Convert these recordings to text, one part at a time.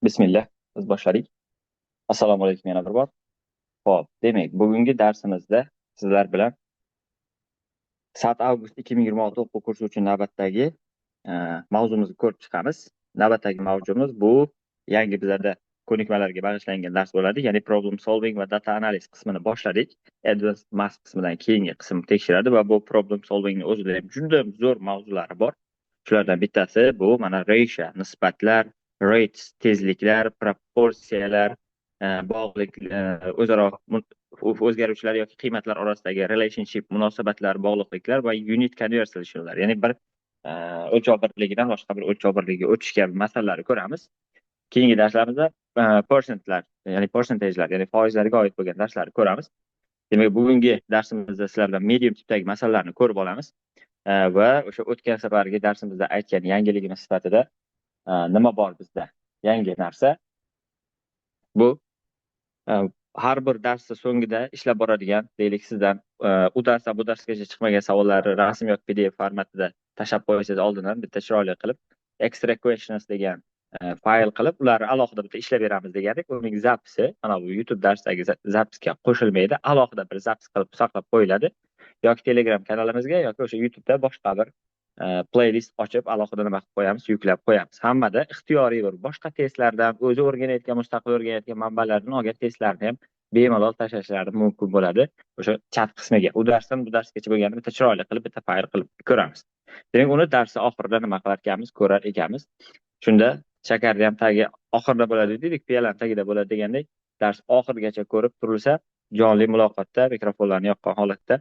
Bismillah, biz boshladik. Assalomu alaykum yana bir bor. Xo'p, demak, bugungi darsimizda sizlar bilan 8 avgust 2026 o'quv kursi uchun navbatdagi mavzumizni ko'rib chiqamiz. Navbatdagi mavzumiz bu yangi bizlarda ko'nikmalarga bag'ishlangan dars bo'ladi, ya'ni problem solving va data analiz qismini boshladik. Advanced Math qismidan keyingi qism tekshiradi va bu problem solvingni o'zida ham juda zo'r mavzulari bor. Shulardan bittasi bu mana ratio, nisbatlar, rates, tezliklar, proporsiyalar, bog'liq o'zaro o'zgaruvchilar yoki qiymatlar orasidagi relationship, munosabatlar, bog'liqliklar va unit conversionlar, ya'ni bir o'lchov birligidan boshqa bir o'lchov birligiga o'tish kabi masalalarni ko'ramiz. Keyingi darslarimizda percentlar, ya'ni percentagelar, ya'ni foizlarga oid bo'lgan darslarni ko'ramiz. Demak, bugungi darsimizda sizlar bilan medium tipdagi masalalarni ko'rib olamiz va o'sha o'tgan safargi darsimizda aytgan yangiligimiz sifatida nima bor bizda? Yangi narsa bu har bir darsni so'ngida ishlab boradigan, deylik, sizdan u darsdan bu darsgacha chiqmagan savollarni rasm yoki PDF formatida tashlab qo'ysangiz, oldindan bitta chiroyli qilib extra questions degan fayl qilib, ularni alohida bitta ishlab beramiz degandik. Uning запись i mana bu YouTube darsdagi запись ga qo'shilmaydi, alohida bir запись qilib saqlab qo'yiladi yoki Telegram kanalimizga yoki o'sha YouTubeda boshqa bir playlist ochib, alohida nima qilib qo'yamiz, yuklab qo'yamiz. Hammada ixtiyoriy bir boshqa testlardan, o'zi o'rganayotgan, mustaqil o'rganayotgan manbalardan olgan testlarni ham bemalol tashlashlari mumkin bo'ladi o'sha chat qismiga. U darsdan bu darsgacha bo'lganini bitta chiroyli qilib, bitta fayl qilib ko'ramiz. Demak, uni darsni oxirida nima qilar ekanmiz, ko'rar ekanmiz. Shunda shakarni ham tagi oxirida bo'ladi dedik, piyolani tagida bo'ladi degandek, dars oxirigacha ko'rib turilsa, jonli muloqotda mikrofonlarni yoqqan holatda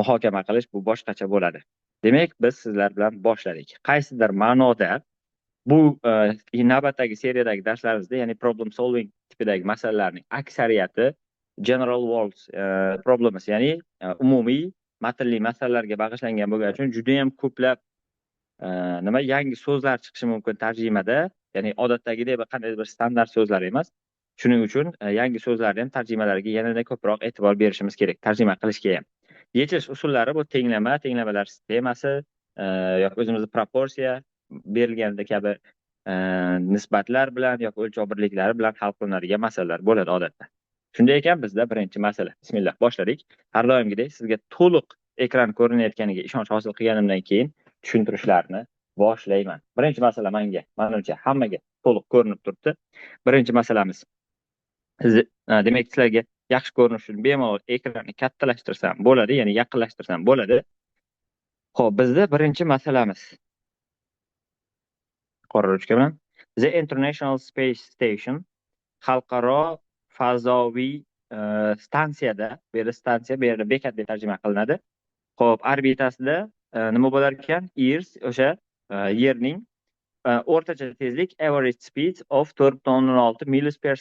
muhokama qilish bu boshqacha bo'ladi. Demak, biz sizlar bilan boshladik. Qaysidir ma'noda bu navbatdagi seriyadagi darslarimizda, ya'ni problem solving tipidagi masalalarning aksariyati general world problems, ya'ni umumiy matnli masalalarga bag'ishlangan bo'lgani uchun judayam ko'plab nima, yangi so'zlar chiqishi mumkin tarjimada, ya'ni odatdagidek bir qandaydir bir standart so'zlar emas. Shuning uchun yangi so'zlarni ham tarjimalariga yanada ko'proq e'tibor berishimiz kerak, tarjima qilishga ham. Yechish usullari bu tenglama, tenglamalar sistemasi yoki o'zimizni proporsiya berilganida kabi nisbatlar bilan yoki o'lchov birliklari bilan hal qilinadigan masalalar bo'ladi odatda. Shunday ekan, bizda birinchi masala. Bismillah, boshladik. Har doimgidek sizga to'liq ekran ko'rinayotganiga ishonch hosil qilganimdan keyin tushuntirishlarni boshlayman. Birinchi masala menga, manimcha, hammaga to'liq ko'rinib turibdi. Birinchi masalamiz. Demak, sizlarga yaxshi ko'rinish uchun bemalol ekranni kattalashtirsam bo'ladi, ya'ni yaqinlashtirsam bo'ladi. Xo'p, bizda birinchi masalamiz. Qora ruchka bilan. The International Space Station, xalqaro fazoviy stansiyada, bu yerda stansiya, bu yerda bekat deb tarjima qilinadi. Xo'p, orbitasida nima bo'lar ekan? Earth, o'sha Yerning o'rtacha tezlik, average speed of 4,6 miles per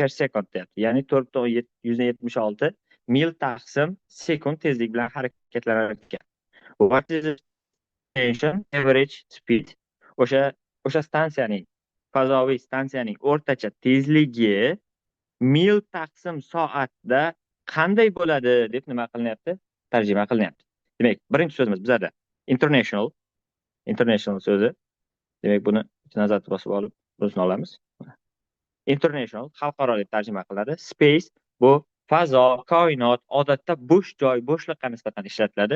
second deyapti. Ya'ni 4,76 mil taqsim sekund tezlik bilan harakatlanar ekan. What is the station average speed? O'sha stansiyaning, fazoviy stansiyaning o'rtacha tezligi mil taqsim soatda qanday bo'ladi deb nima qilinyapti? Tarjima qilinyapti. Demak, birinchi so'zimiz bizada international, international so'zi. Demak, buni назад bosib olib, bunisini olamiz. International xalqaro deb tarjima qilinadi. Space bu fazo, koinot, odatda bo'sh joy, bo'shliqqa nisbatan ishlatiladi.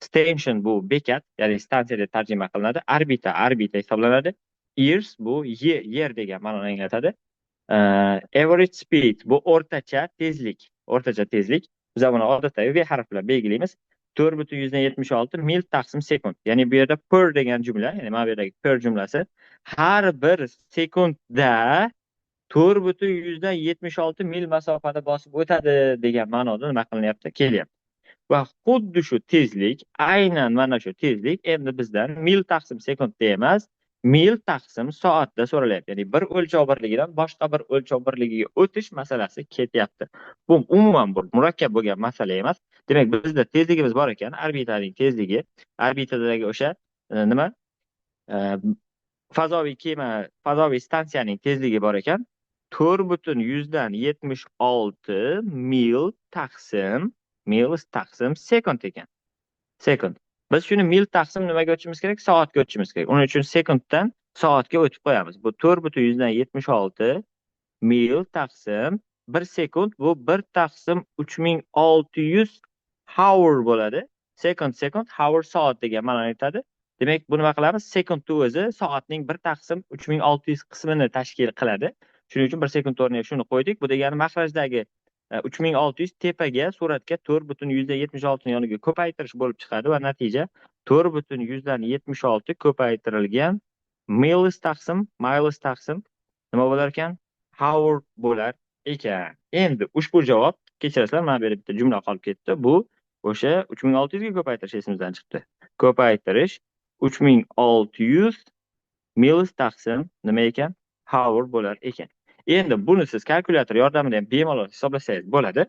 Station bu bekat, ya'ni stansiya deb tarjima qilinadi. Orbita orbita hisoblanadi. Earth bu yer degan ma'noni anglatadi. Average speed bu o'rtacha tezlik. O'rtacha tezlik. Biz buni odatda V harfi bilan belgilaymiz. 4,76 mil taqsim sekund. Ya'ni bu yerda per degan jumla, ya'ni mana bu yerdagi per jumlasi har bir sekundda 4,76 mil masofani bosib o'tadi degan ma'noda nima qilinyapti? Kelyapti. Va xuddi shu tezlik, aynan mana shu tezlik endi bizdan mil taqsim sekundda emas, mil taqsim soatda so'ralyapti. Ya'ni bir o'lchov birligidan boshqa bir o'lchov birligiga o'tish masalasi ketyapti. Bu umuman bir murakkab bo'lgan masala emas. Demak, bizda tezligimiz bor ekan, orbitaning tezligi, orbitadagi o'sha nima, fazoviy kema, fazoviy stansiyaning tezligi bor ekan. 4,76 mil taqsim sekund ekan. Sekund. Biz shuni mil taqsim nimaga o'tishimiz kerak? Soatga o'tishimiz kerak. Uning uchun sekunddan Soatga o'tib qo'yamiz. Bu 4,76 mil taqsim 1 sekund, bu 1 taqsim 3600 hour bo'ladi. Sekund, sekund, hour soat degan ma'noni aytadi. Demak, bu nima qilamiz? Sekundni o'zi soatning 1 taqsim 3600 qismini tashkil qiladi. Shuning uchun 1 sekund o'rniga shuni qo'ydik. Bu degani maxrajdagi 3600 tepaga suratga 4,76 ni yoniga ko'paytirish bo'lib chiqadi va natija 4,76 ko'paytirilgan miles taqsim miles taqsim nima bo'lar ekan? Hour bo'lar ekan. Endi ushbu javob, kechirasizlar, mana bu yerda bitta jumla qolib ketdi. Bu o'sha 3600 ga ko'paytirish esimizdan chiqdi. Ko'paytirish 3600 miles taqsim nima ekan? Hour bo'lar ekan. Endi buni siz kalkulyator yordamida ham bemalol hisoblasangiz bo'ladi.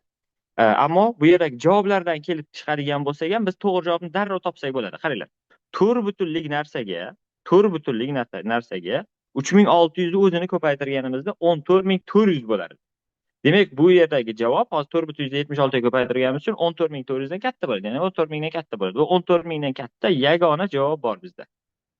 Ammo bu yerdagi javoblardan kelib chiqadigan bo'lsak ham biz to'g'ri javobni darrov topsak bo'ladi. Qaranglar. To'rt butunlik narsaga, to'rt butunlik narsaga 3600 ni o'zini ko'paytirganimizda 14400 bo'ladi. Demak, bu yerdagi javob hozir 4,76 ga ko'paytirganimiz uchun 14400 dan katta bo'ladi. Ya'ni 14000 dan katta bo'ladi. Bu 14000 dan katta yagona javob bor bizda.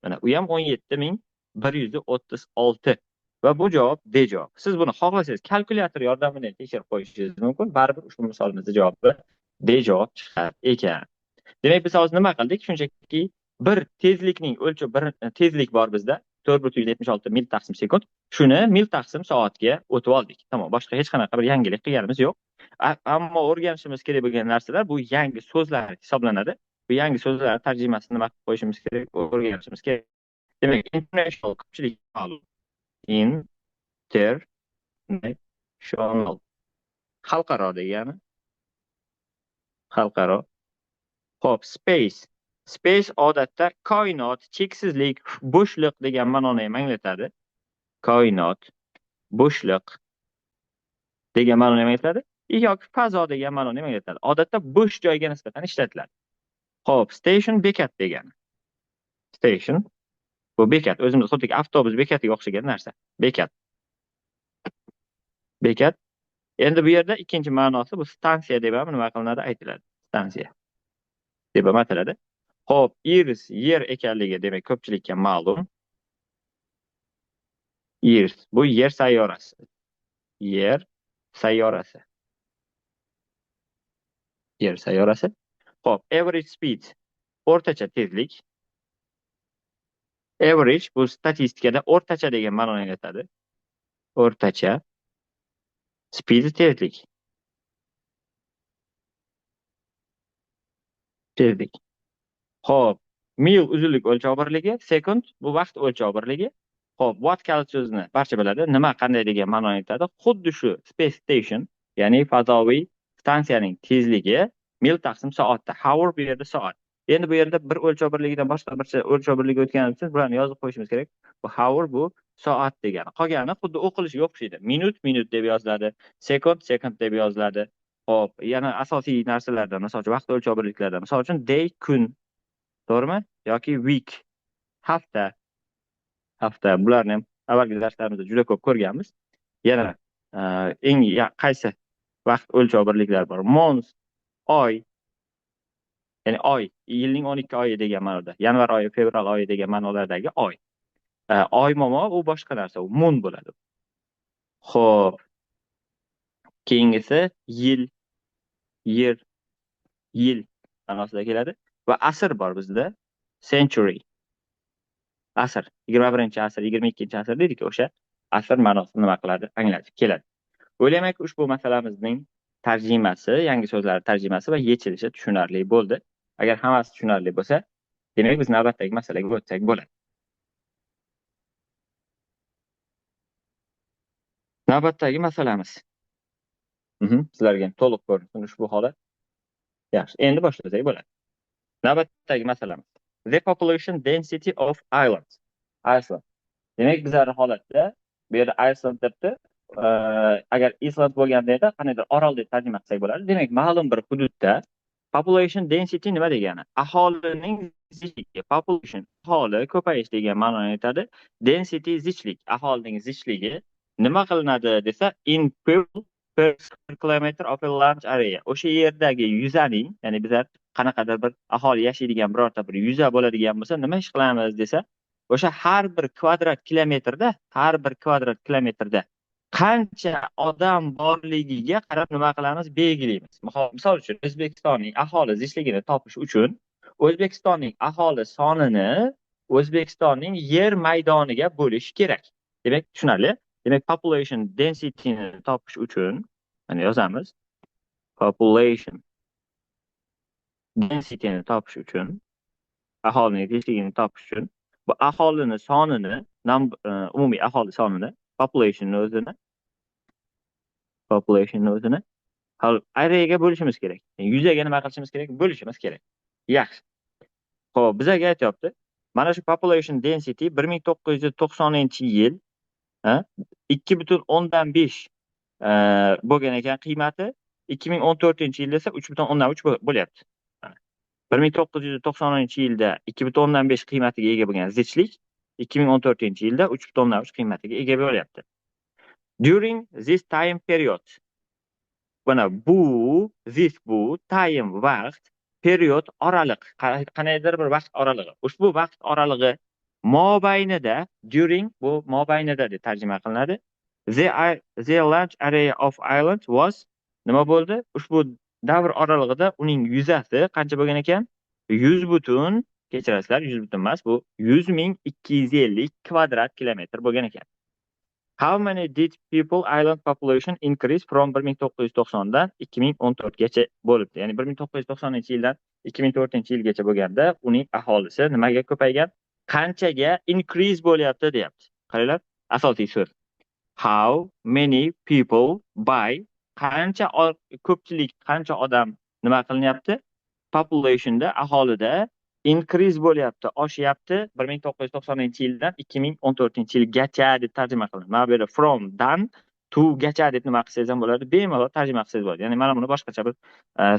Mana u ham 17136 va bu javob D javob. Siz buni xohlasangiz kalkulyator yordamida tekshirib qo'yishingiz mumkin. Baribir ushbu misolimizda javobi D javob chiqar ekan. Demak, biz hozir nima qildik? Shunchaki bir tezlikning o'lchov, bir tezlik bor bizda. 4,76 mil taqsim sekund. Shuni mil taqsim soatga o'tib oldik. Tamom, boshqa hech qanaqa bir yangilik qilganimiz yo'q. Ammo o'rganishimiz kerak bo'lgan narsalar bu yangi so'zlar hisoblanadi. Bu yangi so'zlar tarjimasini nima qilib qo'yishimiz kerak, o'rganishimiz kerak. Demak, international ko'pchilik ma'lum. International. Xalqaro degani. Xalqaro. Xo'p, space. Space odatda koinot, cheksizlik, bo'shliq degan ma'noni ham anglatadi. Koinot, bo'shliq degan ma'noni ham anglatadi yoki fazo degan ma'noni ham anglatadi. Odatda bo'sh joyga nisbatan ishlatiladi. Xo'p, station bekat degani. Station bu bekat, o'zimiz xuddiki avtobus bekatiga o'xshagan narsa. Bekat. Bekat. Endi bu yerda ikkinchi ma'nosi bu stansiya deb ham nima qilinadi aytiladi. Stansiya deb ham aytiladi. Xo'p, Earth yer ekanligi demak ko'pchilikka ma'lum. Earth bu yer sayyorasi. Yer sayyorasi. Yer sayyorasi. Xo'p, average speed o'rtacha tezlik. Average bu statistikada o'rtacha degan ma'noni anglatadi. O'rtacha speed tezlik. Tezlik. Xo'p, mil uzunlik o'lchov birligi, sekund bu vaqt o'lchov birligi. Xo'p, watt kalit so'zini barcha biladi. Nima qanday degan ma'noni aytadi. Xuddi shu space station, ya'ni fazoviy stansiyaning tezligi mil taqsim soatda. Hour bu yerda soat. Endi bu yerda bir o'lchov birligidan boshqa bir o'lchov birligiga o'tganimiz uchun bularni yozib qo'yishimiz kerak. Bu hour bu soat degani. Qolgani xuddi o'qilishiga o'xshaydi. Minut minut deb yoziladi, sekund sekund deb yoziladi. Xo'p, yana asosiy narsalardan, misol uchun vaqt o'lchov birliklaridan, misol uchun day kun, to'g'rimi? Yoki week, hafta. Hafta bularni ham avvalgi darslarimizda juda ko'p ko'rganmiz. Yana eng qaysi vaqt o'lchov birliklari bor? Month, oy. Ya'ni oy, yilning 12 oyi degan ma'noda. Yanvar oyi, fevral oyi degan ma'nolardagi oy. Oy momo u boshqa narsa, u moon bo'ladi. Xo'p. Keyingisi yil, year, yil ma'nosida keladi va asr bor bizda. Century. Asr, 21-asr, 22-asr deydik, o'sha asr ma'nosini nima qiladi? Anglatib keladi. O'ylaymanki, ushbu masalamizning tarjimasi, yangi so'zlar tarjimasi va yechilishi tushunarli bo'ldi. Agar hammasi tushunarli bo'lsa, demak biz navbatdagi masalaga o'tsak bo'ladi. Navbatdagi masalamiz. Sizlarga ham to'liq ko'rinsin ushbu holat. Yaxshi, endi boshlasak bo'ladi. Navbatdagi masalamiz. The population density of islands. Iceland. Demak, bizlar holatda bu yerda Iceland debdi. Agar Island bo'lganda edi, qandaydir orol deb tarjima qilsak bo'ladi. Demak, ma'lum bir hududda population density nima degani? Aholining zichligi, population aholi ko'payish degan ma'noni aytadi. Density zichlik, aholining zichligi nima qilinadi desa, in people per square kilometer of a large area. O'sha yerdagi yuzaning, ya'ni bizlar qanaqadir bir aholi yashaydigan birorta bir yuza bo'ladigan bo'lsa, nima ish qilamiz desa, O'sha har bir kvadrat kilometrda qancha odam borligiga qarab nima qilamiz? Belgilaymiz. Misol uchun, O'zbekistonning aholi zichligini topish uchun O'zbekistonning aholi sonini O'zbekistonning yer maydoniga bo'lish kerak. Demak, tushunarli. Demak, population densityni topish uchun mana yozamiz. Population densityni topish uchun, aholining zichligini topish uchun bu aholini sonini, umumiy aholi sonini, populationni o'zini areaga bo'lishimiz kerak. Yuzaga nima qilishimiz kerak? Bo'lishimiz kerak. Yaxshi. Xo'p, bizaga aytyapti. Mana shu population density 1990-yil 2,5 bo'lgan ekan qiymati. 2014-yilda esa 3,3 bo'lyapti. 1990-yilda 2,5 qiymatiga ega bo'lgan zichlik 2014-yilda 3,3 qiymatiga ega bo'lyapti. During this time period. Mana bu this, bu time vaqt, period oraliq, qandaydir bir vaqt oralig'i. Ushbu vaqt oralig'i mobaynida, during bu mobaynida deb tarjima qilinadi. The land area of island was nima bo'ldi? Ushbu davr oralig'ida uning yuzasi qancha bo'lgan ekan? 100 butun, kechirasizlar, 100 butun emas, bu 100 250 kvadrat kilometr bo'lgan ekan. How many did people island population increase from 1990 dan 2014 gacha bo'libdi? Ya'ni 1990-yildan 2004-yilgacha bo'lganda uning aholisi nimaga ko'paygan? Qanchaga increase bo'lyapti deyapti. Qaranglar, asosiy so'z. How many people by qancha ko'pchilik, qancha odam nima qilinyapti? Populationda, aholida increase bo'lyapti, oshyapti 1990-yildan 2014-yilgacha deb tarjima qilinadi. Mana bu yerda from dan to gacha deb nima qilsangiz ham bo'ladi, bemalol tarjima qilsangiz bo'ladi. Ya'ni mana buni boshqacha bir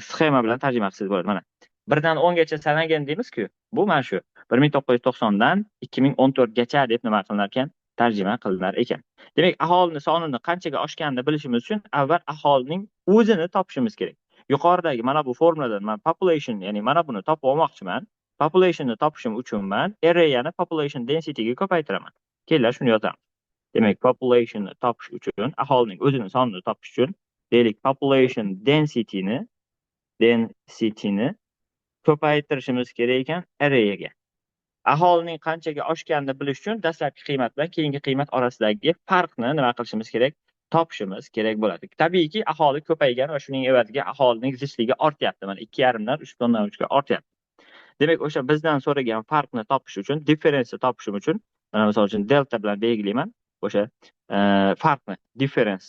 sxema bilan tarjima qilsangiz bo'ladi. Mana 1 dan 10 gacha sanagin deymiz-ku. Bu mana shu 1990 dan 2014 gacha deb nima qilinar ekan? Tarjima qilinar ekan. Demak, aholini sonini qanchaga oshganini bilishimiz uchun avval aholining o'zini topishimiz kerak. Yuqoridagi mana bu formuladan man population, ya'ni mana buni topib olmoqchiman. Populationni topishim uchun man areani population densityga ko'paytiraman. Kelinglar, shuni yozamiz. Demak, populationni topish uchun, aholining o'zini sonini topish uchun, deylik, population densityni ko'paytirishimiz kerak ekan areaga. Aholining qanchaga oshganini bilish uchun dastlabki qiymat bilan keyingi qiymat orasidagi farqni nima qilishimiz kerak? Topishimiz kerak bo'ladi. Tabiiyki, aholi ko'paygan va shuning evaziga aholining zichligi ortyapti. Mana 2,5 dan 3,3 ga ortyapti. Demak, o'sha bizdan so'ragan farqni topish uchun, difference topishim uchun, mana misol uchun delta bilan belgilayman. O'sha farqni, difference.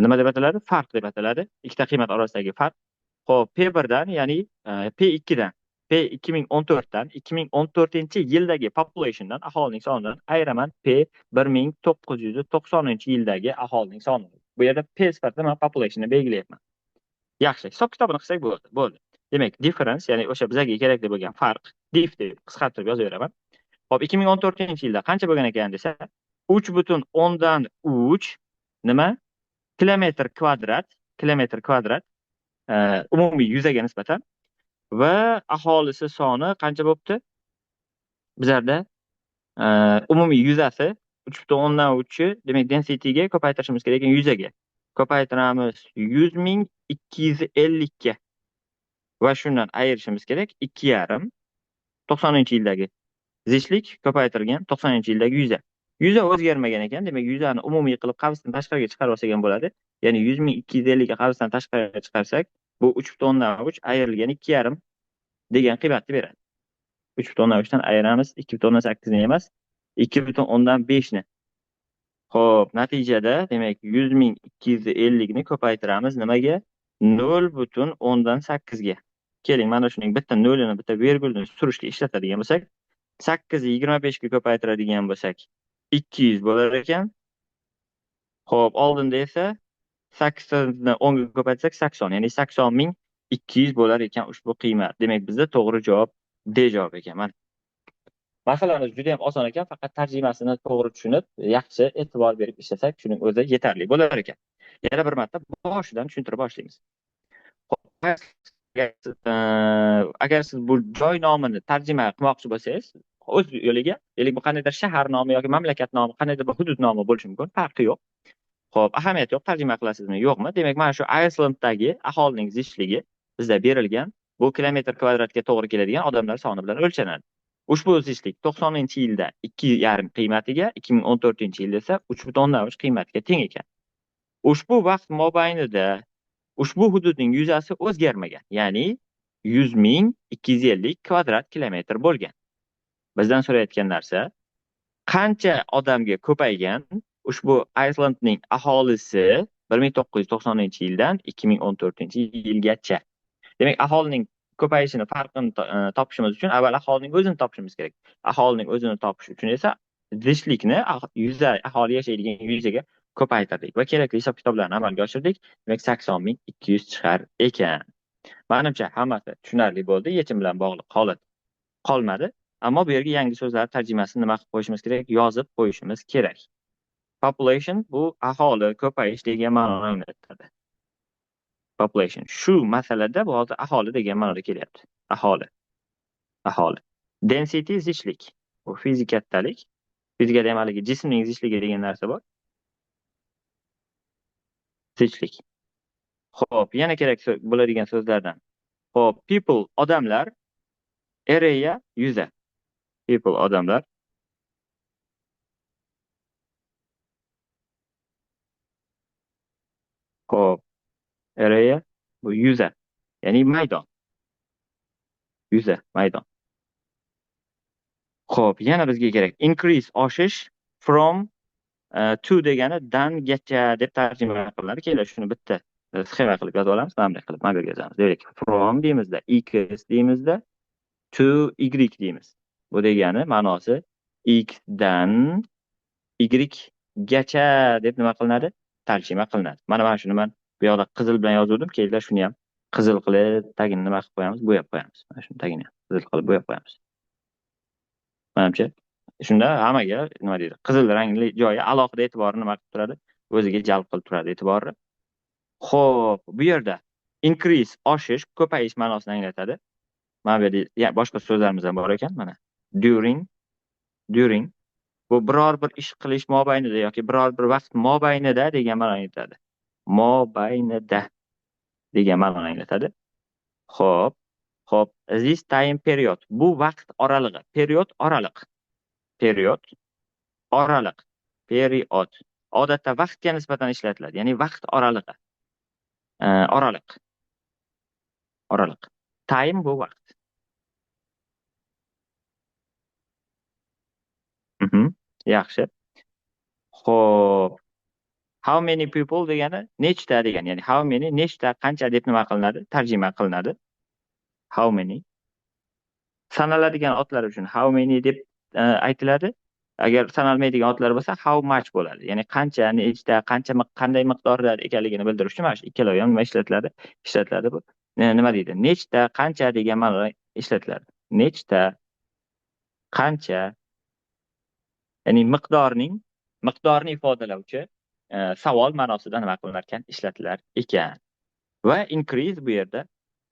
Nima deb ataladi? Farq deb ataladi. Ikkita qiymat orasidagi farq. Xo'p, P1 dan, ya'ni P2 dan, P 2014 dan, 2014-yildagi populationdan, aholining sonidan ayiraman P 1990-yildagi aholining sonini. Bu yerda P sifatida man populationni belgilayapman. Yaxshi, hisob kitobini qilsak bo'ldi. Bo'ldi. Demak, difference, ya'ni o'sha bizga kerakli bo'lgan farq, diff deb qisqartirib yozaveraman. Xo'p, 2014-yilda qancha bo'lgan ekan desa, 3,3 nima? Kilometr kvadrat umumiy yuzaga nisbatan va aholisi soni qancha bo'libdi? Bizlarda umumiy yuzasi 3,3, demak, densityga ko'paytirishimiz kerak ekan yuzaga. Ko'paytiramiz 100 250 ga va shundan ayirishimiz kerak 2,5, 90-yildagi zichlik ko'paytirilgan 90-yildagi yuza. Yuza o'zgarmagan ekan, demak, yuzani umumiy qilib qavsdan tashqariga chiqarib olsak ham bo'ladi. Ya'ni 100 250 ga qavsdan tashqariga chiqarsak, bu 3,3 ayrilgan 2,5 degan qiymatni beradi. 3,3 dan ayiramiz 2,8 ni emas, 2,5 ni. Xo'p, natijada, demak, 100 250 ni ko'paytiramiz nimaga? 0,8 ga. Keling, mana shuning bitta nolini, bitta vergulni surishga ishlatadigan bo'lsak, 8 ni 25 ga ko'paytiradigan bo'lsak, 200 bo'lar ekan. Xo'p, oldinda esa 8 ni 10 ga ko'paytirsak 80, ya'ni 80 200 bo'lar ekan ushbu qiymat. Demak, bizda to'g'ri javob D javob ekan. Mana. Masalamiz juda ham oson ekan, faqat tarjimasini to'g'ri tushunib, yaxshi e'tibor berib ishlasak, shuning o'zi yetarli bo'lar ekan. Yana bir marta boshidan tushuntirib boshlaymiz. Agar siz bu joy nomini tarjima qilmoqchi bo'lsangiz, o'z yo'liga, deylik, bu qandaydir shahar nomi yoki mamlakat nomi, qandaydir bir hudud nomi bo'lishi mumkin, farqi yo'q. Xo'p, ahamiyati yo'q, tarjima qilasizmi, yo'qmi? Demak, mana shu Icelanddagi aholining zichligi bizda berilgan, bu kilometr kvadratga to'g'ri keladigan odamlar soni bilan o'lchanadi. Ushbu zichlik 90-yilda 2,5 qiymatiga, 2014-yilda esa 3,3 qiymatga teng ekan. Ushbu vaqt mobaynida ushbu hududning yuzasi o'zgarmagan, ya'ni 100 250 kvadrat kilometr bo'lgan. Bizdan so'rayotgan narsa qancha odamga ko'paygan ushbu Icelandning aholisi 1990-yildan 2014-yilgacha. Demak, aholining ko'payishini farqini topishimiz uchun avval aholining o'zini topishimiz kerak. Aholining o'zini topish uchun esa zichlikni yuza aholi yashaydigan yuzaga ko'paytirdik va kerakli hisob-kitoblarni amalga oshirdik. Demak, 80 200 chiqar ekan. Manimcha, hammasi tushunarli bo'ldi. Yechim bilan bog'liq holat qolmadi. Ammo bu yerga yangi so'zlar tarjimasini nima qilib qo'yishimiz kerak? Yozib qo'yishimiz kerak. Population bu aholi, ko'payish degan ma'noni anglatadi. Population. Shu masalada bu hozir aholi degan ma'noda kelyapti. Aholi. Aholi. Density zichlik. Bu fizik kattalik. Fizikada ham haligi jismning zichligi degan narsa bor. Zichlik. Xo'p, yana kerak bo'ladigan so'zlardan. Xo'p, people odamlar, area yuza. People odamlar. Xo'p, area bu yuza, ya'ni maydon. Yuza, maydon. Xo'p, yana bizga kerak increase oshish, from to degani dan gacha deb tarjima qilinadi. Keling, shuni bitta sxema qilib yozib olamiz, mana bunday qilib, mana bu yerga yozamiz. Demak, from deymizda, x deymizda, to y deymiz. Bu degani ma'nosi x dan y gacha deb nima qilinadi? Tarjima qilinadi. Mana shuni men bu yoqda qizil bilan yozuvdim. Kelinglar, shuni ham qizil qilib tagini nima qilib qo'yamiz? Bo'yab qo'yamiz. Mana shuni tagini ham qizil qilib bo'yab qo'yamiz. Manimcha, shunda hammaga nima deydi? Qizil rangli joyi alohida e'tiborni nima qilib turadi? O'ziga jalb qilib turadi e'tiborni. Xo'p, bu yerda increase oshish, ko'payish ma'nosini anglatadi. Mana bu yerda boshqa so'zlarimiz ham bor ekan, mana. During, during bu biror bir ish qilish mobaynida yoki biror bir vaqt mobaynida degan ma'noni anglatadi. Mobaynida degan ma'noni anglatadi. Xo'p, xo'p, this time period bu vaqt oralig'i, period oraliq. Period oraliq, period odatda vaqtga nisbatan ishlatiladi, ya'ni vaqt oralig'i. Oraliq. Oraliq. Time bu vaqt. Yaxshi. Xo'p. How many people degani nechta degani, ya'ni how many nechta, qancha deb nima qilinadi? Tarjima qilinadi. How many. Sanaladigan otlar uchun how many deb aytiladi. Agar sanalmaydigan otlar bo'lsa how much bo'ladi. Ya'ni qancha, nechta, qancha, qanday miqdorda ekanligini bildirish uchun mana shu ikkalovi ham nima ishlatiladi? Ishlatiladi bu. Nima deydi? Nechta, qancha degan ma'noda ishlatiladi. Nechta, qancha, ya'ni miqdorni ifodalovchi savol ma'nosida nima qilinar ekan? Ishlatilar ekan. Va increase bu yerda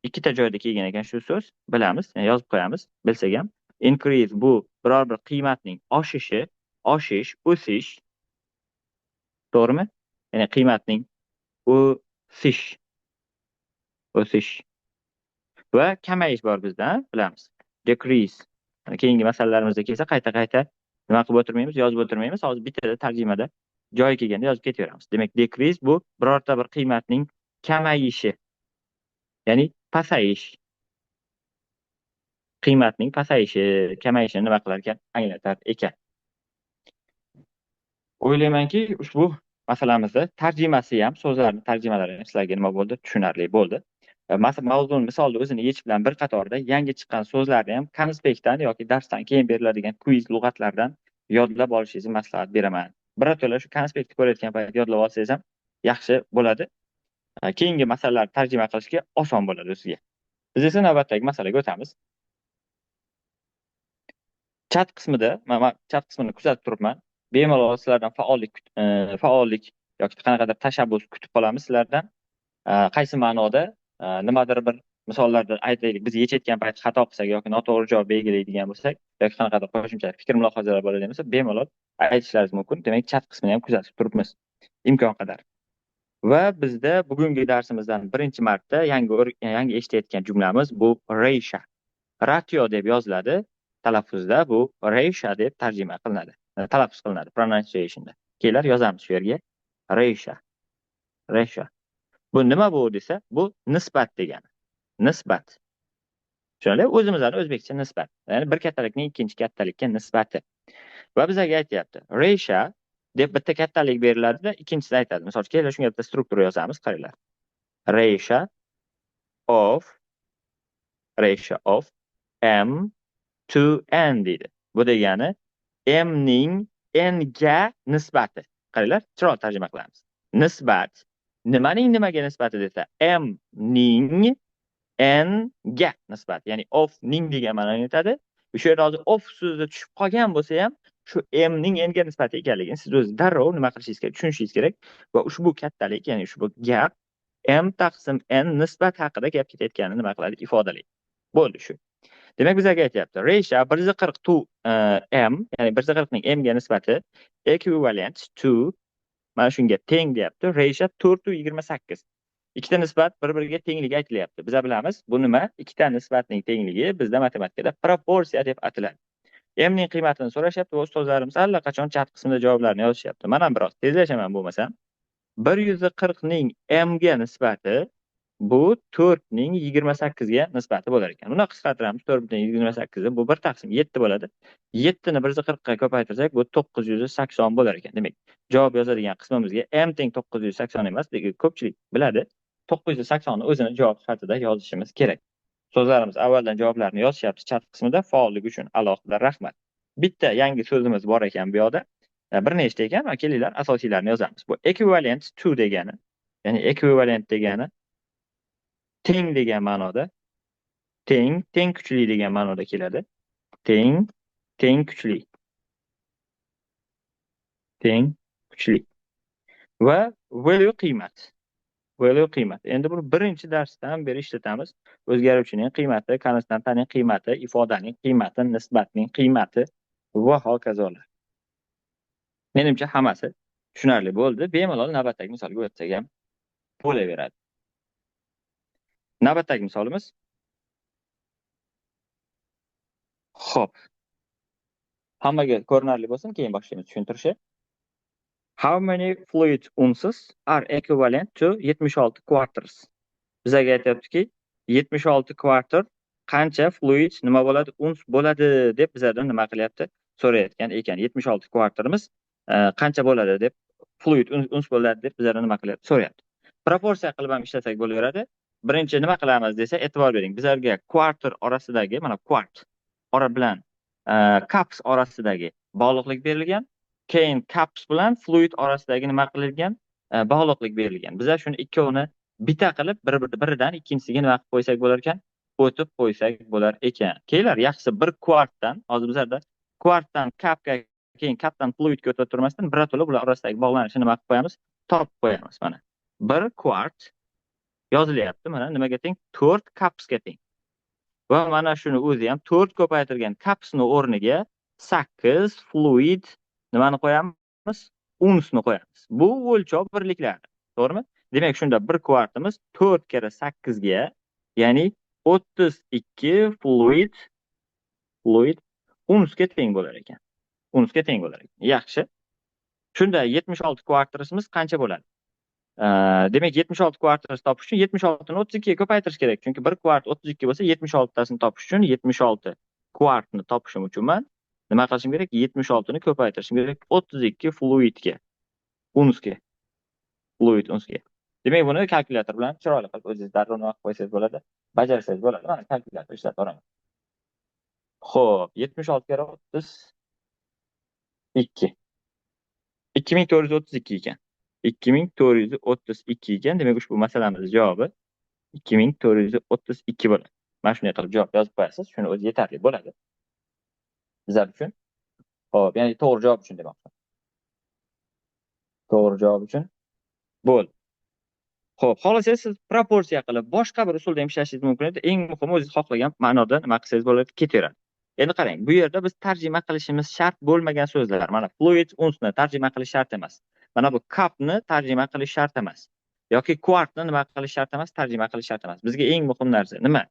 ikkita joyda kelgan ekan shu so'z, bilamiz, ya'ni yozib qo'yamiz, bilsak ham. Increase bu biror bir qiymatning oshishi, oshish, o'sish. To'g'rimi? Ya'ni qiymatning o'sish. O'sish. Va kamayish bor bizda, ha? Bilamiz. Decrease. Mana keyingi masalalarimizda kelsa qayta-qayta nima qilib o'tirmaymiz, yozib o'tirmaymiz. Hozir bittada tarjimada joyi kelganda yozib ketaveramiz. Demak, decrease bu birorta bir qiymatning kamayishi. Ya'ni pasayish. Qiymatning pasayishi, kamayishini nima qilar ekan? Anglatar ekan. O'ylaymanki, ushbu masalamizni tarjimasi ham, so'zlarning tarjimalari ham sizlarga nima bo'ldi? Tushunarli bo'ldi. Mavzuni misolda o'zini yechib bilan bir qatorda yangi chiqqan so'zlarni ham konspektdan yoki darsdan keyin beriladigan quiz lug'atlardan yodlab olishingizni maslahat beraman. Birato'la shu konspektni ko'rayotgan payt yodlab olsangiz ham yaxshi bo'ladi. Keyingi masalalarni tarjima qilishga oson bo'ladi o'ziga. Biz esa navbatdagi masalaga o'tamiz. Chat qismida, men chat qismini kuzatib turibman. Bemalol sizlardan faollik yoki qanaqadir tashabbus kutib qolamiz sizlardan. Qaysi ma'noda nimadir bir Misollarda aytaylik, biz yechayotgan payt xato qilsak yoki noto'g'ri javob belgilaydigan bo'lsak yoki qanaqadir qo'shimcha fikr mulohazalar bo'ladigan bo'lsa, bemalol aytishlaringiz mumkin. Demak, chat qismini ham kuzatib turibmiz imkon qadar. Va bizda bugungi darsimizdan birinchi marta yangi eshitayotgan jumlamiz bu ratio. Ratio deb yoziladi, talaffuzda bu ratio deb tarjima qilinadi. Talaffuz qilinadi pronunciationda. Kelar yozamiz shu yerga ratio. Ratio. Bu nima bu desa, bu nisbat degani. Nisbat. Tushunarli? O'zimizning o'zbekcha nisbat. Ya'ni bir kattalikning ikkinchi kattalikka nisbati. Va bizga aytyapti, ratio deb bitta kattalik beriladida, ikkinchisini aytadi. Misol uchun, kelinglar shunga bitta struktura yozamiz, qaranglar. Ratio of m to n deydi. Bu degani m ning n ga nisbati. Qaranglar, chiroyli tarjima qilamiz. Nisbat nimaning nimaga nisbati desa, m ning n ga nisbati, ya'ni of ning degan ma'noni aytadi. O'sha yerda hozir of so'zi tushib qolgan bo'lsa ham, shu m ning n ga nisbati ekanligini siz o'zi darrov nima qilishingiz kerak, tushunishingiz kerak va ushbu kattalik, ya'ni ushbu gap m taqsim n nisbat haqida gap ketayotganini nima qiladi, ifodalaydi. Bo'ldi shu. Demak, bizga aytyapti, ratio 140 to m, ya'ni 140 ning m ga nisbati equivalent to mana shunga teng deyapti. Ratio 4.28. Ikkita nisbat bir-biriga tengligi aytilyapti. Biz bilamiz, bu nima? Ikkita nisbatning tengligi bizda matematikada proporsiya deb ataladi. M ning qiymatini so'rashyapti va ustozlarimiz allaqachon chat qismida javoblarni yozishyapti. Men ham biroz tezlashaman bo'lmasam. 140 ning m ga nisbati bu 4.28 ga nisbati bo'lar ekan. Buni qisqartiramiz. 4.28 bu 1 taqsim 7 bo'ladi. 7 ni 140 ga ko'paytirsak, bu 980 bo'lar ekan. Demak, javob yozadigan qismimizga m teng 980 emas, lekin ko'pchilik biladi. 980 ni o'zini javob sifatida yozishimiz kerak. Ustozlarimiz avvaldan javoblarni yozishyapti chat qismida, faollik uchun alohida rahmat. Bitta yangi so'zimiz bor ekan bu yoqda. Bir nechta ekan, va kelinglar asosiylarini yozamiz. Bu equivalent to degani, ya'ni equivalent degani teng degan ma'noda, teng, teng kuchli degan ma'noda keladi. Teng, teng kuchli. Teng kuchli. Va value qiymat. Value qiymat. Endi buni birinchi darsdan beri ishlatamiz. O'zgaruvchining qiymati, konstantaning qiymati, ifodaning qiymati, nisbatning qiymati va hokazolar. Menimcha hammasi tushunarli bo'ldi. Bemalol navbatdagi misolga o'tsak ham bo'laveradi. Navbatdagi misolimiz. Xo'p. Hammaga ko'rinarli bo'lsin, keyin boshlaymiz tushuntirishni. How many fluid ounces are equivalent to 76 quarters? Bizga aytyaptiki, 76 quarter qancha fluid nima bo'ladi? Uns bo'ladi deb bizlardan nima qilyapti? So'rayotgan ekan. 76 quarterimiz qancha bo'ladi deb, fluid uns bo'ladi deb bizlardan nima qilyapti? So'rayapti. Proporsiya qilib ham ishlasak bo'laveradi. Birinchi nima qilamiz desa, e'tibor bering. Bizlarga quarter orasidagi, mana quart ora bilan cups orasidagi bog'liqlik berilgan. Keyin cups bilan fluid orasidagi nima qilingan? Bog'liqlik berilgan. Bizlar shuni ikkovini bitta qilib, biridan ikkinchisiga nima qilib qo'ysak bo'lar ekan? O'tib qo'ysak bo'lar ekan. Kelinglar, yaxshisi bir kvartdan, hozir bizlarda kvartdan cupga, keyin cupdan fluidga o'tib turmasdan birato'la bular orasidagi bog'lanishni nima qilib qo'yamiz? Topib qo'yamiz mana. Bir kvart yozilyapti, mana nimaga teng? 4 cupsga teng. Va mana shuni o'zi ham 4 ko'paytirgan cupsni o'rniga 8 fluid nimani qo'yamiz? Unsni qo'yamiz. Bu o'lchov birliklari, to'g'rimi? Demak, shunda bir kvartimiz 4 karra 8 ga, ya'ni 32 fluid unsga teng bo'lar ekan. Unsga teng bo'lar ekan. Yaxshi. Shunda 76 kvartimiz qancha bo'ladi? Demak, 76 kvartimiz topish uchun 76 ni 32 ga ko'paytirish kerak. Chunki bir kvart 32 bo'lsa, 76 tasini topish uchun 76 kvartni topishim uchun men nima qilishim kerak? 76 ni ko'paytirishim kerak 32 fluidga. Unsga. Fluid unsga. Demak, buni kalkulyator bilan chiroyli qilib o'zingiz darrov nima qilib qo'ysangiz bo'ladi, bajarsangiz bo'ladi. Mana kalkulyator ishlataveraman. Xo'p, 76 karra 32. 2432 ekan. 2432 ekan. Demak, ushbu masalamiz javobi 2432 bo'ladi. Mana shunday qilib javob yozib qo'yasiz, shuni o'zi yetarli bo'ladi bizlar uchun. Xo'p, ya'ni to'g'ri javob uchun demoqchiman. To'g'ri javob uchun bo'ldi. Xo'p, xohlasangiz siz proporsiya qilib boshqa bir usulda ham ishlashingiz mumkin edi. Eng muhimi, o'zingiz xohlagan ma'noda nima qilsangiz bo'ladi, ketaveradi. Endi qarang, bu yerda biz tarjima qilishimiz shart bo'lmagan so'zlar. Mana fluid unsni tarjima qilish shart emas. Mana bu cupni tarjima qilish shart emas. Yoki quartni nima qilish shart emas, tarjima qilish shart emas. Bizga eng muhim narsa nima?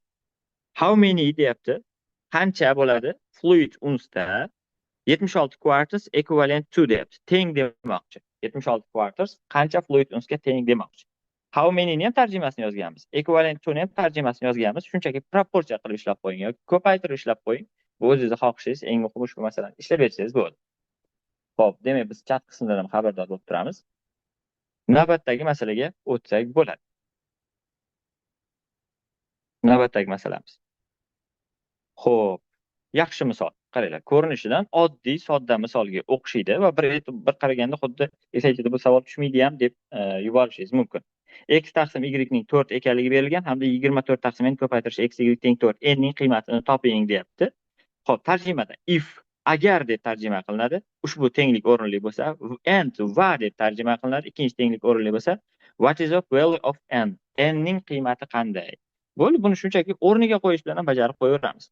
How many deyapti. Qancha bo'ladi? Fluid unsda 76 quarters equivalent to deyapti. Teng demoqchi. 76 quarters qancha fluid unsga teng demoqchi. How many'ni ham tarjimasini yozganmiz. Equivalent to ni ham tarjimasini yozganmiz. Shunchaki proporsiya qilib ishlab qo'ying yoki ko'paytirib ishlab qo'ying. Bu o'zingizni xohishingiz, eng muhimi ushbu masalani ishlab bersangiz bo'ladi. Xo'p, demak biz chat qismidan ham xabardor bo'lib turamiz. Navbatdagi masalaga o'tsak bo'ladi. Navbatdagi masalamiz. Xo'p, yaxshi misol. Qaranglar, ko'rinishidan oddiy, sodda misolga o'xshaydi va bir qaraganda xuddi SATda bu savol tushmaydi ham deb yuborishingiz mumkin. X taqsim y ning 4 ekanligi berilgan hamda 24 taqsim n ko'paytirish x y teng 4, n ning qiymatini toping deyapti. Xo'p, tarjimada if, agar deb tarjima qilinadi, ushbu tenglik o'rinli bo'lsa, and, va deb tarjima qilinadi, ikkinchi tenglik o'rinli bo'lsa, what is the value of n? N ning qiymati qanday? Bo'ldi, buni shunchaki o'rniga qo'yish bilan ham bajarib qo'yaveramiz.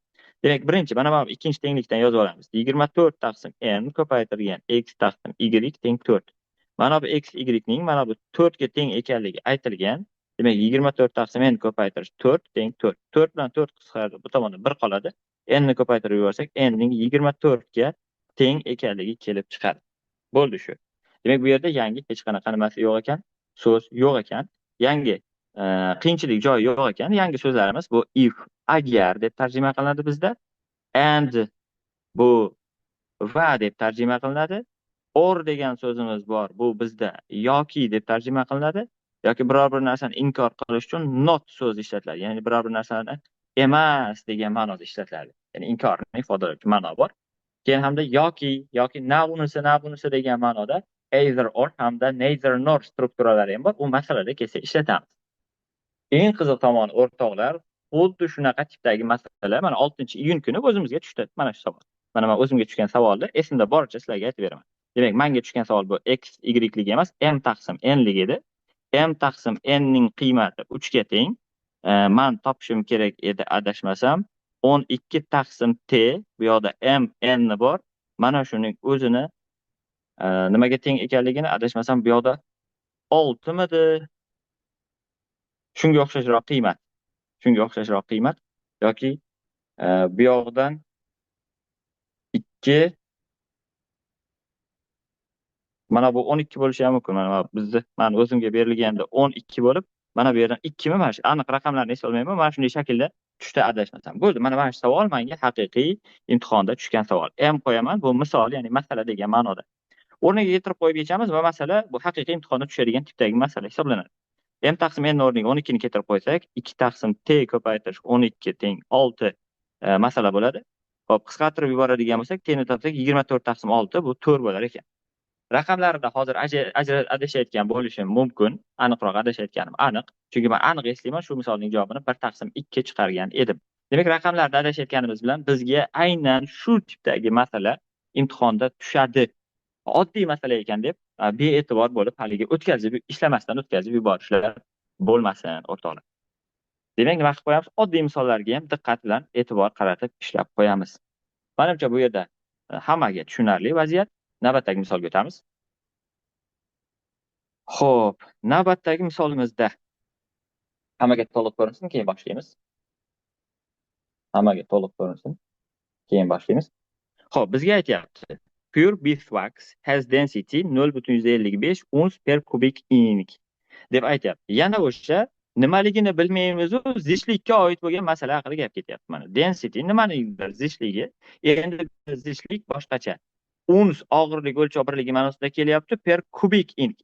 Demak, birinchi mana bu ikkinchi tenglikdan yozib olamiz. 24 taqsim n ko'paytirilgan x taqsim y teng 4. Mana bu x y ning mana bu 4 ga teng ekanligi aytilgan. Demak, 24 taqsim n ko'paytirish 4 teng 4. 4 bilan 4 qisqaradi, bu tomonda 1 qoladi. N ni ko'paytirib yuborsak, n ning 24 ga teng ekanligi kelib chiqadi. Bo'ldi shu. Demak, bu yerda yangi hech qanaqa nimasi yo'q ekan, so'z yo'q ekan. Yangi qiyinchilik joyi yo'q ekan. Yangi so'zlarimiz bu if, agar deb tarjima qilinadi bizda. And bu va deb tarjima qilinadi. Or degan so'zimiz bor, bu bizda yoki deb tarjima qilinadi yoki biror bir narsani inkor qilish uchun not so'zi ishlatiladi. Ya'ni biror bir narsani emas degan ma'noda ishlatiladi. Ya'ni inkorni ifodalovchi ma'no bor. Keyin hamda yoki yoki na unisi, na bunisi degan ma'noda either or hamda neither nor strukturalari ham bor. U masalada kelsa ishlatamiz. Eng qiziq tomoni, o'rtoqlar, xuddi shunaqa tipdagi masala mana 6-iyun kuni o'zimizga tushdi mana shu savol. Mana men o'zimga tushgan savolni esimda boricha sizlarga aytib beraman. Demak, menga tushgan savol bu x y ligi emas, m taqsim n ligi edi. M taqsim n ning qiymati 3 ga teng. Man topishim kerak edi, adashmasam 12 taqsim t, bu yoqda m n ni bor. Mana shuning o'zini nimaga teng ekanligini, adashmasam bu yoqda 6 midi? Shunga o'xshashroq qiymat. Shunga o'xshashroq qiymat yoki bu yoqdan 2, mana bu 12 bo'lishi ham mumkin. Mana bizni, mana o'zimga berilganda 12 bo'lib, mana bu yerdan 2 mi, mana shu aniq raqamlarni eslolmayman. Mana shunday shaklda tushdi, adashmasam. Bo'ldi. Mana shu savol menga haqiqiy imtihonda tushgan savol. M qo'yaman, bu misol, ya'ni masala degan ma'noda. O'rniga keltirib qo'yib yechamiz va masala bu haqiqiy imtihonda tushadigan tipdagi masala hisoblanadi. M taqsim n o'rniga 12 ni keltirib qo'ysak, 2 taqsim t ko'paytirish 12 teng 6 masala bo'ladi. Xo'p, qisqartirib yuboradigan bo'lsak, t ni topsak, 24 taqsim 6 bu 4 bo'lar ekan. Raqamlarida hozir adashayotgan bo'lishim mumkin. Aniqroq adashayotganim aniq. Chunki men aniq eslayman, shu misolning javobini 1 taqsim 2 chiqargan edim. Demak, raqamlarda adashayotganimiz bilan bizga aynan shu tipdagi masala imtihonda tushadi. Oddiy masala ekan deb bee'tibor bo'lib haligi o'tkazib, ishlamasdan o'tkazib yuborishlar bo'lmasin, o'rtoqlar. Demak, nima qilib qo'yamiz? Oddiy misollarga ham diqqat bilan e'tibor qaratib ishlab qo'yamiz. Manimcha, bu yerda hammaga tushunarli vaziyat. Navbatdagi misolga o'tamiz. Xo'p, navbatdagi misolimizda hammaga to'liq ko'rinsin, keyin boshlaymiz. Hammaga to'liq ko'rinsin, keyin boshlaymiz. Xo'p, bizga aytyapti. Pure beeswax has density 0.55 uns per cubic inch deb aytyapti. Yana o'sha nimaligini bilmaymiz-u, zichlikka oid bo'lgan masala haqida gap ketyapti mana. Density nimaning zichligi? Endi zichlik boshqacha. Uns og'irlik o'lchov birligi ma'nosida kelyapti, per kubik inch.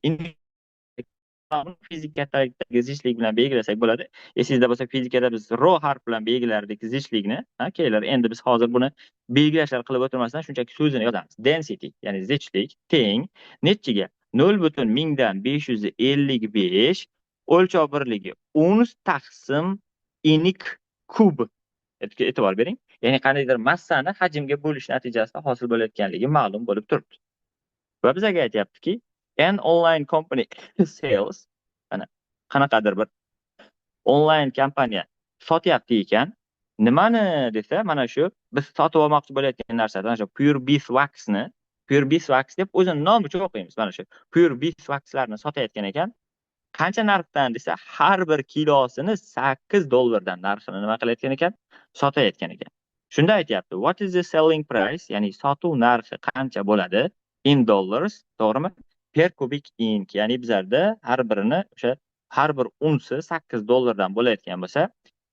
Fizikadagi zichlik bilan belgilasak bo'ladi. Esingizda bo'lsa, fizikada biz ro harf bilan belgilardik zichlikni. Ha, kelar. Endi biz hozir buni belgilashlar qilib o'tirmasdan shunchaki so'zini yozamiz. Density, ya'ni zichlik teng nechiga? 0,555 o'lchov birligi uns taqsim inik kub. E'tibor bering. Ya'ni qandaydir massani hajmga bo'lish natijasida hosil bo'layotganligi ma'lum bo'lib turibdi. Va bizga aytyaptiki, an online company sales, mana Qanaqadir bir onlayn kompaniya sotyapti ekan. Nimani desa, mana shu biz sotib olmoqchi bo'layotgan narsa, mana shu Pure Beeswaxni, Pure Beeswax deb o'zini nomicha o'qiymiz. Mana shu Pure Beeswaxlarni sotayotgan ekan. Qancha narxdan desa, har bir kilosini $8 narxini nima qilayotgan ekan? Sotayotgan ekan. Shunda aytyapti, what is the selling price? Ya'ni sotuv narxi qancha bo'ladi? In dollars, to'g'rimi? Per kubik inch, ya'ni bizlarda har birini o'sha har bir unsi $8 bo'layotgan bo'lsa,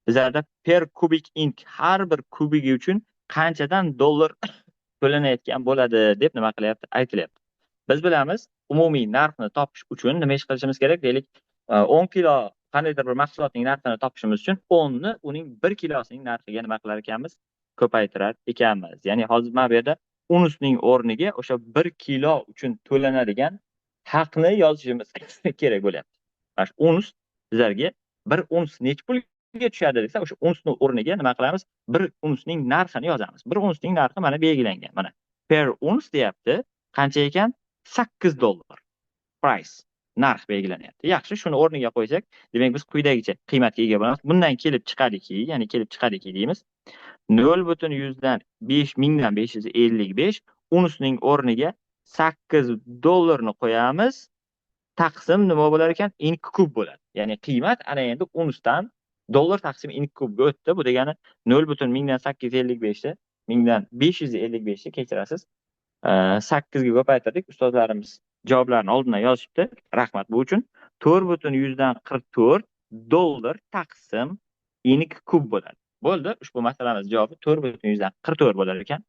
bizlarda per kubik inch har bir kubigi uchun qanchadan dollar to'lanayotgan bo'ladi deb nima qilyapti? Aytilyapti. Biz bilamiz, umumiy narxni topish uchun nima ish qilishimiz kerak? Deylik, 10 kilo qandaydir bir mahsulotning narxini topishimiz uchun 10 ni uning 1 kilosining narxiga nima qilar ekanmiz? Ko'paytirar ekanmiz. Ya'ni hozir mana bu yerda unsning o'rniga o'sha 1 kilo uchun to'lanadigan haqni yozishimiz kerak bo'lyapti. Mana shu uns bizlarga 1 uns necha pulga tushadi desa, o'sha unsning o'rniga nima qilamiz? 1 unsning narxini yozamiz. 1 unsning narxi mana belgilangan. Mana per uns deyapti. Qancha ekan? $8 price, narx belgilanyapti. Yaxshi, shuni o'rniga qo'ysak, demak biz quyidagicha qiymatga ega bo'lamiz. Bundan kelib chiqadiki, ya'ni kelib chiqadiki deymiz. Nol butun yuzdan besh mingdan besh yuz ellik besh unsning o'rniga $8 qo'yamiz. Taqsim nima bo'lar ekan? Ink kub bo'ladi. Ya'ni qiymat ana endi unsdan dollar taqsim ink kubga o'tdi. Bu degani nol butun mingdan sakkiz yuz ellik beshni, mingdan besh yuz ellik beshni kechirasiz. 8ga ko'paytirdik. Ustozlarimiz javoblarni oldindan yozishibdi. Rahmat bu uchun. To'rt butun yuzdan qirq to'rt dollar taqsim ink kub bo'ladi. Bo'ldi. Ushbu masalamiz javobi to'rt butun yuzdan qirq to'rt bo'lar ekan.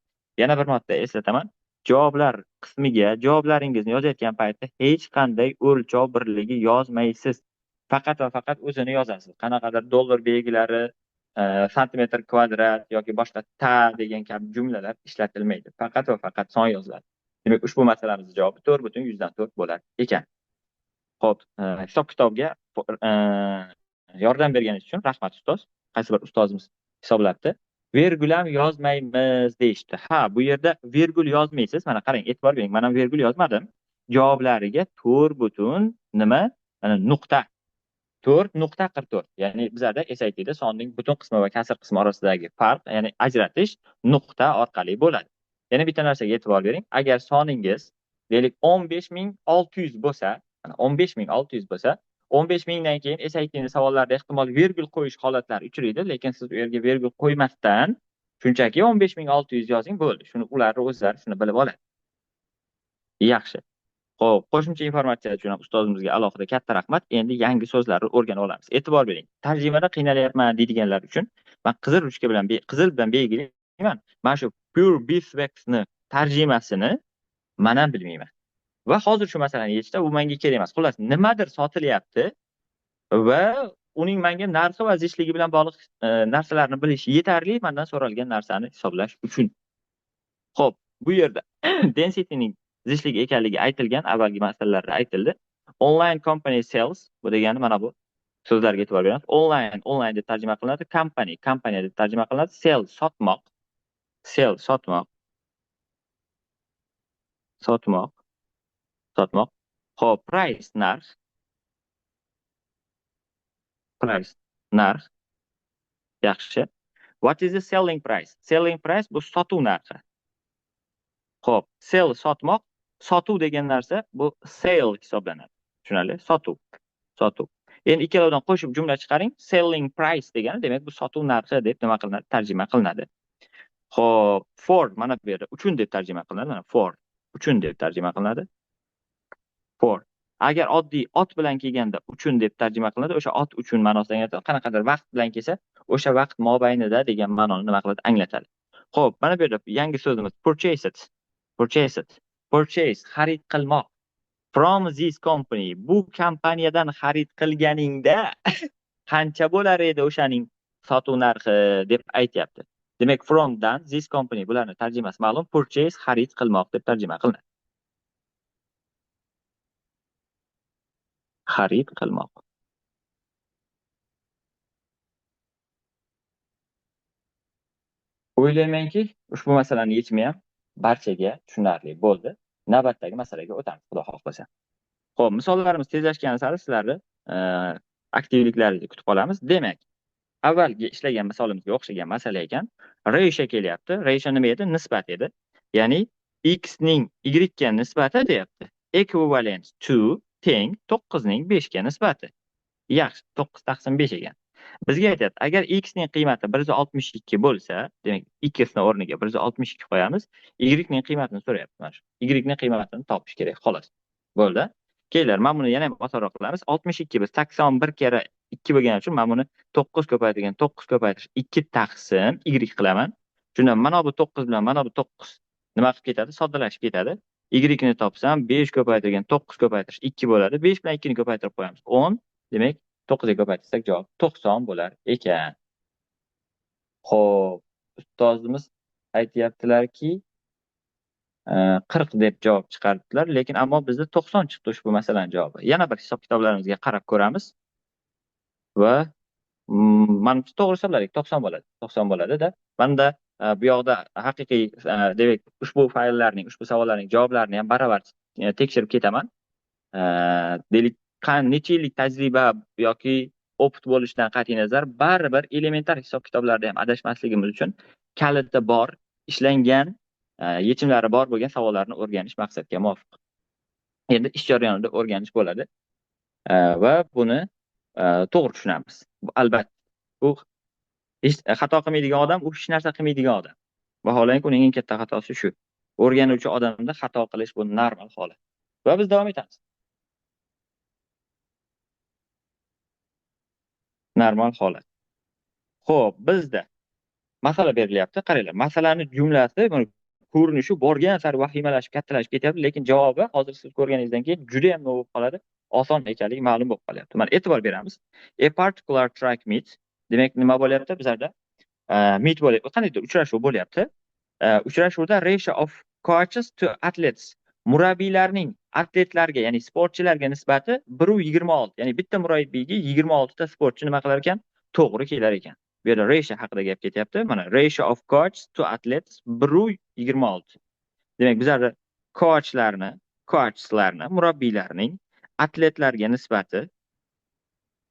Yana bir marta eslataman. Javoblar qismiga javoblaringizni yozayotgan paytda hech qanday o'lchov birligi yozmaysiz. Faqat va faqat o'zini yozasiz. Qanaqadir dollar belgilari, santimetr kvadrat yoki boshqa ta degan kabi jumlalar ishlatilmaydi. Faqat va faqat son yoziladi. Demak, ushbu masalamiz javobi to'rt butun yuzdan to'rt bo'lar ekan. Xo'p, hisob-kitobga yordam berganingiz uchun rahmat ustoz. Qaysi bir ustozimiz hisoblabdi. Vergul ham yozmaymiz deyishdi. Ha, bu yerda vergul yozmaysiz. Mana qarang, e'tibor bering. Mana vergul yozmadim. Javoblariga to'rt butun nima? Mana nuqta. To'rt nuqta qirq to'rt. Ya'ni bizlarda SATda sonning butun qismi va kasr qismi orasidagi farq, ya'ni ajratish nuqta orqali bo'ladi. Yana bitta narsaga e'tibor bering. Agar soningiz deylik o'n besh ming olti yuz bo'lsa, mana o'n besh ming olti yuz bo'lsa, o'n besh mingdan keyin SATning savollarida ehtimol vergul qo'yish holatlari uchraydi, lekin siz u yerga vergul qo'ymasdan shunchaki o'n besh ming olti yuz yozing, bo'ldi. Shuni ular o'zlari shuni bilib oladi. Yaxshi. Xo'p, qo'shimcha informatsiya uchun ham ustozimizga alohida katta rahmat. Endi yangi so'zlarni o'rganib olamiz. E'tibor bering. Tarjimada qiynalyapman deydiganlar uchun men qizil ruchka bilan qizil bilan belgilayman. Mana shu Pure Beeswaxni tarjimasini men ham bilmayman. Va hozir shu masalani yechishda u menga kerak emas. Xullas, nimadir sotilyapti va uning menga narxi va zichligi bilan bog'liq narsalarni bilish yetarli mendan so'ralgan narsani hisoblash uchun. Xo'p, bu yerda densityning zichligi ekanligi aytilgan, avvalgi masalalarda aytildi. Online company sales, bu degani mana bu so'zlarga e'tibor beramiz. Online, online deb tarjima qilinadi, company, company deb tarjima qilinadi, sell sotmoq, sell sotmoq, sotmoq, sotmoq. Xo'p, price narx, price narx. Yaxshi. What is the selling price? Selling price bu sotuv narxi. Xo'p, sell sotmoq, sotuv degan narsa bu sale hisoblanadi. Tushunarli? Sotuv. Sotuv. Endi ikkalovidan qo'shib jumla chiqaring. Selling price degani demak bu sotuv narxi deb nima qilinadi? Tarjima qilinadi. Xo'p, for mana bu yerda uchun deb tarjima qilinadi. Mana for uchun deb tarjima qilinadi. For. Agar oddiy ot bilan kelganda uchun deb tarjima qilinadi, o'sha ot uchun ma'nosini anglatadi. Qanaqadir vaqt bilan kelsa, o'sha vaqt mobaynida degan ma'noni nima qiladi? Anglatadi. Xo'p, mana bu yerda yangi so'zimiz purchased. Purchased. Purchase, xarid qilmoq. From this company, bu kompaniyadan xarid qilganingda qancha bo'lar edi o'shaning sotuv narxi deb aytyapti. Demak, from dan this company bularni tarjimasi ma'lum, purchase xarid qilmoq deb tarjima qilinadi. Xarid qilmoq. O'ylaymanki, ushbu masalani yechimi ham barchaga tushunarli bo'ldi. Navbatdagi masalaga o'tamiz, Xudo xohlasa. Xo'p, misollarimiz tezlashgani sari sizlarni Aktivliklaringizni kutib qolamiz. Demak, avvalgi ishlagan misolimizga o'xshagan masala ekan. Ratio kelyapti. Ratio nima edi? Nisbat edi. Ya'ni x ning y ga nisbati deyapti. Equivalent to teng 9 ning 5 ga nisbati. Yaxshi, 9 taqsim 5 ekan. Bizga aytyapti, agar x ning qiymati 162 bo'lsa, demak x ning o'rniga 162 qo'yamiz, y ning qiymatini so'rayapti mana shu. Y ning qiymatini topish kerak, xolos. Bo'ldi. Kelinglar, mana buni yana ham osonroq qilamiz. 62 biz 81 karra 2 bo'lgani uchun mana buni 9 ko'paytirgan 9 ko'paytirish 2 taqsim y qilaman. Shunda mana bu 9 bilan mana bu 9 nima qilib ketadi? Soddalashib ketadi. Y ni topsam 5 ko'paytirgan 9 ko'paytirish 2 bo'ladi. 5 bilan 2 ni ko'paytirib qo'yamiz. 10, demak 9 ga ko'paytirsak javob 90 bo'lar ekan. Xo'p, ustozimiz aytyaptilarki, 40 deb javob chiqaribdilar, lekin ammo bizda 90 chiqdi ushbu masalaning javobi. Yana bir hisob kitoblarimizga qarab ko'ramiz. Va manimcha to'g'ri hisobladik, 90 bo'ladi. 90 bo'ladi-da. Menda bu yoqda haqiqiy, demak, ushbu fayllarning, ushbu savollarning javoblarini ham baravar tekshirib ketaman. Deylik, necha yillik tajriba yoki опыт bo'lishidan qat'iy nazar, baribir elementar hisob kitoblarda ham adashmasligimiz uchun kaliti bor, ishlangan, yechimlari bor bo'lgan savollarni o'rganish maqsadga muvofiq. Endi ish jarayonida o'rganish bo'ladi. Va buni to'g'ri tushunamiz. Albatta, bu hech xato qilmaydigan odam, u hech narsa qilmaydigan odam. Vaholanki, uning eng katta xatosi shu. O'rganuvchi odamda xato qilish bu normal holat. Va biz davom etamiz. Normal holat. Xo'p, bizda masala berilyapti. Qaranglar, masalani jumlasi mana ko'rinishi borgan sari vahimalashib, kattalashib ketyapti, lekin javobi hozir siz ko'rganingizdan keyin juda ham nima bo'lib qoladi? Oson ekanligi ma'lum bo'lib qolyapti. Mana e'tibor beramiz. A particular track meet, demak nima bo'lyapti bizlarda? Meet bo'lyapti. Qandaydir uchrashuv bo'lyapti. Uchrashuvda ratio of coaches to athletes, murabbiylarning atletlarga, ya'ni sportchilarga nisbati 1.26, ya'ni bitta murabbiyga 26 ta sportchi nima qilar ekan? To'g'ri kelar ekan. Bu yerda ratio haqida gap ketyapti. Mana ratio of coaches to athletes 1.26. Demak, bizlarda coachlarni, murabbiylarning atletlarga nisbati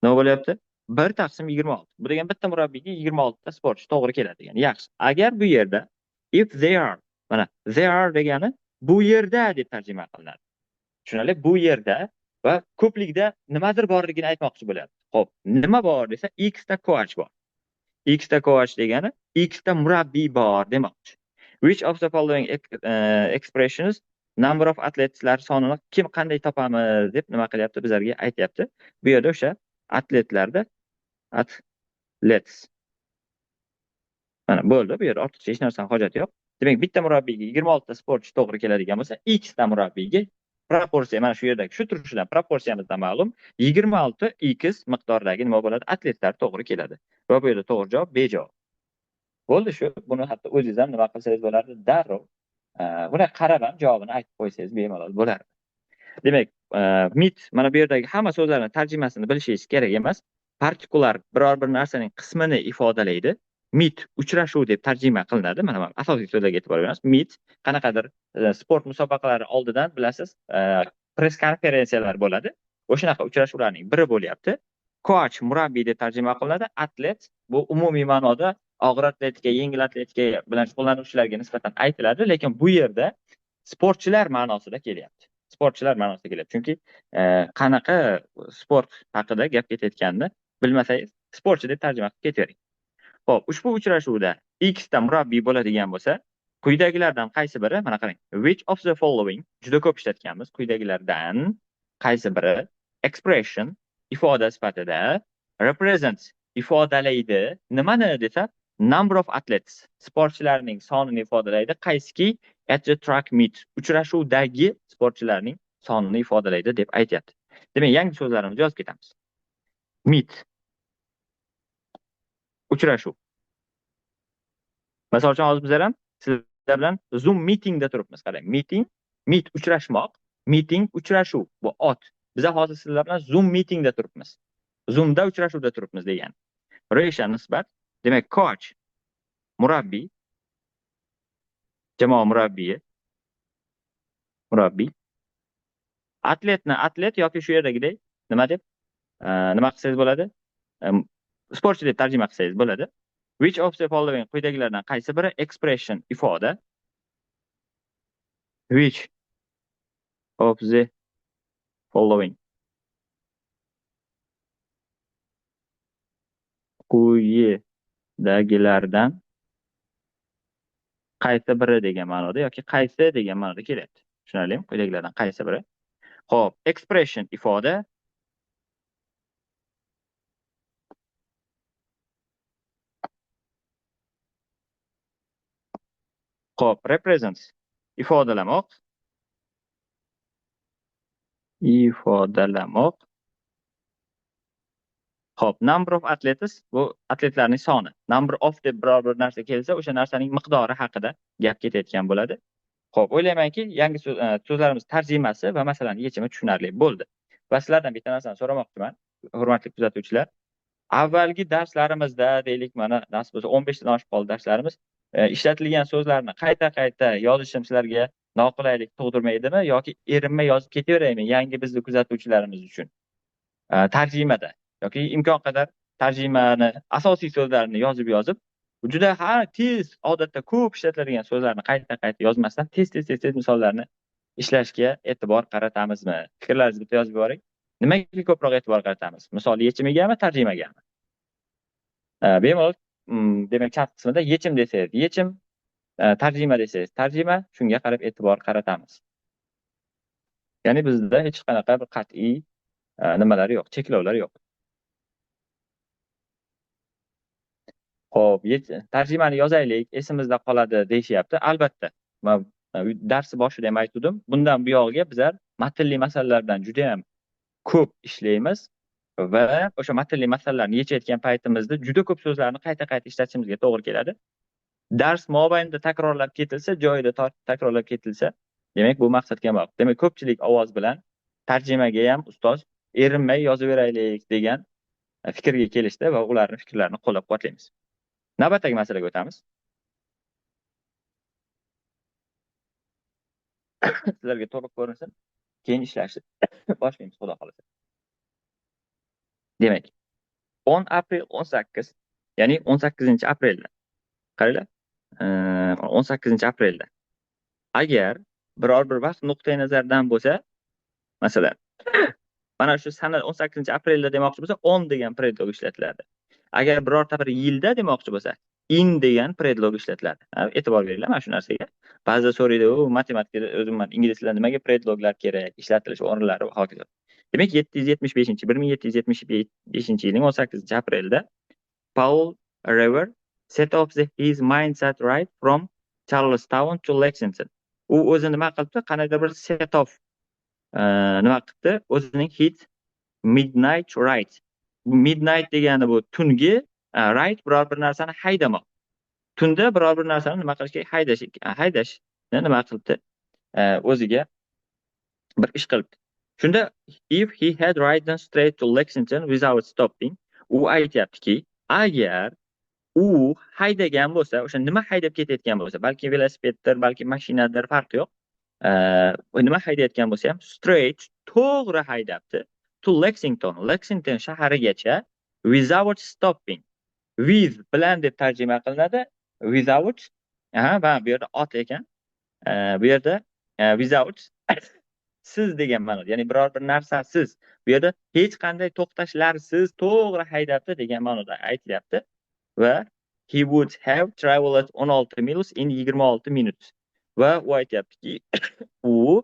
nima bo'lyapti? 1 taqsim 26. Bu degan bitta murabbiyga 26 ta sportchi to'g'ri keladi degan. Yaxshi. Agar bu yerda if they are, mana they are degani bu yerda deb tarjima qilinadi. Tushunarli? Bu yerda va ko'plikda nimadir borligini aytmoqchi bo'lyapti. Xo'p, nima bor desa, x ta coach bor. X ta coach degani x ta murabbiy bor demoqchi. Which of the following expressions number of athleteslar sonini kim qanday topamiz deb nima qilyapti, bizlarga aytyapti. Bu yerda o'sha atletlarda athletes. Mana bo'ldi, bu yerda ortiqcha hech narsani hojati yo'q. Demak, bitta murabbiyga 26 ta sportchi to'g'ri keladigan bo'lsa, x ta murabbiyga proporsiya mana shu yerdagi shu turishidan proporsiyamizdan ma'lum 26 x miqdordagi nima bo'ladi? Atletlar to'g'ri keladi. Va bu yerda to'g'ri javob B javob. Bo'ldi shu. Buni hatto o'zingiz ham nima qilsangiz bo'lardi, darrov buni qarab ham javobini aytib qo'ysangiz bemalol bo'lardi. Demak, meet mana bu yerdagi hamma so'zlarning tarjimasini bilishingiz kerak emas. Particular biror bir narsaning qismini ifodalaydi. Meet uchrashuv deb tarjima qilinadi. Mana asosiy so'zlarga e'tibor beramiz. Meet qanaqadir sport musobaqalari oldidan bilasiz, press konferensiyalar bo'ladi. O'shanaqa uchrashuvlarning biri bo'lyapti. Coach murabbiy deb tarjima qilinadi. Atlet bu umumiy ma'noda og'ir atletika, yengil atletika bilan shug'ullanuvchilarga nisbatan aytiladi, lekin bu yerda sportchilar ma'nosida kelyapti. Sportchilar ma'nosida kelyapti. Chunki qanaqa sport haqida gap ketayotganini bilmasangiz, sportchi deb tarjima qilib ketavering. Xo'p, ushbu uchrashuvda x ta murabbiy bo'ladigan bo'lsa, quyidagilardan qaysi biri, mana qarang, which of the following juda ko'p ishlatganmiz, quyidagilardan qaysi biri expression ifoda sifatida represents ifodalaydi nimani desa, number of athletes sportchilarning sonini ifodalaydi, qaysiki at the track meet uchrashuvdagi sportchilarning sonini ifodalaydi deb aytyapti. Demak, yangi so'zlarimizni yozib ketamiz. Meet uchrashuv. Misol uchun, hozir bizlar ham sizlar bilan Zoom meetingda turibmiz. Qarang, meeting, meet uchrashmoq, meeting uchrashuv. Bu ot. Biz hozir sizlar bilan Zoom meetingda turibmiz. Zoomda uchrashuvda turibmiz degan. Ratio nisbat, demak, coach murabbiy, jamoa murabbiyi, murabbiy. Atletni atlet yoki shu yerdagidek nima deb? Nima qilsangiz bo'ladi? Sportchi deb tarjima qilsangiz bo'ladi. Which of the following, quyidagilardan qaysi biri expression, ifoda? Which of the following, quyidagilardan qaysi biri degan ma'noda yoki qaysi degan ma'noda kelyapti. Tushunarlimi? Quyidagilardan qaysi biri? Xo'p, expression ifoda. Xo'p, represents ifodalamoq. Ifodalamoq. Xo'p, number of athletes bu atletlarning soni. Number of deb biror bir narsa kelsa, o'sha narsaning miqdori haqida gap ketayotgan bo'ladi. Xo'p, o'ylaymanki, yangi so'zlarimiz tarjimasi va masalani yechimi tushunarli bo'ldi. Va sizlardan bitta narsani so'ramoqchiman, hurmatli kuzatuvchilar. Avvalgi darslarimizda, deylik, mana nasib bo'lsa 15 dan oshib qoldi darslarimiz, ishlatilgan so'zlarni qayta-qayta yozishim sizlarga noqulaylik tug'dirmaydimi yoki erinmay yozib ketaveraymi yangi bizni kuzatuvchilarimiz uchun? Tarjimada yoki imkon qadar tarjimani asosiy so'zlarini yozib-yozib, juda tez, odatda ko'p ishlatiladigan so'zlarni qayta-qayta yozmasdan tez-tez misollarni ishlashga e'tibor qaratamizmi? Fikrlaringizni bitta yozib yuboring. Nimaga ko'proq e'tibor qaratamiz? Misol yechimigami, tarjimagami? Bemalol, demak, chat qismida yechim desangiz, yechim, tarjima desangiz, tarjima, shunga qarab e'tibor qaratamiz. Ya'ni bizda hech qanaqa bir qat'iy nimalar yo'q, cheklovlar yo'q. Xo'p, tarjimani yozaylik, esimizda qoladi deyishyapti. Albatta, men darsi boshida ham aytdim, bundan buyog'iga bizlar matnli masalalardan juda ham ko'p ishlaymiz va o'sha matnli masalalarni yechayotgan paytimizda juda ko'p so'zlarni qayta-qayta ishlatishimizga to'g'ri keladi. Dars mobaynida takrorlab ketilsa, joyida takrorlab ketilsa, demak bu maqsadga muvofiq. Demak, ko'pchilik ovoz bilan tarjimaga ham ustoz erinmay yozaveraylik degan fikrga kelishdi va ularning fikrlarini qo'llab-quvvatlaymiz. Navbatdagi masalaga o'tamiz. Sizlarga to'liq ko'rinsin, keyin ishlashni boshlaymiz, xudo xohlasa. Demak, 10 aprel 18, ya'ni 18-aprelda. Qaranglar, 18-aprelda. Agar biror bir vaqt nuqtai nazardan bo'lsa, masalan, mana shu sana 18-aprelda demoqchi bo'lsa, 10 degan predlog ishlatiladi. Agar birorta bir yilda demoqchi bo'lsa, in degan predlog ishlatiladi. Ha, e'tibor beringlar mana shu narsaga. Ba'zida so'raydi, u matematikada o'zim man ingliz tilida nimaga predloglar kerak, ishlatilish o'rinlari va hokazo. Demak, yetti yuz yetmish beshinchi, bir ming yetti yuz yetmish beshinchi yilning 18-aprelda Paul Revere set off his mindset right from Charlestown to Lexington. U o'zi nima qilibdi? Qandaydir bir set off, nima qilibdi? O'zining hit midnight ride. Midnight degani bu tungi, ride biror bir narsani haydamoq. Tunda biror bir narsani nima qilish kerak? Haydash, haydash nima qilibdi? O'ziga bir ish qilibdi. Shunda if he had ridden straight to Lexington without stopping, u aytyaptiki, agar u haydagan bo'lsa, o'sha nima haydab ketayotgan bo'lsa, balki velosipeddir, balki mashinadir, farqi yo'q. Nima haydayotgan bo'lsa ham straight, to'g'ri haydabdi to Lexington, Lexington shaharigacha without stopping. With bilan deb tarjima qilinadi. Without, aha, va bu yerda ot ekan. Bu yerda without siz degan ma'noda, ya'ni biror bir narsasiz. Bu yerda hech qanday to'xtashlarsiz to'g'ri haydabdi degan ma'noda aytilyapti. Va he would have traveled 16 miles in 26 minutes. Va u aytyaptiki, u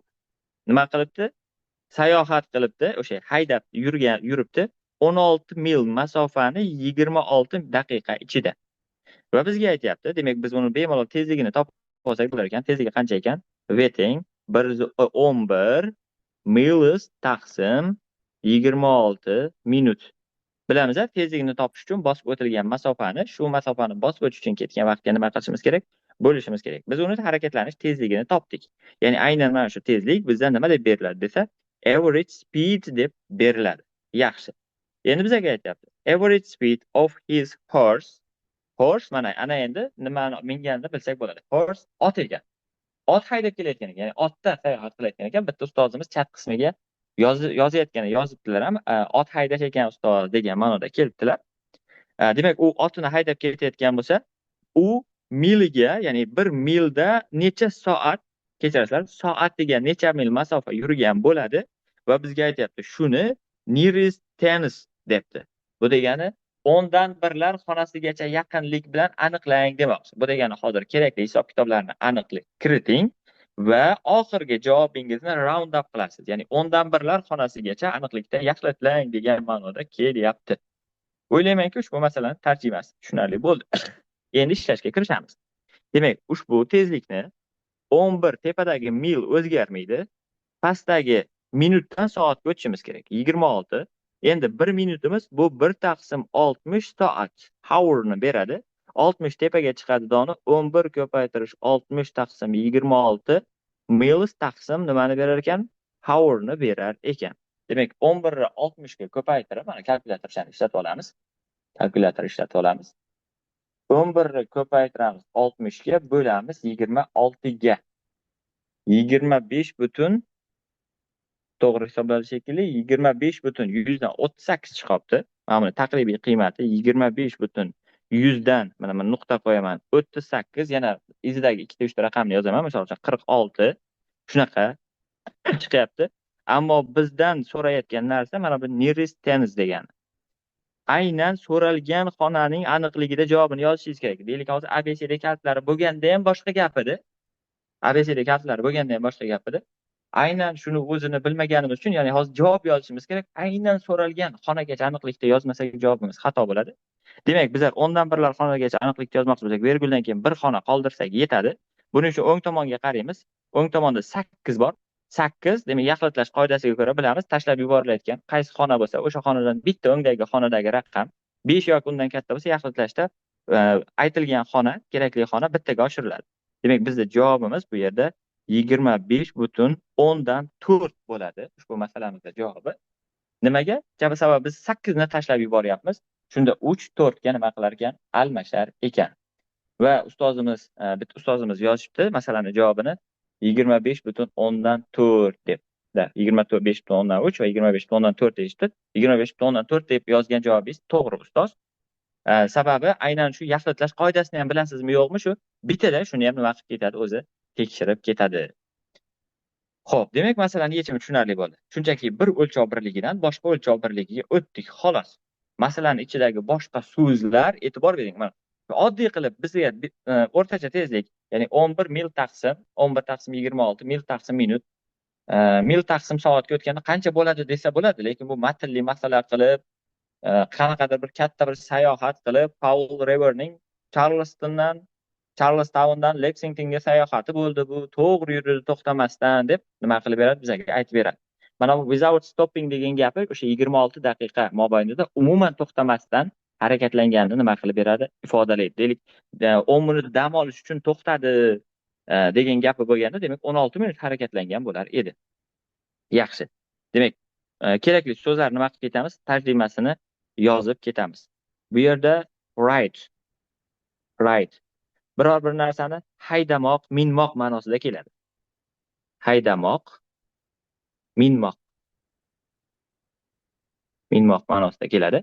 nima qilibdi? Sayohat qilibdi, o'sha haydab yurgan, yuribdi 16 mil masofani 26 daqiqa ichida. Va bizga aytyapti, demak biz uni bemalol tezligini topib olsak bo'lar ekan. Tezligi qancha ekan? V teng bir yuz o'n bir miles taqsim 26 minut. Bilamiz, tezligini topish uchun bosib o'tilgan masofani, shu masofani bosib o'tish uchun ketgan vaqtga nima qilishimiz kerak? Bo'lishimiz kerak. Biz uni harakatlanish tezligini topdik. Ya'ni aynan mana shu tezlik bizdan nima deb beriladi desa, average speed deb beriladi. Yaxshi. Endi bizga aytyapti. Average speed of his horse. Horse mana ana endi nimani minganini bilsak bo'ladi. Horse ot ekan. Ot haydab kelayotgan ekan, ya'ni otda sayohat qilayotgan ekan. Bitta ustozimiz chat qismiga Yozayotganda yozibdilar ham, ot haydash ekan ustoz degan ma'noda kelibdilar. Demak, u otini haydab ketayotgan bo'lsa, u miliga, ya'ni bir milda necha soat, kechirasizlar, soat degan necha mil masofa yurgan bo'ladi va bizga aytyapti, shuni nearest tens debdi. Bu degani o'ndan birlar xonasigacha yaqinlik bilan aniqlang demoqchi. Bu degani hozir kerakli hisob-kitoblarni aniqlik kiriting va oxirgi javobingizni round up qilasiz. Ya'ni o'ndan birlar xonasigacha aniqlikda yaxlatlang degan ma'noda kelyapti. O'ylaymanki, ushbu masalani tarjimasi tushunarli bo'ldi. Endi ishlashga kirishamiz. Demak, ushbu tezlikni 11 tepadagi mil o'zgarmaydi. Pastdagi minutdan soatga o'tishimiz kerak. 26. Endi 1 minutimiz bu 1 taqsim 60 soat hourni beradi. 60 tepaga chiqadi doni 11 ko'paytirish 60 taqsim 26 miles taqsim nimani berar ekan? Hourni berar ekan. Demak, 11 ni 60 ga ko'paytirib, mana kalkulyatorchani ishlatib olamiz. Kalkulyator ishlatib olamiz. 11 ni ko'paytiramiz 60 ga, bo'lamiz 26 ga. 25 butun, to'g'ri hisobladi shekilli, 25,38 chiqyapti. Mana buni taqribiy qiymati 25 butun yuzdan, mana men nuqta qo'yaman, 38, yana izidagi ikkita uchta raqamni yozaman, misol uchun 46, shunaqa chiqyapti. Ammo bizdan so'rayotgan narsa mana bu nearest tens degani. Aynan so'ralgan xonaning aniqligida javobini yozishingiz kerak. Deylik, hozir ABCD kalitlari bo'lganda ham boshqa gap edi. ABCD kalitlari bo'lganda ham boshqa gap edi. Aynan shuni o'zini bilmaganimiz uchun, ya'ni hozir javob yozishimiz kerak. Aynan so'ralgan xonagacha aniqlikda yozmasak javobimiz xato bo'ladi. Demak, bizlar o'ndan birlar xonagacha aniqlikda yozmoqchi bo'lsak, verguldan keyin bir xona qoldirsak yetadi. Buning uchun o'ng tomonga qaraymiz. O'ng tomonda 8 bor. 8, demak, yaxlatlash qoidasiga ko'ra bilamiz, tashlab yuborilayotgan qaysi xona bo'lsa, o'sha xonadan bitta o'ngdagi xonadagi raqam 5 yoki undan katta bo'lsa, yaxlatlashda aytilgan xona, kerakli xona bittaga oshiriladi. Demak, bizda javobimiz bu yerda 25,4 bo'ladi. Ushbu masalamizda javobi. Nimaga? Sababi biz 8 ni tashlab yuboryapmiz. Shunda 3 4 ga nima qilar ekan? Almashar ekan. Va ustozimiz, bitta ustozimiz yozishibdi masalani javobini 25,4 deb. Da, 25,3 va 25,4 deyishibdi. 25,4 deb yozgan javobingiz to'g'ri, ustoz. Sababi aynan shu yaxlatlash qoidasini ham bilasizmi yo'qmi, shu bittada shuni ham nima qilib ketadi, o'zi tekshirib ketadi. Xo'p, demak, masalani yechimi tushunarli bo'ldi. Shunchaki bir o'lchov birligidan boshqa o'lchov birligiga o'tdik, xolos. Masalani ichidagi boshqa so'zlar, e'tibor bering, mana oddiy qilib bizga o'rtacha tezlik, ya'ni 11 mil taqsim 11 taqsim 26 mil taqsim minut, mil taqsim soatga o'tganda qancha bo'ladi desa bo'ladi, lekin bu matnli masala qilib, qanaqadir bir katta bir sayohat qilib, Paul Reverning Charlestowndan Lexingtonga sayohati bo'ldi, bu to'g'ri yurdi to'xtamasdan deb nima qilib beradi, bizga aytib beradi. Mana bu without stopping degan gapi o'sha 26 daqiqa mobaynida umuman to'xtamasdan harakatlanganini nima qilib beradi, ifodalaydi. Deylik, 10 minut dam olish uchun to'xtadi degan gapi bo'lganda, demak 16 minut harakatlangan bo'lar edi. Yaxshi. Demak, kerakli so'zlarni nima qilib ketamiz? Tarjimasini yozib ketamiz. Bu yerda ride, ride biror bir narsani haydamoq, minmoq ma'nosida keladi. Haydamoq, minmoq. Minmoq ma'nosida keladi.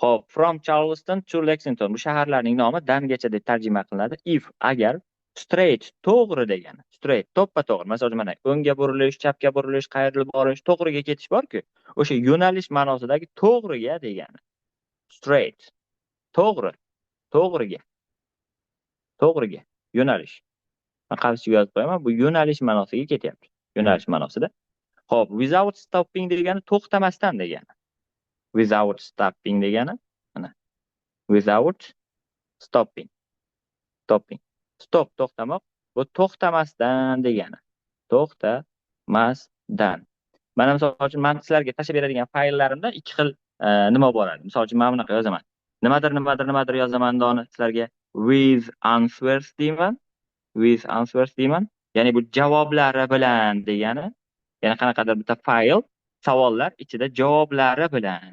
Xo'p, from Charleston to Lexington, bu shaharlarning nomi dangacha deb tarjima qilinadi. If agar, straight to'g'ri degani. Straight to'ppa to'g'ri. Masalan, mana o'ngga burilish, chapga burilish, qayrilib borish, to'g'riga ketish bor-ku. O'sha yo'nalish ma'nosidagi to'g'riga degani. Straight. To'g'ri. To'g'riga. To'g'riga. Yo'nalish. Men qavsga yozib qo'yaman. Bu yo'nalish ma'nosiga ketyapti. Yo'nalish ma'nosida. Xo'p, without stopping degani to'xtamasdan degani. Without stopping degani mana. Without stopping. Stopping. Stop to'xtamoq, bu to'xtamasdan degani. To'xtamasdan. Mana misol uchun men sizlarga tashlab beradigan fayllarimda ikki xil nima bo'ladi. Misol uchun men bunaqa yozaman. Nimadir, nimadir, nimadir yozaman doni sizlarga with answers deyman. With answers deyman. Ya'ni bu javoblari bilan degani. Ya'ni qanaqadir bitta fayl savollar ichida javoblari bilan.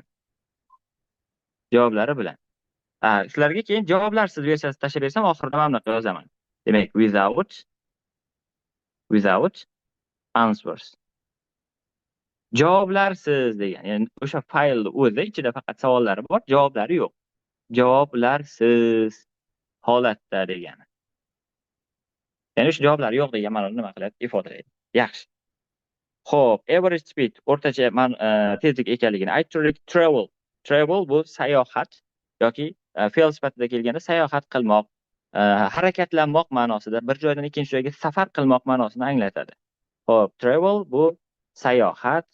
Javoblari bilan. Sizlarga keyin javoblarsiz versiyasi tashlab bersam, oxirida mana bunaqa yozaman. Demak, without answers. Javoblarsiz degan, ya'ni o'sha faylni o'zi ichida faqat savollari bor, javoblari yo'q. Javoblarsiz holatda degani. Ya'ni o'sha javoblari yo'q degan ma'noni nima qiladi? Ifodalaydi. Yaxshi. Xo'p, average speed o'rtacha tezlik ekanligini aytib turdik. Travel. Travel bu sayohat yoki fe'l sifatida kelganda sayohat qilmoq, harakatlanmoq ma'nosida, bir joydan ikkinchi joyga safar qilmoq ma'nosini anglatadi. Xo'p, travel bu sayohat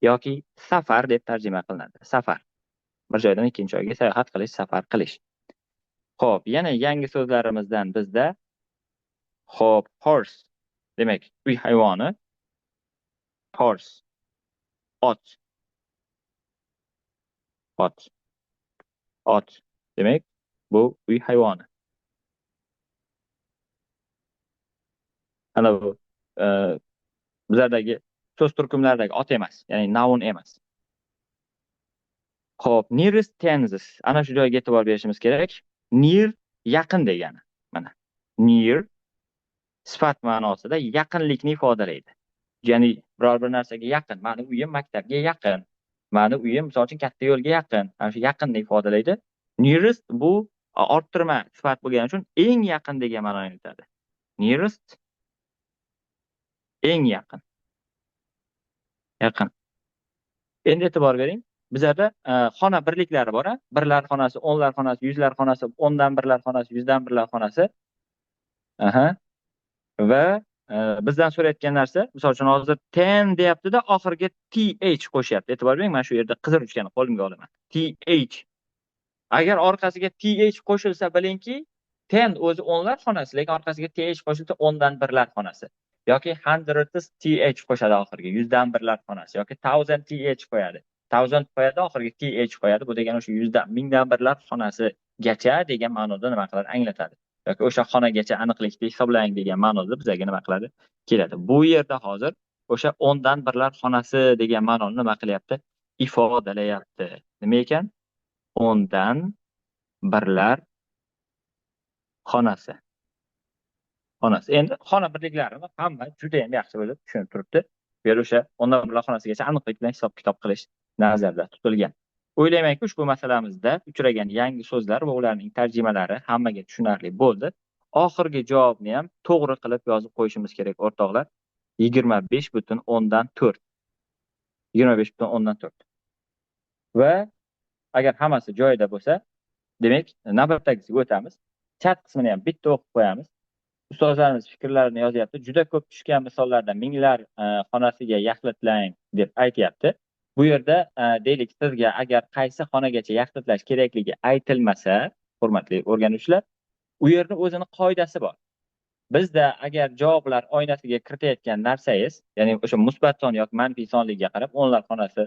yoki safar deb tarjima qilinadi. Safar. Bir joydan ikkinchi joyga sayohat qilish, safar qilish. Xo'p, yana yangi so'zlarimizdan bizda xo'p, horse demak, uy hayvoni. Horse. Ot. Ot. Ot. Demak, bu uy hayvoni. Ana bu bizlardagi so'z turkumlaridagi ot emas, ya'ni noun emas. Xo'p, nearest tenses. Ana shu joyga e'tibor berishimiz kerak. Near yaqin degani. Mana near sifat ma'nosida yaqinlikni ifodalaydi. Ya'ni biror bir narsaga yaqin. Mani uyim maktabga yaqin. Mani uyim misol uchun katta yo'lga yaqin. Ana shu yaqinni ifodalaydi. Nearest bu orttirma sifat bo'lgani uchun eng yaqin degan ma'noni anglatadi. Nearest eng yaqin. Yaqin. Endi e'tibor bering. Bizlarda xona birliklari bor, birlar xonasi, o'nlar xonasi, yuzlar xonasi, o'ndan birlar xonasi, yuzdan birlar xonasi. Aha. Va bizdan so'rayotgan narsa, misol uchun hozir 10 deyapti-da, oxiriga th qo'shyapti. E'tibor bering, mana shu yerda qizil ruchkani qo'limga olaman. Th. Agar orqasiga th qo'shilsa, bilingki, 10 o'zi o'nlar xonasi, lekin orqasiga th qo'shilsa o'ndan birlar xonasi. Yoki hundreds th qo'shadi oxiriga, yuzdan birlar xonasi, yoki thousand th qo'yadi. Thousand qo'yadi, oxiriga th qo'yadi. Bu degani o'sha yuzdan, mingdan birlar xonasigacha degan ma'noda nima qiladi? Anglatadi. Yoki o'sha xonagacha aniqlikda hisoblang degan ma'noda bizga nima qiladi? Keladi. Bu yerda hozir o'sha o'ndan birlar xonasi degan ma'noni nima qilyapti? Ifodalayapti. Nima ekan? O'ndan birlar xonasi. Xonasi. Endi xona birliklarini hamma juda ham yaxshi bilib tushunib turibdi. Bu yerda o'sha o'ndan birlar xonasigacha aniqlik bilan hisob-kitob qilish nazarda tutilgan. O'ylaymanki, ushbu masalamizda uchragan yangi so'zlar va ularning tarjimalari hammaga tushunarli bo'ldi. Oxirgi javobni ham to'g'ri qilib yozib qo'yishimiz kerak, o'rtoqlar. 25,4. 25,4. Va agar hammasi joyida bo'lsa, demak, navbatdagisiga o'tamiz. Chat qismini ham bitta o'qib qo'yamiz. Ustozlarimiz fikrlarini yozyapti. Juda ko'p tushgan misollarda minglar xonasiga yaxlitlang deb aytyapti. Bu yerda deylik, sizga agar qaysi xonagacha yaxlitlash kerakligi aytilmasa, hurmatli o'rganuvchilar, u yerda o'zini qoidasi bor. Bizda agar javoblar oynasiga kiritayotgan narsangiz, ya'ni o'sha musbat son yoki manfiy sonligiga qarab o'nlar xonasi,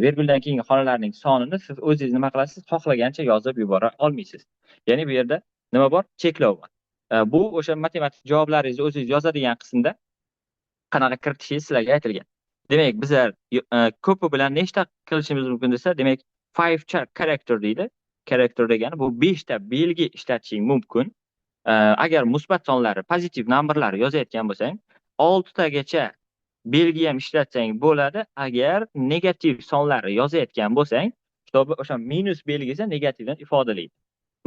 verguldan keyingi xonalarning sonini siz o'zingiz nima qilasiz? Xohlagancha yozib yubora olmaysiz. Ya'ni bu yerda nima bor? Cheklov bor. Bu o'sha matematik javoblaringizni o'zingiz yozadigan qismda qanaqa kiritishingiz sizlarga aytilgan. Demak, bizlar ko'pi bilan nechta qilishimiz mumkin desa, demak 5 character deydi. Character degani bu 5 ta belgi ishlatishing mumkin. Agar musbat sonlari, pozitiv numberlari yozayotgan bo'lsang, 6 tagacha belgi ham ishlatsang bo'ladi. Agar negativ sonlarni yozayotgan bo'lsang, o'sha minus belgisi negativdan ifodalaydi.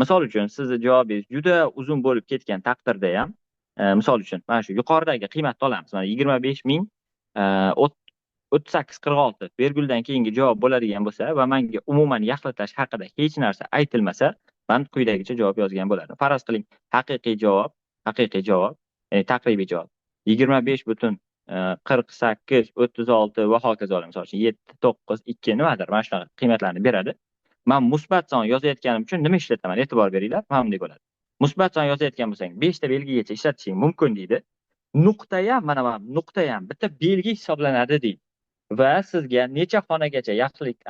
Misol uchun, sizni javobingiz juda uzun bo'lib ketgan taqdirda ham, misol uchun, mana shu yuqoridagi qiymatni olamiz. Mana yigirma besh ming, o'ttiz sakkiz qirq olti verguldan keyingi javob bo'ladigan bo'lsa va menga umuman yaxlitlash haqida hech narsa aytilmasa, men quyidagicha javob yozgan bo'lardim. Faraz qiling, haqiqiy javob, haqiqiy javob, ya'ni taqribiy javob yigirma besh butun, qirq sakkiz o'ttiz olti va hokazo, misol uchun 7 9 2 nimadir mana shunaqa qiymatlarni beradi. Men musbat son yozayotganim uchun nima ishlataman? E'tibor beringlar, mana bunday bo'ladi. Musbat son yozayotgan bo'lsang, 5 ta belgigacha ishlatishing mumkin deydi. Nuqta ham, mana bu nuqta ham bitta belgi hisoblanadi deydi. Va sizga necha xonagacha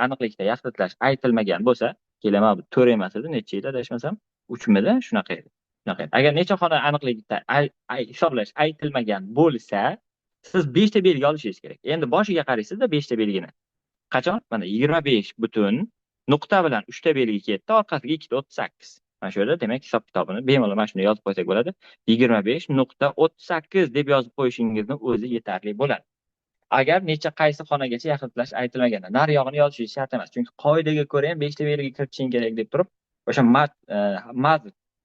aniqlikda yaxlitlash aytilmagan bo'lsa, kelaman, bu 4 emas edi, necha edi adashmasam, 3midi, shunaqa edi. Shunaqa edi. Agar necha xona aniqlikda hisoblash aytilmagan bo'lsa, siz 5 ta belgi olishingiz kerak. Endi boshiga qaraysizda 5 ta belgini. Qachon? Mana 25 butun nuqta bilan 3 ta belgi ketdi, orqasiga ikkita o'ttiz sakkiz. Mana shu yerda demak hisob-kitobini bemalol mana shuni yozib qo'ysak bo'ladi. 25.38 deb yozib qo'yishingizni o'zi yetarli bo'ladi. Agar necha qaysi xonagacha yaxlitlash aytilmaganda, nariyog'ini yozishingiz shart emas. Chunki qoidaga ko'ra ham 5 ta belgi kiritishing kerak deb turib, o'sha mat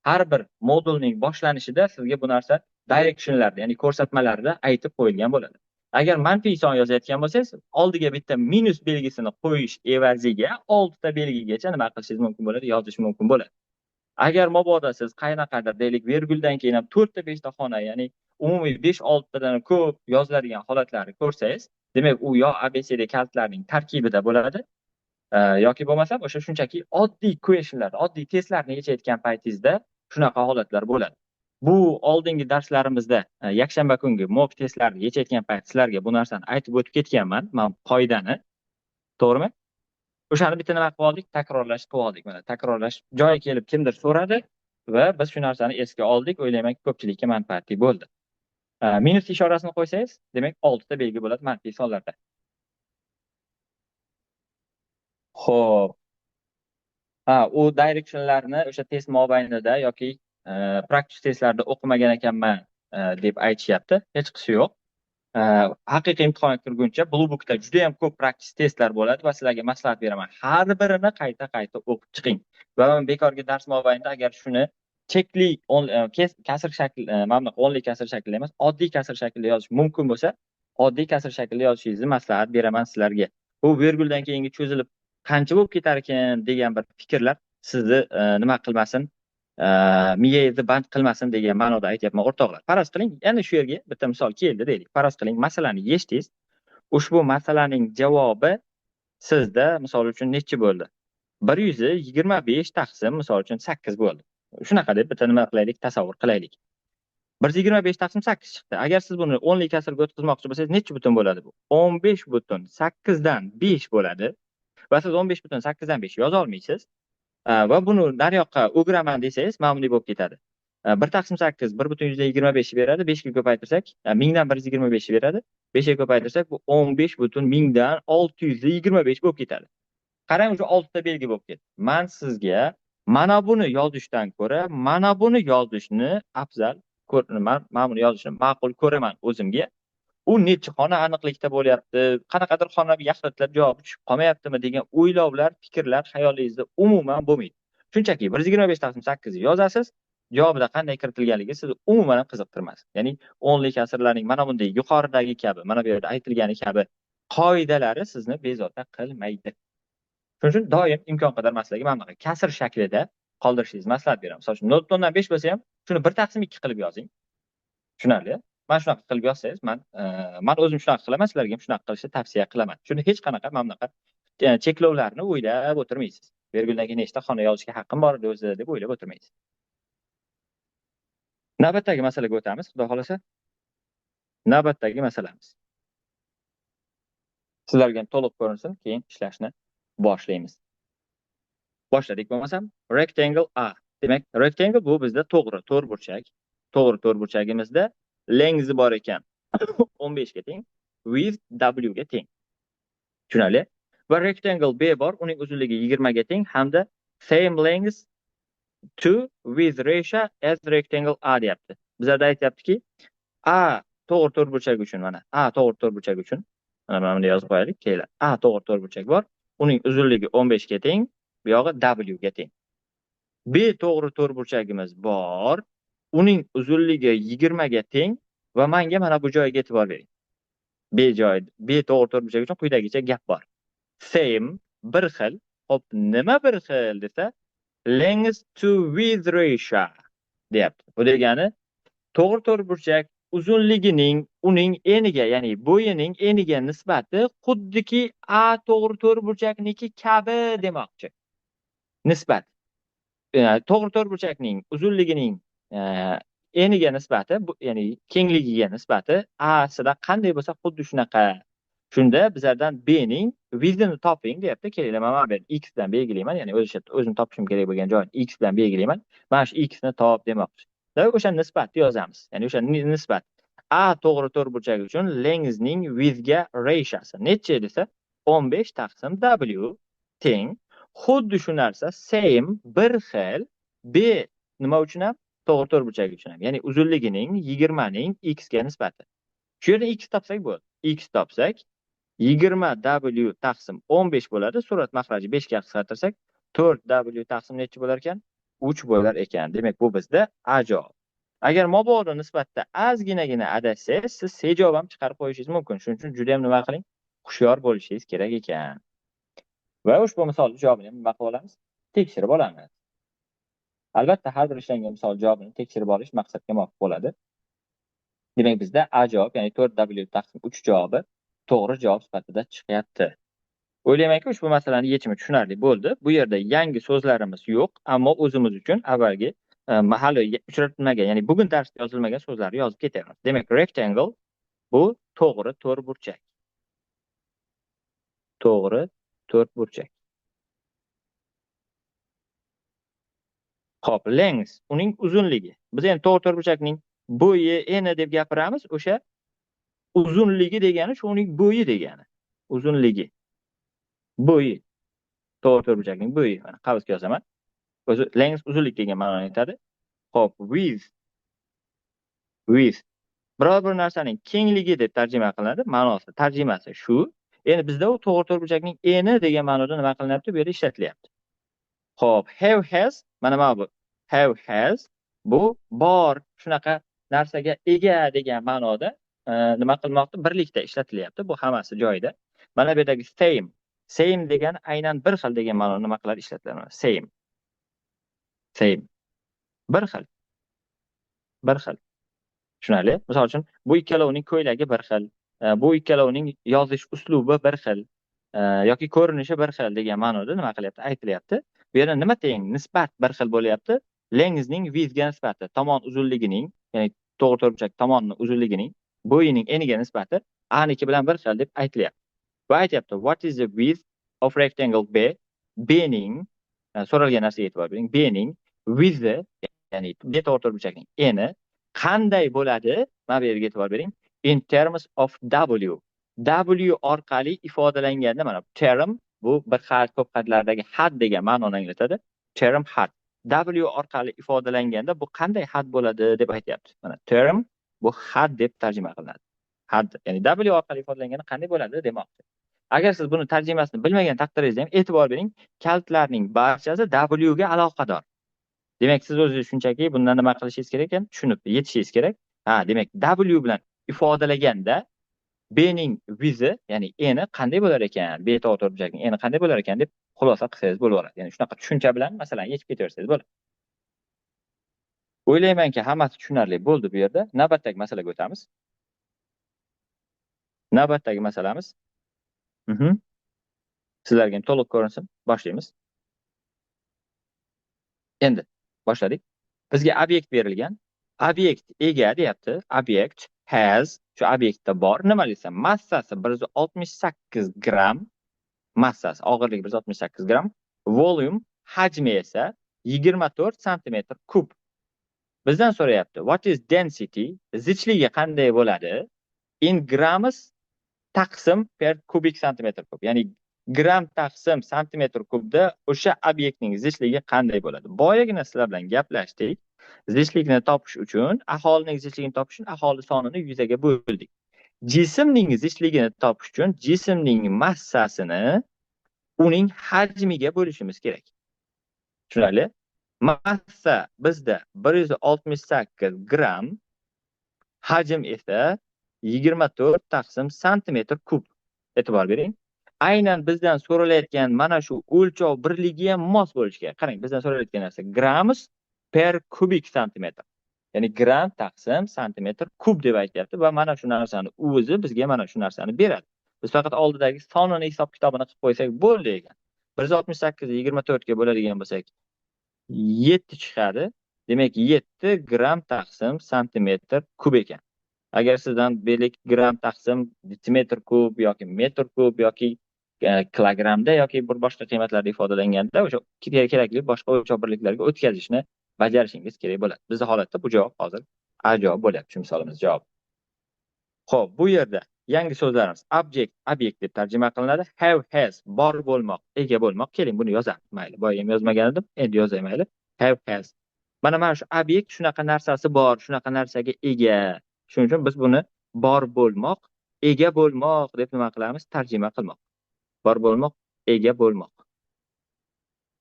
har bir modulning boshlanishida sizga bu narsa directionlarda, ya'ni ko'rsatmalarda aytib qo'yilgan bo'ladi. Agar manfiy son yozayotgan bo'lsangiz, oldiga bitta minus belgisini qo'yish evaziga 6 ta belgigacha nima qilishingiz mumkin bo'ladi, yozish mumkin bo'ladi. Agar mabodo siz qanaqadir deylik verguldan keyin ham 4 ta 5 ta xona, ya'ni umumiy 5-6 tadan ko'p yoziladigan holatlarni ko'rsangiz, demak u yo ABCD kalitlarning tarkibida bo'ladi, yoki bo'lmasam o'sha shunchaki oddiy questionlar, oddiy testlarni yechayotgan paytingizda shunaqa holatlar bo'ladi. Bu oldingi darslarimizda yakshanba kungi mock testlarni yechayotgan payt sizlarga bu narsani aytib o'tib ketganman, men qoidani. To'g'rimi? O'shani bitta nima qilib oldik? Takrorlash qilib oldik. Mana takrorlash joyi kelib kimdir so'radi va biz shu narsani esga oldik. O'ylaymanki, ko'pchilikka manfaatli bo'ldi. Minus ishorasini qo'ysangiz, demak 6 ta belgi bo'ladi manfiy sonlarda. Xo'p. Ha, u directionlarni o'sha test mobaynida yoki practice testlarda o'qimagan ekanman deb aytishyapti. Hech qisi yo'q. Haqiqiy imtihonga kirguncha Blue Book'da juda ham ko'p practice testlar bo'ladi va sizlarga maslahat beraman. Har birini qayta-qayta o'qib chiqing. Va men bekorga dars mobaynida agar shuni chekli kasr shakl, mana bunaqa o'nli kasr shaklida emas, oddiy kasr shaklida yozish mumkin bo'lsa, oddiy kasr shaklida yozishingizni maslahat beraman sizlarga. Bu verguldan keyingi cho'zilib qancha bo'lib ketar ekan degan bir fikrlar sizni nima qilmasin, miyangizni band qilmasin degan ma'noda aytyapman o'rtoqlar. Faraz qiling, yana shu yerga bitta misol keldi deylik. Faraz qiling, masalani yechdingiz. Ushbu masalaning javobi sizda misol uchun necha bo'ldi? 125 taqsim misol uchun 8 bo'ldi. Shunaqa deb bitta nima qilaylik, tasavvur qilaylik. 125 taqsim 8 chiqdi. Agar siz buni o'nli kasrga o'tkazmoqchi bo'lsangiz, necha butun bo'ladi bu? 15,8 dan 5 bo'ladi. Va siz 15,8 dan 5 yoza olmaysiz. Va buni nariyoqqa o'giraman desangiz, mana bunday bo'lib ketadi. 1 taqsim 8 1,25 beradi. 5 ga ko'paytirsak, mingdan bir yuz yigirma besh beradi. 5 ga ko'paytirsak, bu 15,625 bo'lib ketadi. Qarang, o'sha 6 ta belgi bo'lib ketdi. Men sizga mana buni yozishdan ko'ra mana buni yozishni afzal ko'raman, mana buni yozishni ma'qul ko'raman o'zimga. U necha xona aniqlikda bo'lyapti, qanaqadir xona yaxlitlab javob tushib qolmayaptimi degan o'ylovlar, fikrlar xayolingizda umuman bo'lmaydi. Shunchaki 125 taqsim 8 yozasiz, javobida qanday kiritilganligi sizni umuman ham qiziqtirmas. Ya'ni o'nli kasrlarning mana bunday yuqoridagi kabi, mana bu yerda aytilgani kabi qoidalari sizni bezovta qilmaydi. Shuning uchun doim imkon qadar masalaga mana bunaqa kasr shaklida qoldirishingizni maslahat beraman. Misol uchun 0,5 bo'lsa ham shuni 1 taqsim 2 qilib yozing. Tushunarli? Mana shunaqa qilib yozsangiz, men o'zim shunaqa qilaman, sizlarga ham shunaqa qilishni tavsiya qilaman. Shuni hech qanaqa mana bunaqa cheklovlarni o'ylab o'tirmaysiz. Verguldan keyin nechta xona yozishga haqqim bor edi o'zi deb o'ylab o'tirmaysiz. Navbatdagi masalaga o'tamiz, xudo xolasa. Navbatdagi masalamiz. Sizlarga ham to'liq ko'rinsin, keyin ishlashni boshlaymiz. Boshladik bo'lmasam, rectangle A. Demak, rectangle bu bizda to'g'ri to'rtburchak. To'g'ri to'rtburchagimizda length bor ekan. 15 ga teng, width W ga teng. Tushunarli? Va rectangle B bor, uning uzunligi 20 ga teng hamda same length to width ratio as rectangle A deyapti. Bizlarda aytyaptiki, A to'g'ri to'rtburchak uchun mana A to'g'ri to'rtburchak uchun mana bunday yozib qo'yaylik, kelinglar. A to'g'ri to'rtburchak bor, uning uzunligi 15 ga teng, bu yog'i W ga teng. B to'g'ri to'rtburchagimiz bor, uning uzunligi 20 ga teng va menga mana bu joyga e'tibor bering. B joy, B to'g'ri to'rtburchak uchun quyidagicha gap bor. Same, bir xil. Xo'p, nima bir xil desa, length to width ratio deyapti. Bu degani to'g'ri to'rtburchak uzunligining uning eniga, ya'ni bo'yining eniga nisbati xuddiki A to'g'ri to'rtburchakniki kabi demoqchi. Nisbat. To'g'ri to'rtburchakning uzunligining eniga nisbati, bu, ya'ni kengligiga nisbati A-sida qanday bo'lsa xuddi shunaqa. Shunda bizlardan B ning widthini toping deyapti. Kelinglar, mana bu yerda x bilan belgilayman, ya'ni o'zim topishim kerak bo'lgan joyini x bilan belgilayman. Mana shu x ni top demoqchi. Demak, o'sha nisbatni yozamiz. Ya'ni o'sha nisbat A to'g'ri to'rtburchak uchun lengthning widthga ratiosi necha desa 15 taqsim W teng xuddi shu narsa same bir xil B nima uchun ham? To'g'ri to'rtburchak uchun ham. Ya'ni uzunligining 20 ning x ga nisbati. Shu yerda x topsak bo'ldi. X topsak, 20 W taqsim 15 bo'ladi. Surat mahraji 5 ga qisqartirsak, 4 W taqsim nechi bo'lar ekan? 3 bo'lar ekan. Demak, bu bizda A javob. Agar mabodo nisbatda ozginagina adashsangiz, siz C javob ham chiqarib qo'yishingiz mumkin. Shuning uchun juda ham nima qiling? Hushyor bo'lishingiz kerak ekan. Va ushbu misolning javobini ham nima qilib olamiz? Tekshirib olamiz. Albatta, har bir ishlangan misol javobini tekshirib olish maqsadga muvofiq bo'ladi. Demak, bizda A javob, ya'ni 4 W taqsim 3 javobi to'g'ri javob sifatida chiqyapti. O'ylaymanki, ushbu masalani yechimi tushunarli bo'ldi. Bu yerda yangi so'zlarimiz yo'q, ammo o'zimiz uchun avvalgi hali uchratilmagan, ya'ni bugun darsda yozilmagan so'zlarni yozib ketyapmiz. Demak, rectangle bu to'g'ri to'rtburchak. To'g'ri to'rtburchak. Xo'p, length uning uzunligi. Biz endi to'g'ri to'rtburchakning bo'yi eni deb gapiramiz, o'sha uzunligi degani shu uning bo'yi degani. Uzunligi. Bo'yi. To'g'ri to'rtburchakning bo'yi. Mana qavsga yozaman. O'zi length uzunlik degan ma'noni aytadi. Xo'p, width. Width. Biror bir narsaning kengligi deb tarjima qilinadi. Ma'nosi, tarjimasi shu. Endi bizda u to'g'ri to'rtburchakning eni degan ma'noda nima qilinyapti? Bu yerda ishlatilyapti. Xo'p, have has mana bu have has bu bor, shunaqa narsaga ega degan ma'noda nima qilmoqda? Birlikda ishlatilyapti. Bu hammasi joyida. Mana bu yerdagi same. Same degani aynan bir xil degan ma'noda nima qiladi? Ishlatiladi. Same. Same. Bir xil. Bir xil. Tushunarli? Misol uchun, bu ikkalovining ko'ylagi bir xil, bu ikkalovining yozish uslubi bir xil, yoki ko'rinishi bir xil degan ma'noda nima qilyapti? Aytilyapti. Bu yerda nima teng? Nisbat bir xil bo'lyapti. Lengthning widthga nisbati, tomon uzunligining, ya'ni to'g'ri to'rtburchak tomonni uzunligining bo'yining eniga nisbati A niki bilan bir xil deb aytilyapti. Va aytyapti, what is the width of rectangle B? B ning so'ralgan narsaga e'tibor bering. B ning widthi, ya'ni B to'g'ri to'rtburchakning eni qanday bo'ladi? Mana bu yerga e'tibor bering. In terms of W. W orqali ifodalanganda mana term bu bir xat ko'p xatlardagi had degan ma'noni anglatadi. Term had. W orqali ifodalanganda bu qanday had bo'ladi deb aytyapti. Mana term bu had deb tarjima qilinadi. Had, ya'ni W orqali ifodalanganda qanday bo'ladi demoqchi. Agar siz buni tarjimasini bilmagan taqdiringizda ham e'tibor bering, kalitlarning barchasi W ga aloqador. Demak, siz o'zingiz shunchaki bundan nima qilishingiz kerak ekan? Tushunib yetishingiz kerak. Ha, demak, W bilan ifodalaganda B ning widthi, ya'ni eni qanday bo'lar ekan? B to'g'ri to'rtburchakning eni qanday bo'lar ekan deb xulosa qilsangiz bo'laveradi. Ya'ni shunaqa tushuncha bilan masalani yechib ketaversangiz bo'ladi. O'ylaymanki, hammasi tushunarli bo'ldi bu yerda. Navbatdagi masalaga o'tamiz. Navbatdagi masalamiz. Sizlarga ham to'liq ko'rinsin. Boshlaymiz. Endi boshladik. Bizga obyekt berilgan. Obyekt ega deyapti. Obyekt has, shu obyektda bor. Nima desa, massasi 168 gramm, massasi, og'irligi 168 gramm, volume hajmi esa 24 santimetr kub. Bizdan so'rayapti, what is density? Zichligi qanday bo'ladi? In grams taqsim per kubik santimetr kub. Ya'ni gram taqsim santimetr kubda o'sha obyektning zichligi qanday bo'ladi? Boyagina sizlar bilan gaplashdik. Zichlikni topish uchun, aholining zichligini topish uchun aholi sonini 100 ga bo'ldik. Jismning zichligini topish uchun jismning massasini uning hajmiga bo'lishimiz kerak. Tushunarli? Massa bizda 168 gramm, hajm esa 24 taqsim santimetr kub. E'tibor bering. Aynan bizdan so'ralayotgan mana shu o'lchov birligi ham mos bo'lishi kerak. Qarang, bizdan so'ralayotgan narsa grams per kubik santimetr. Ya'ni gram taqsim santimetr kub deb aytyapti va mana shu narsani o'zi bizga mana shu narsani beradi. Biz faqat oldidagi sonini hisob kitobini qilib qo'ysak bo'ldi ekan. 168 ni 24 ga bo'ladigan bo'lsak, 7 chiqadi. Demak, 7 gram taqsim santimetr kub ekan. Agar sizdan belik gram taqsim detsimetr kub yoki metr kub yoki kilogrammda yoki bir boshqa qiymatlarda ifodalanganda o'sha kerakli boshqa o'lchov birliklarga o'tkazishni bajarishingiz kerak bo'ladi. Bizning holatda bu javob hozir A javob bo'lyapti, shu misolimiz javobi. Xo'p, bu yerda yangi so'zlarimiz object, obyekt deb tarjima qilinadi. Have, has, bor bo'lmoq, ega bo'lmoq. Keling, buni yozamiz. Mayli, boya ham yozmagan edim, endi yozay mayli. Have, has. Mana shu obyekt shunaqa narsasi bor, shunaqa narsaga ega. Shuning uchun biz buni bor bo'lmoq, Ega bo'lmoq deb nima qilamiz? Tarjima qilmoq. Bor bo'lmoq, ega bo'lmoq.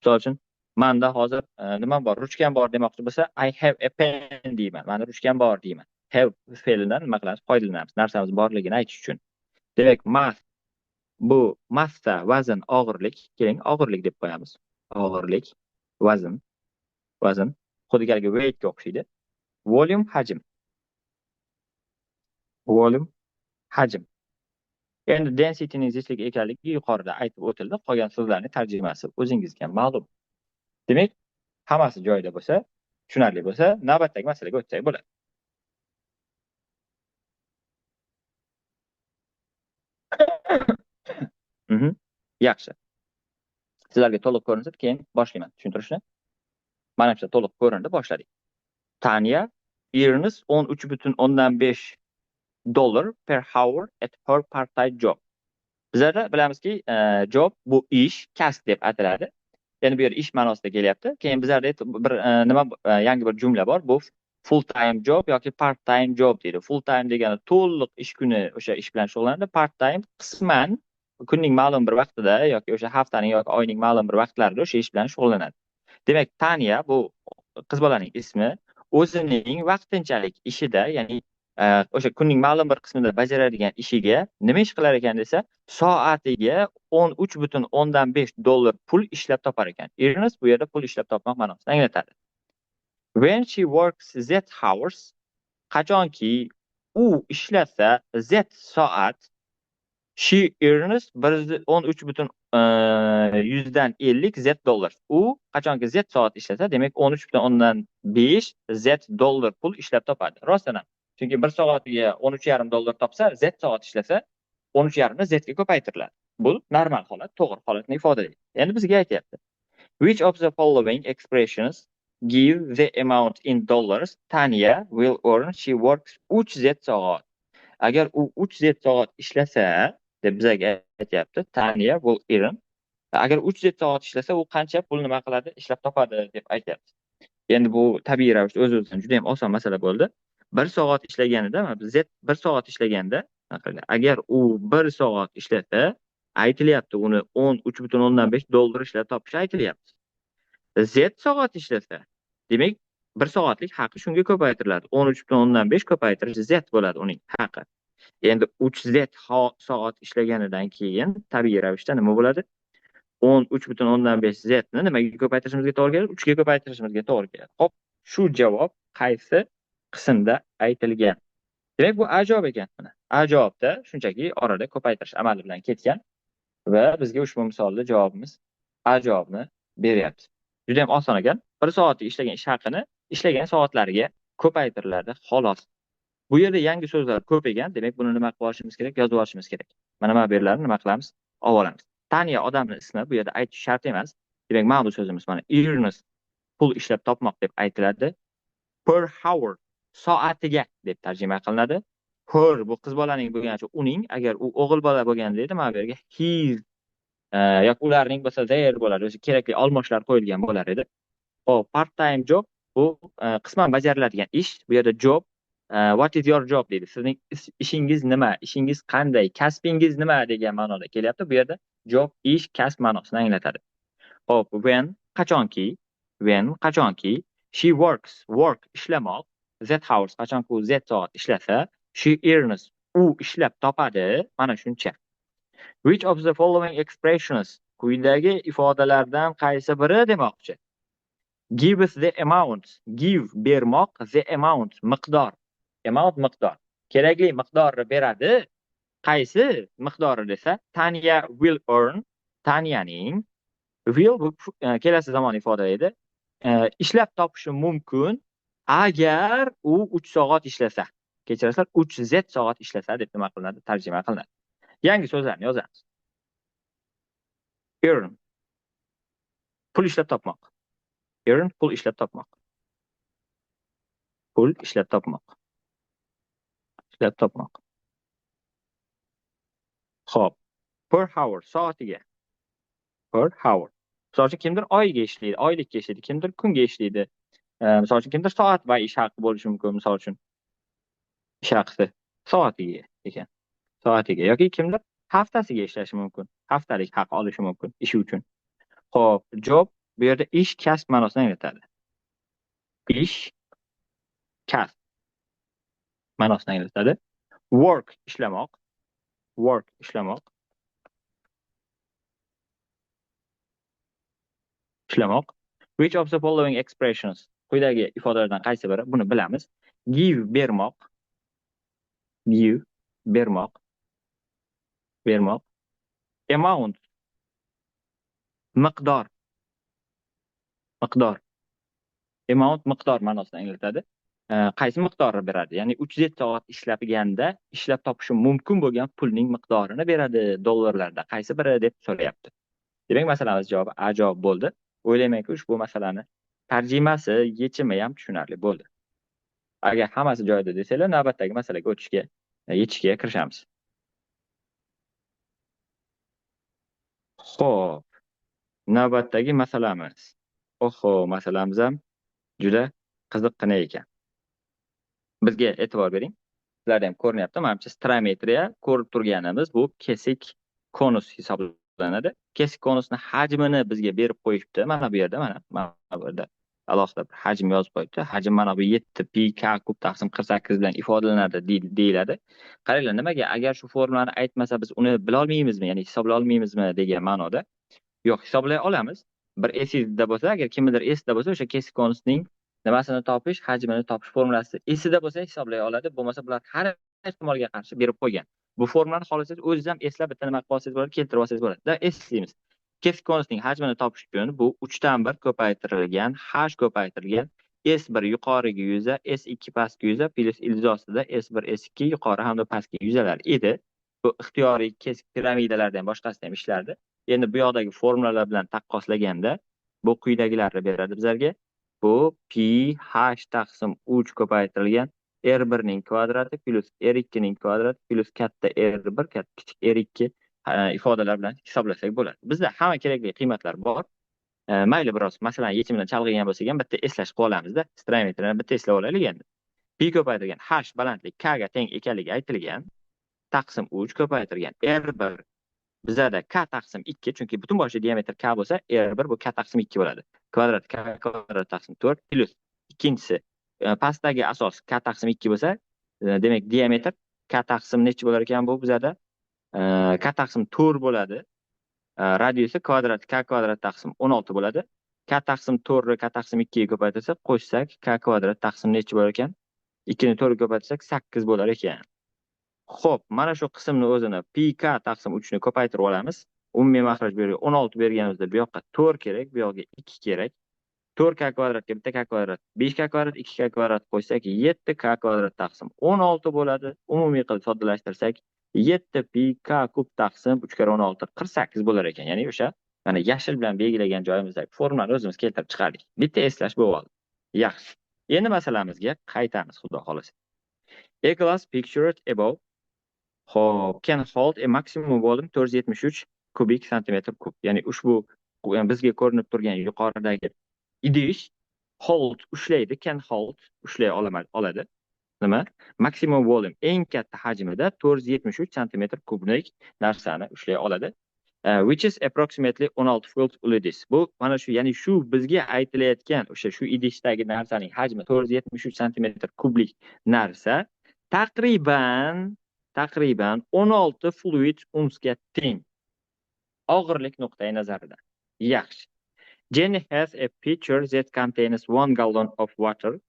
Misol uchun, menda hozir nima bor? Ruchkam bor demoqchi bo'lsa, I have a pen deyman. Menda ruchkam bor deyman. Have fe'lidan nima qilamiz? Foydalanamiz. Narsamiz borligini aytish uchun. Demak, mass bu massa, vazn, og'irlik. Keling, og'irlik deb qo'yamiz. Og'irlik, vazn, vazn. Xuddi galgi weightga o'xshaydi. Volume, hajm. Volume, hajm. Endi densityning zichlik ekanligi yuqorida aytib o'tildi. Qolgan so'zlarning tarjimasi o'zingizga ma'lum. Demak, hammasi joyida bo'lsa, tushunarli bo'lsa, navbatdagi masalaga o'tsak bo'ladi. Yaxshi. Sizlarga to'liq ko'rinsa, keyin boshlayman tushuntirishni. Manimcha to'liq ko'rindi, boshladik. Tanya earns $13.5 per hour at her part-time job. Bizlarda bilamizki, job bu ish, kasb deb ataladi. Ya'ni bu yer ish ma'nosida kelyapti. Keyin bizlarda bir nima yangi bir jumla bor. Bu full time job yoki part time job deydi. Full time degani to'liq ish kuni o'sha ish bilan shug'ullanadi. Part time qisman kunning ma'lum bir vaqtida yoki o'sha haftaning yoki oyning ma'lum bir vaqtlarida o'sha ish bilan shug'ullanadi. Demak, Tanya bu qiz bolaning ismi, o'zining vaqtinchalik ishida, ya'ni o'sha kunning ma'lum bir qismida bajaradigan ishiga nima ish qilar ekan desa, soatiga $13.5 pul ishlab topar ekan. Earns bu yerda pul ishlab topmoq ma'nosini anglatadi. When she works Z hours, qachonki u ishlasa Z soat, she earns bir o'n uch butun yuzdan ellik Z dollar. U qachonki Z soat ishlasa, demak 13.5 Z dollar pul ishlab topadi. Rostdan ham. Chunki bir soatiga $13.5 topsa, Z soat ishlasa, o'n uch yarimni Z ga ko'paytiriladi. Bu normal holat, to'g'ri holatni ifodalaydi. Endi bizga aytyapti. Which of the following expressions give the amount in dollars Tanya will earn she works 3 Z soat? Agar u 3 Z soat ishlasa, deb bizga aytyapti, Tanya will earn. Agar 3 Z soat ishlasa, u qancha pul nima qiladi, ishlab topadi deb aytyapti. Endi bu tabiiy ravishda o'z-o'zidan juda ham oson masala bo'ldi. 1 soat ishlaganida, mana Z 1 soat ishlaganda, agar u 1 soat ishlasa, aytilyapti uni $13.5 ishlab topishi aytilyapti. Z soat ishlasa, demak 1 soatlik haqi shunga ko'paytiriladi. 13.5 ko'paytirish Z bo'ladi uning haqi. Endi 3 Z soat ishlaganidan keyin tabiiy ravishda nima bo'ladi? 13.5 Z ni nimaga ko'paytirishimizga to'g'ri keladi? 3 ga ko'paytirishimizga to'g'ri keladi. Xo'p, shu javob qaysi qismda aytilgan? Demak, bu A javob ekan. Mana A javobda shunchaki orada ko'paytirish amali bilan ketgan va bizga ushbu misolda javobimiz A javobni beryapti. Juda ham oson ekan. 1 soatlik ishlagan ish haqini ishlagan soatlariga ko'paytiriladi, xolos. Bu yerda yangi so'zlar ko'p ekan, demak buni nima qilib olishimiz kerak? Yozib olishimiz kerak. Mana bu yerlarni nima qilamiz? Olib olamiz. Tanya odamning ismi bu yerda aytish shart emas. Demak, mana bu so'zimiz mana earns pul ishlab topmoq deb aytiladi. Per hour soatiga deb tarjima qilinadi. Her bu qiz bolaning bo'lgani uchun uning, agar u o'g'il bola bo'lganda edi, mana bu yerga his yoki ularning bo'lsa their bo'ladi, o'sha kerakli olmoshlar qo'yilgan bo'lar edi. Xo'p, part time job bu qisman bajariladigan ish. Bu yerda job, what is your job deydi. Sizning ishingiz nima, ishingiz qanday, kasbingiz nima degan ma'noda kelyapti. Bu yerda job ish, kasb ma'nosini anglatadi. Xo'p, when qachonki, when qachonki she works, work ishlamoq, Z hours qachonki u Z soat ishlasa, she earns u ishlab topadi mana shuncha. Which of the following expressions quyidagi ifodalardan qaysi biri demoqchi? Gives the amount, give bermoq, the amount miqdor, amount miqdor. Kerakli miqdorni beradi. Qaysi miqdori desa, Tanya will earn, Tanyaning will bu kelasi zamon ifodalaydi. Ishlab topishi mumkin agar u 3 soat ishlasa. Kechirasizlar, 3 Z soat ishlasa deb nima qilinadi? Tarjima qilinadi. Yangi so'zlarni yozamiz. Earn pul ishlab topmoq. Earn pul ishlab topmoq. Pul ishlab topmoq. Ishlab topmoq. Xo'p, per hour soatiga. Per hour. Misol uchun kimdir oyga ishlaydi, oylikka ishlaydi, kimdir kunga ishlaydi. Misol uchun kimdir soat va ish haqi bo'lishi mumkin, misol uchun. Ish haqisi soatiga ekan. Soatiga yoki kimdir haftasiga ishlashi mumkin. Haftalik haq olishi mumkin ishi uchun. Xo'p, job bu yerda ish, kasb ma'nosini anglatadi. Ish, kasb ma'nosini anglatadi. Work ishlamoq. Work ishlamoq. Ishlamoq. Which of the following expressions? Quyidagi ifodalardan qaysi biri? Buni bilamiz. Give bermoq. Give bermoq. Bermoq. Amount miqdor. Miqdor. Amount miqdor ma'nosini anglatadi. Qaysi miqdorni beradi? Ya'ni 307 soat ishlaganda ishlab topishi mumkin bo'lgan pulning miqdorini beradi dollarlarda. Qaysi biri deb so'rayapti. Demak, masalamiz javobi A javob bo'ldi. O'ylaymanki, ushbu masalani tarjimasi, yechimi ham tushunarli bo'ldi. Agar hammasi joyida desanglar, navbatdagi masalaga o'tishga, yechishga kirishamiz. Xo'p, navbatdagi masalamiz. Oho, masalamiz ham juda qiziqqina ekan. Bizga e'tibor bering. Sizlarda ham ko'rinyapti. Manimcha stereometriya ko'rib turganimiz bu kesik konus hisoblanadi. Kesik konusning hajmini bizga berib qo'yishibdi. Mana bu yerda, mana bu yerda alohida bir hajm yozib qo'yibdi. Hajm mana bu 7 pi k kub taqsim 48 bilan ifodalanadi deyiladi. Qaranglar, nimaga agar shu formulani aytmasa biz uni bila olmaymizmi, ya'ni hisoblay olmaymizmi degan ma'noda. Yo'q, hisoblay olamiz. Bir esingizda bo'lsa, agar kimnidir esida bo'lsa, o'sha kesik konusning nimasini topish, hajmini topish formulasi esida bo'lsa hisoblay oladi. Bo'lmasa bular har ehtimolga qarshi berib qo'ygan. Bu formulani xohlasangiz o'zingiz ham eslab bitta nima qilib olsangiz bo'ladi, keltirib olsangiz bo'ladi. Da eslaymiz. Kesik konusning hajmini topish uchun bu 3dan 1 ko'paytirilgan h ko'paytirilgan S1 yuqorigi yuza, S2 pastki yuza plus ildiz ostida S1 S2 yuqori hamda pastki yuzalar edi. Bu ixtiyoriy kesik piramidalarda ham boshqasida ham ishlardi. Endi bu yoqdagi formulalar bilan taqqoslaganda bu quyidagilarni beradi bizlarga. Bu pi h taqsim 3 ko'paytirilgan R1 ning kvadrati plus R2 ning kvadrati plus katta R1 katta kichik R2 ifodalar bilan hisoblasak bo'ladi. Bizda hamma kerakli qiymatlar bor. Mayli biroz masalan yechimidan chalg'igan bo'lsak ham bitta eslash qilib olamizda. Stereometriyani bitta eslab olaylik endi. Pi ko'paytirilgan h balandlik k ga teng ekanligi aytilgan. Taqsim 3 ko'paytirilgan R1 bizada k taqsim 2, chunki butun boshli diametr k bo'lsa R1 bu k taqsim 2 bo'ladi. Kvadrat k kvadrat taqsim 4 plus ikkinchisi pastdagi asos k taqsim 2 bo'lsa, demak diametr k taqsim nechi bo'lar ekan bu bizada? K taqsim 4 bo'ladi. Radiusi kvadrat k kvadrat taqsim 16 bo'ladi. K taqsim 4 ni k taqsim 2 ga ko'paytirsak, qo'shsak k kvadrat taqsim nechi bo'lar ekan? 2 ni 4 ga ko'paytirsak 8 bo'lar ekan. Xo'p, mana shu qismni o'zini pi k taqsim 3 ni ko'paytirib olamiz. Umumiy maxraj bu yerga 16 berganimizda bu yoqqa 4 kerak, bu yoqqa 2 kerak. 4 k kvadratga bitta k kvadrat, 5 k kvadrat, 2 k kvadrat qo'ysak 7 k kvadrat taqsim 16 bo'ladi. Umumiy qilib soddalashtirsak 7 pi k kub taqsim 3 karra 16 48 bo'lar ekan. Ya'ni o'sha mana yashil bilan belgilagan joyimizdagi formulani o'zimiz keltirib chiqardik. Bitta eslash bo'lib oldi. Yaxshi. Endi masalamizga qaytamiz, xudo xolasa. A glass pictured above Xo'p, can hold a maximum volume 473 kubik santimetr kub. Ya'ni ushbu bizga ko'rinib turgan yuqoridagi idish hold ushlaydi, can hold ushlay oladi. Nima? Maximum volume eng katta hajmida 473 santimetr kublik narsani ushlay oladi. Which is approximately 16 fold fluids. Bu mana shu, ya'ni shu bizga aytilayotgan o'sha shu idishdagi narsaning hajmi 473 santimetr kublik narsa taqriban 16 fluid unsga teng. Og'irlik nuqtai nazaridan. Yaxshi. Jenny has a pitcher that contains 1 gallon of water.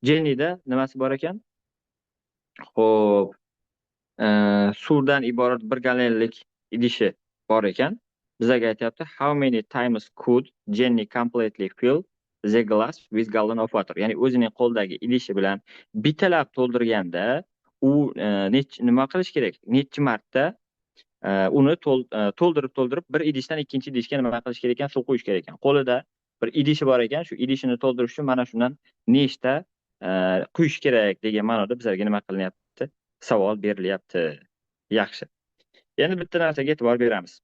Jennyda nimasi bor ekan? Xo'p, suvdan iborat 1 gallonlik idishi bor ekan. Bizga aytyapti, how many times could Jenny completely fill the glass with gallon of water? Ya'ni o'zining qo'lidagi idishi bilan bittalab to'ldirganda u nima qilish kerak? Necha marta uni to'ldirib bir idishdan ikkinchi idishga nima qilish kerak ekan? Suv quyish kerak ekan. Qo'lida bir idishi bor ekan, shu idishini to'ldirish uchun mana shundan nechta quyish kerak degan ma'noda bizlarga nima qilinyapti? Savol berilyapti. Yaxshi. Endi bitta narsaga e'tibor beramiz.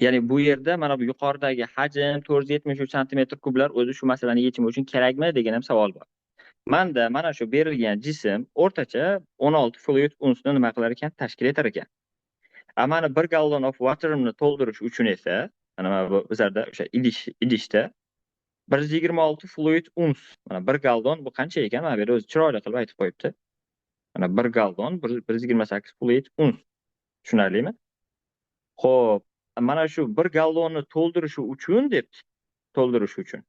Ya'ni bu yerda mana bu yuqoridagi hajm 473 santimetr kublar o'zi shu masalani yechimi uchun kerakmi degan ham savol bor. Manda mana shu berilgan jism o'rtacha 16 fluid unsni nima qilar ekan? Tashkil etar ekan. Mana 1 gallon of water'ni to'ldirish uchun esa, mana bu bizlarda o'sha idishda 126 fluid uns. Mana 1 gallon bu qancha ekan? Mana bu yerda o'zi chiroyli qilib aytib qo'yibdi. Mana 1 gallon 128 fluid uns. Tushunarlimi? Xo'p, mana shu 1 gallonni to'ldirishi uchun debdi. To'ldirish uchun.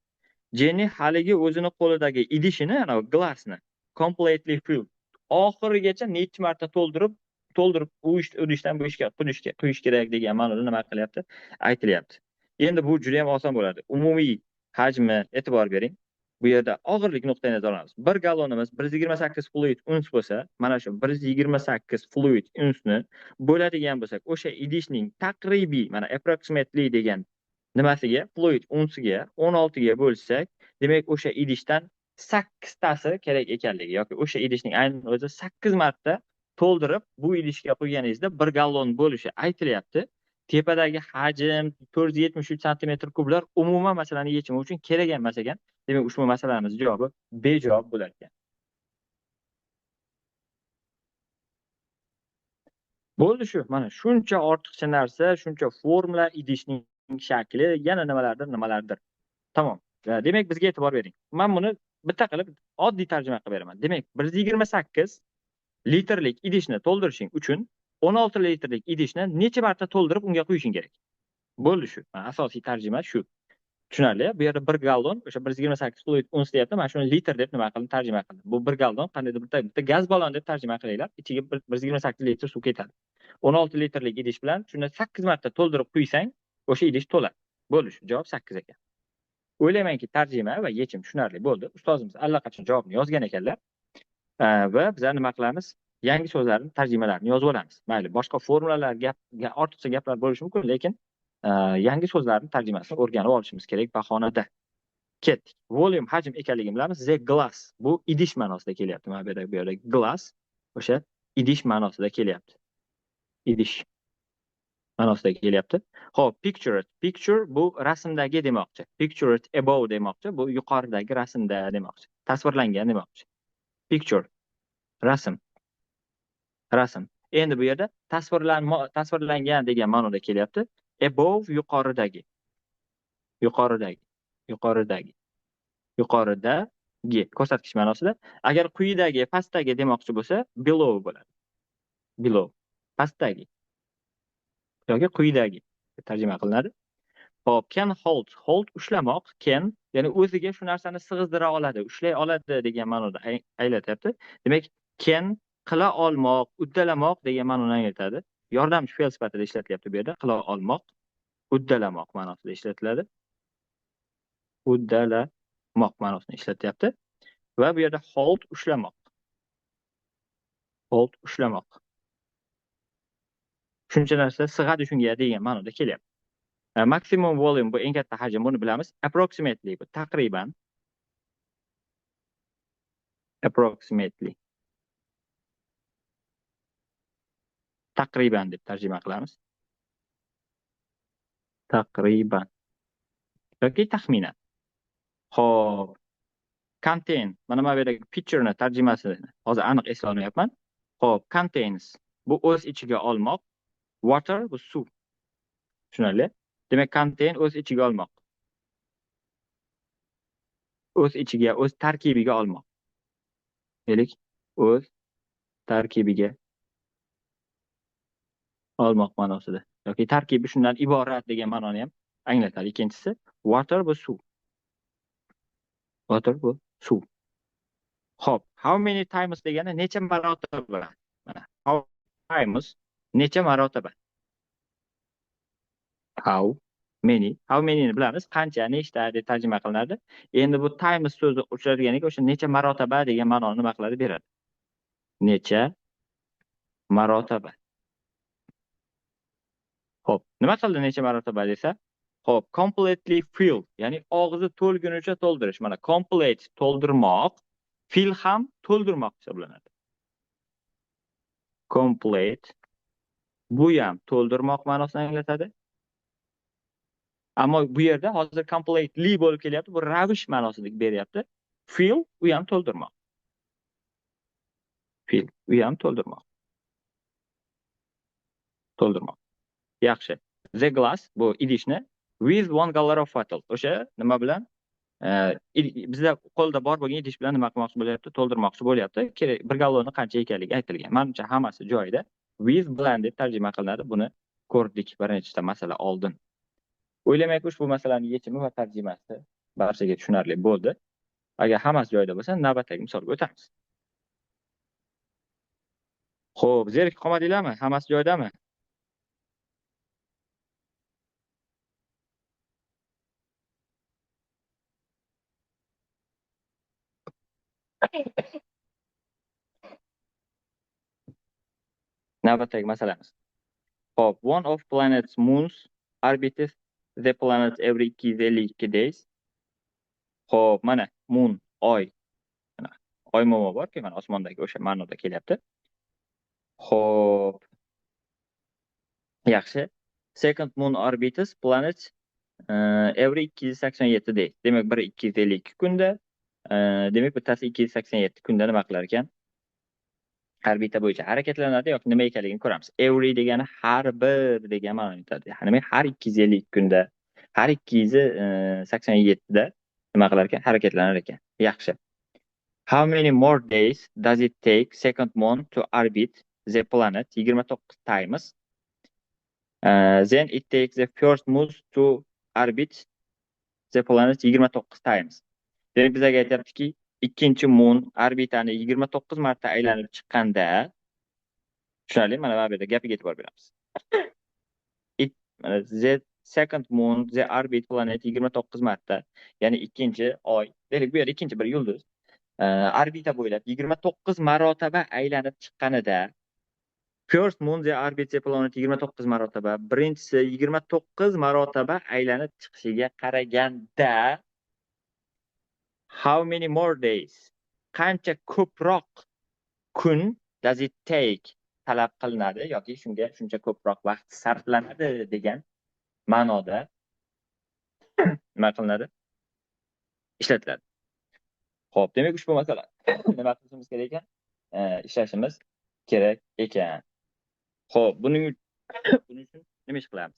Jenny haligi o'zini qo'lidagi idishini, ana glassni completely filled. Oxirigacha necha marta to'ldirib u idishdan bu ishga quyish kerak degan ma'noda nima qilyapti? Aytilyapti. Endi bu juda ham oson bo'ladi. Umumiy hajmi e'tibor bering. Bu yerda og'irlik nuqtai nazaridan olamiz. 1 gallonimiz 128 fluid uns bo'lsa, mana shu 128 fluid unsni bo'ladigan bo'lsak, o'sha idishning taqribiy, mana approximately degan nimasiga, fluid unsiga 16 ga bo'lsak, demak o'sha idishdan 8 tasi kerak ekanligi yoki o'sha idishning aynan o'zi 8 marta to'ldirib bu idishga quyganingizda 1 gallon bo'lishi aytilyapti. Tepadagi hajm 473 santimetr kublar umuman masalani yechimi uchun kerak emas ekan. Demak, ushbu masalamiz javobi bejavob bo'lar ekan. Bo'ldi shu. Mana shuncha ortiqcha narsa, shuncha formula, idishning shakli, yana nimalardir, nimalardir. Tamom. Demak, bizga e'tibor bering. Men buni bitta qilib oddiy tarjima qilib beraman. Demak, 128 litrlik idishni to'ldirishing uchun 16 litrlik idishni necha marta to'ldirib unga quyishing kerak? Bo'ldi shu. Mana asosiy tarjima shu. Tushunarli? Bu yerda 1 gallon, o'sha 128 fluid uns deyapti. Mana shuni litr deb nima qildim, tarjima qildim. Bu 1 gallon qandaydir bitta gaz ballon deb tarjima qilinglar. Ichiga 128 litr suv ketadi. 16 litrlik idish bilan shuni 8 marta to'ldirib quysang, o'sha idish to'ladi. Bo'ldi shu. Javob 8 ekan. O'ylaymanki, tarjima va yechim tushunarli bo'ldi. Ustozimiz allaqachon javobni yozgan ekanlar. Va bizlar nima qilamiz? Yangi so'zlarni tarjimalarini yozib olamiz. Mayli, boshqa formulalar, ortiqcha gaplar bo'lishi mumkin, lekin yangi so'zlarni tarjimasini o'rganib olishimiz kerak bahonada. Ketdik. Volume hajm ekanligini bilamiz. The glass bu idish ma'nosida kelyapti. Mana bu yerda glass o'sha idish ma'nosida kelyapti. Idish ma'nosida kelyapti. Xo'p, pictured. Picture bu rasmdagi demoqchi. Pictured above demoqchi. Bu yuqoridagi rasmda demoqchi. Tasvirlangan demoqchi. Picture rasm. Rasm. Endi bu yerda tasvirlangan degan ma'noda kelyapti. Above yuqoridagi. Yuqoridagi. Yuqoridagi. Yuqoridagi ko'rsatkich ma'nosida. Agar quyidagi, pastdagi demoqchi bo'lsa, below bo'ladi. Below. Pastdagi. Yoki quyidagi tarjima qilinadi. Xo'p, can hold, hold ushlamoq, can ya'ni o'ziga shu narsani sig'izdira oladi, ushlay oladi degan ma'noda anglatyapti. Demak, can qila olmoq, uddalamoq degan ma'noni anglatadi. Yordamchi fe'l sifatida ishlatilyapti bu yerda. Qila olmoq, uddalamoq ma'nosida ishlatiladi. Uddalamoq ma'nosini ishlatyapti. Va bu yerda hold ushlamoq. Hold ushlamoq. Shuncha narsa sig'adi shunga degan ma'noda kelyapti. Maksimum volume bu eng katta hajm, buni bilamiz. Approximately bu taqriban. Approximately. Taqriban deb tarjima qilamiz. Taqriban yoki taxminan. Xo'p, contain mana bu yerdagi picture'ni tarjimasini hozir aniq eslolmayapman. Xo'p, contains bu o'z ichiga olmoq, water bu suv. Tushunarli? Demak, contain o'z ichiga olmoq. O'z ichiga, o'z tarkibiga olmoq. Deylik, o'z tarkibiga olmoq ma'nosida yoki tarkibi shundan iborat degan ma'noni ham anglatadi. Ikkinchisi water bu suv. Water bu suv. Xo'p, how many times degani necha marotaba? Mana how times necha marotaba? How many, how many ni bilamiz, qancha, nechta deb tarjima qilinadi. Endi bu times so'zi uchralganiga o'sha necha marotaba degan ma'noni nima qiladi, beradi. Necha marotaba. Xo'p, nima qildi necha marotaba desa? Xo'p, completely fill, ya'ni og'zi to'lgunicha to'ldirish. Mana complete to'ldirmoq, fill ham to'ldirmoq hisoblanadi. Complete bu ham to'ldirmoq ma'nosini anglatadi. Ammo bu yerda hozir completely bo'lib kelyapti, bu ravish ma'nosida beryapti. Fill u ham to'ldirmoq. Fill. U ham to'ldirmoq. To'ldirmoq. Yaxshi. The glass bu idishni with 1 gallon of water. O'sha nima bilan? Bizda qo'lda bor bo'lgan idish bilan nima qilmoqchi bo'lyapti? To'ldirmoqchi bo'lyapti. Kerak 1 gallonni qancha ekanligi aytilgan. Menimcha hammasi joyida. With bilan deb tarjima qilinadi. Buni ko'rdik bir nechta masala oldin. O'ylamayki, ushbu masalaning yechimi va tarjimasi barchaga tushunarli bo'ldi. Agar hammasi joyida bo'lsa, navbatdagi misolga o'tamiz. Xo'p, zerikib qolmadinglarmi? Hammasi joyidami? Navbatdagi masalamiz. Xo'p, one of planet's moons orbits the planet every 252 days. Xo'p, mana moon, oy. Mana oy momo borki, mana osmondagi o'sha ma'noda kelyapti. Xo'p. Yaxshi. Second moon orbits planet every 287 days. Demak, biri 252 kunda, demak bittasi 287 kunda nima qilar ekan? Orbita bo'yicha harakatlanadi yoki nima ekanligini ko'ramiz. Every degani har bir degan ma'noni aytadi. Demak, har 252 kunda, har 287 da nima qilar ekan? Harakatlanar ekan. Yaxshi. How many more days does it take second moon to orbit the planet 29 times? Then it takes the first moon to orbit the planet 29 times. Demak, bizga aytyaptiki, ikkinchi moon orbitani 29 marta aylanib chiqqanda, tushunarli, mana bu yerda gapiga e'tibor beramiz. It, mana the second moon the orbit planet 29 marta, ya'ni ikkinchi oy, deylik bu yerda ikkinchi bir yulduz orbita bo'ylab 29 marotaba aylanib chiqqanida, first moon the orbit the planet 29 marotaba, birinchisi 29 marotaba aylanib chiqishiga qaraganda, how many more days, qancha ko'proq kun does it take talab qilinadi yoki shunga shuncha ko'proq vaqt sarflanadi degan ma'noda nima qilinadi? Ishlatiladi. Xo'p, demak ushbu masala nima qilishimiz kerak ekan? Ishlashimiz kerak ekan. Xo'p, buning uchun nima ish qilamiz?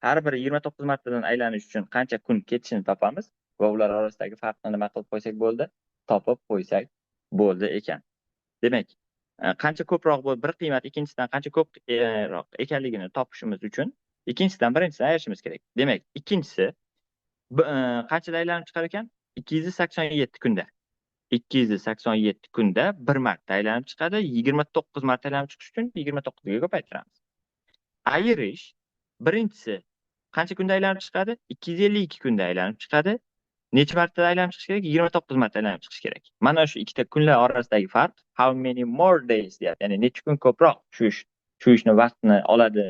Har bir 29 martadan aylanish uchun qancha kun ketishini topamiz va ular orasidagi farqni nima qilib qo'ysak bo'ldi? Topib qo'ysak bo'ldi ekan. Demak, qancha ko'proq bo'lib bir qiymat ikkinchisidan qancha ko'proq ekanligini topishimiz uchun ikkinchisidan birinchisidan ayirishimiz kerak. Demak, ikkinchisi qanchada aylanib chiqar ekan? 287 kunda. 287 kunda bir marta aylanib chiqadi. 29 marta aylanib chiqish uchun 29 ga ko'paytiramiz. Ayirish birinchisi qancha kunda aylanib chiqadi? 252 kunda aylanib chiqadi. Necha marta aylanib chiqish kerak? 29 marta aylanib chiqish kerak. Mana shu ikkita kunlar orasidagi farq how many more days deyapti. Ya'ni necha kun ko'proq shu ishni vaqtini oladi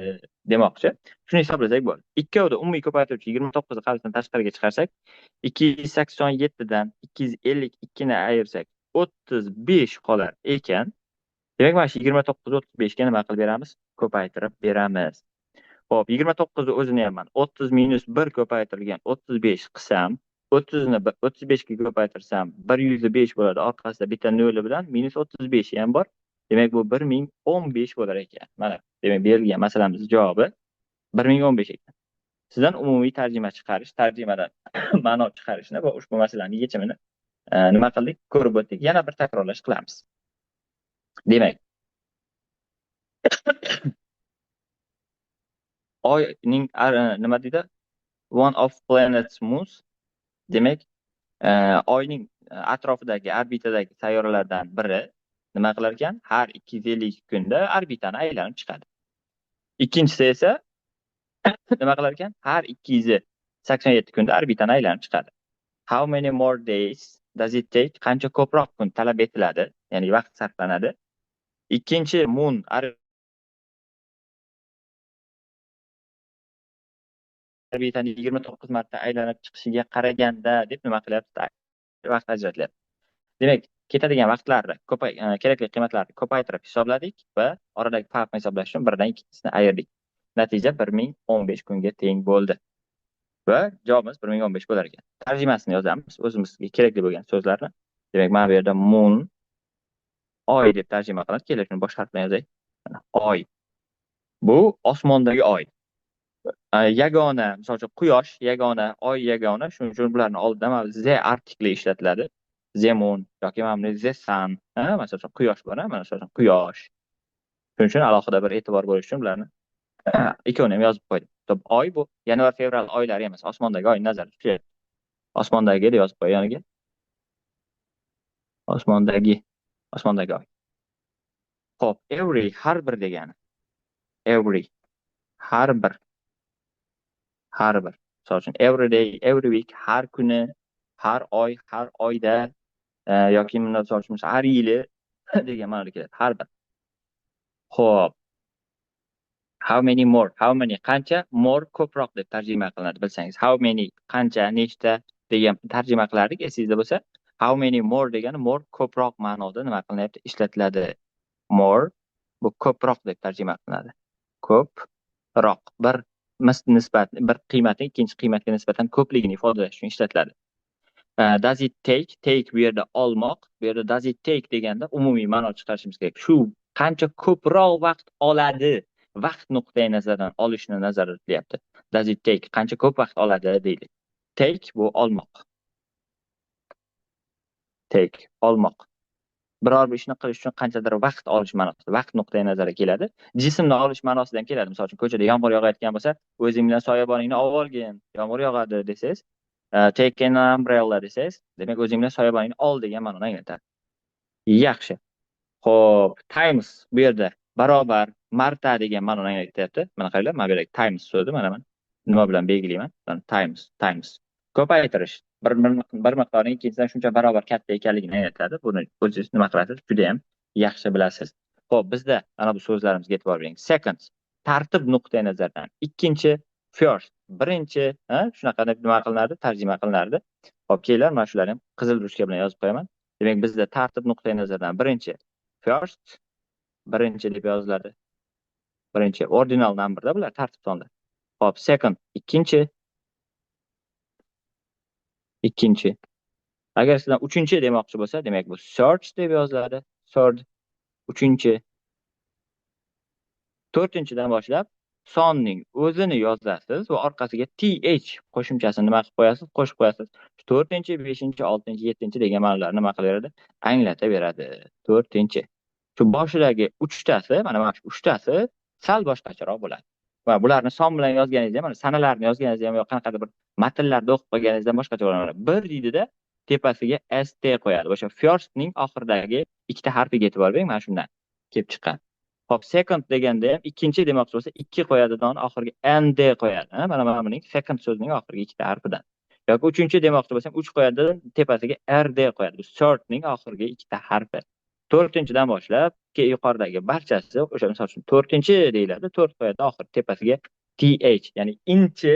demoqchi. Shuni hisoblasak bo'ladi. Ikkovida umumiy ko'paytiruvchi 29 ni qabzdan tashqariga chiqarsak, 287 dan 252 ni ayirsak, 35 qolar ekan. Demak, mana shu 29 35 ga nima qilib beramiz? Ko'paytirib beramiz. Xo'p, 29 ni o'zini ham man 30 minus 1 ko'paytirilgan 35 qilsam, 30 ni 35 ga ko'paytirsam 105 bo'ladi. Orqasida bitta noli bilan minus 35 ham bor. Demak, bu 1015 bo'lar ekan. Mana, demak, berilgan masalamiz javobi 1015 ekan. Sizdan umumiy tarjima chiqarish, tarjimadan ma'no chiqarishni va ushbu masalaning yechimini nima qildik? Ko'rib o'tdik. Yana bir takrorlash qilamiz. Demak, oyning nima deydi? One of planet's moons. Demak, oyning atrofidagi orbitadagi sayyoralardan biri nima qilar ekan? Har 252 kunda orbitani aylanib chiqadi. Ikkinchisi esa nima qilar ekan? Har 287 kunda orbitani aylanib chiqadi. How many more days does it take? Qancha ko'proq kun talab etiladi, ya'ni vaqt sarflanadi. Ikkinchi moon orbitani 29 marta aylanib chiqishiga qaraganda deb nima qilyapti? Vaqt ajratilyapti. Demak, ketadigan vaqtlarni kerakli qiymatlarni ko'paytirib hisobladik va oradagi farqni hisoblash uchun birdan ikkinchisini ayirdik. Natija 1015 kunga teng bo'ldi. Va javobimiz 1015 bo'lar ekan. Tarjimasini yozamiz, o'zimizga kerakli bo'lgan so'zlarni. Demak, mana bu yerda moon Oy deb tarjima qilinadi. Keling, shuni bosh harf bilan yozay. Mana, oy. Bu osmondagi oy. Yagona, misol uchun quyosh yagona, oy yagona, shuning uchun bularni oldida mana the artikli ishlatiladi. The moon yoki mana bunday the sun, ha, masalan uchun quyosh bor, ha, mana misol uchun quyosh. Shuning uchun alohida bir e'tibor bo'lishi uchun bularni ikkovini ham yozib qo'ydim. To'p, oy bu yanvar, fevral oylari emas, osmondagi oy nazarda tutilyapti. Osmondagi deb yozib qo'y yoniga. Osmondagi, osmondagi oy. Xo'p, every har bir degani. Every har bir. Har bir. Misol uchun every day, every week, har kuni, har oy, har oyda, yoki misol uchun har yili degan ma'noda keladi. Har bir. Xo'p. How many more? How many qancha? More ko'proq deb tarjima qilinadi, bilsangiz. How many qancha, nechta degan tarjima qilardik, esingizda bo'lsa. How many more degani more ko'proq ma'noda nima qilinyapti? Ishlatiladi. More bu ko'proq deb tarjima qilinadi. Ko'proq bir nisbat, bir qiymatning ikkinchi qiymatga nisbatan ko'pligini ifodalash uchun ishlatiladi. Does it take? Take bu yerda olmoq, bu yerda does it take deganda umumiy ma'no chiqarishimiz kerak. Shu qancha ko'proq vaqt oladi? Vaqt nuqtai nazaridan olishni nazarda tutilyapti. Does it take qancha ko'p vaqt oladi deylik. Take bu olmoq. Take olmoq. Biror bir ishni qilish uchun qanchadir vaqt olish ma'nosida, vaqt nuqtai nazari keladi. Jismni olish ma'nosida ham keladi. Misol uchun ko'chada yomg'ir yog'ayotgan bo'lsa, o'zing bilan soyaboningni olib olgin, yomg'ir yog'adi desangiz, take an umbrella desangiz, demak o'zing bilan soyaboningni ol degan ma'noni anglatadi. Yaxshi. Xo'p, times bu yerda barobar, marta degan ma'noni anglatyapti. Mana qaranglar, mana bu yerda times so'zi, mana men nima bilan belgilayman? Mana times, times. Ko'paytirish. Bir miqdorning ikkinchisidan shuncha barobar katta ekanligini anglatadi. Buni o'zingiz nima qilasiz? Juda ham yaxshi bilasiz. Xo'p, bizda mana bu so'zlarimizga e'tibor bering. Second, tartib nuqtai nazaridan. Ikkinchi, first, birinchi, ha, shunaqa deb nima qilinardi? Tarjima qilinardi. Xo'p, kelinglar, mana shularni ham qizil ruchka bilan yozib qo'yaman. Demak, bizda tartib nuqtai nazaridan birinchi first, birinchi deb yoziladi. Birinchi ordinal numberda bular tartib sonda. Xo'p, second, ikkinchi, ikkinchi. Agar sizdan uchinchi demoqchi bo'lsa, demak bu third deb yoziladi. Third, uchinchi. To'rtinchidan boshlab sonning o'zini yozasiz va orqasiga th qo'shimchasini nima qilib qo'yasiz? Qo'shib qo'yasiz. To'rtinchi, beshinchi, oltinchi, yettinchi degan ma'nolarni nima qilaveradi? Anglataveradi. To'rtinchi. Shu boshidagi uchtasi, mana shu uchtasi sal boshqacharoq bo'ladi. Va bularni son bilan yozganingizda ham, mana sanalarni yozganingizda ham yo qanaqadir bir matnlarda o'qib qolganingizda boshqacha bo'ladi. Bir deydida tepasiga st qo'yadi. O'sha firstning oxiridagi ikkita harfiga e'tibor bering, mana shundan kelib chiqqan. Xo'p, second deganda ham ikkinchi demoqchi bo'lsa, ikki qo'yadi, oxiriga nd qo'yadi. Ha, mana buning second so'zining oxirgi ikkita harfidan. Yoki uchinchi demoqchi bo'lsam, uch qo'yadi, tepasiga rd qo'yadi. Bu thirdning oxirgi ikkita harfi. To'rtinchidan boshlab yuqoridagi barchasi o'sha misol uchun to'rtinchi deyiladi, to'rt qo'yadi, oxiri tepasiga th, ya'ni inchi,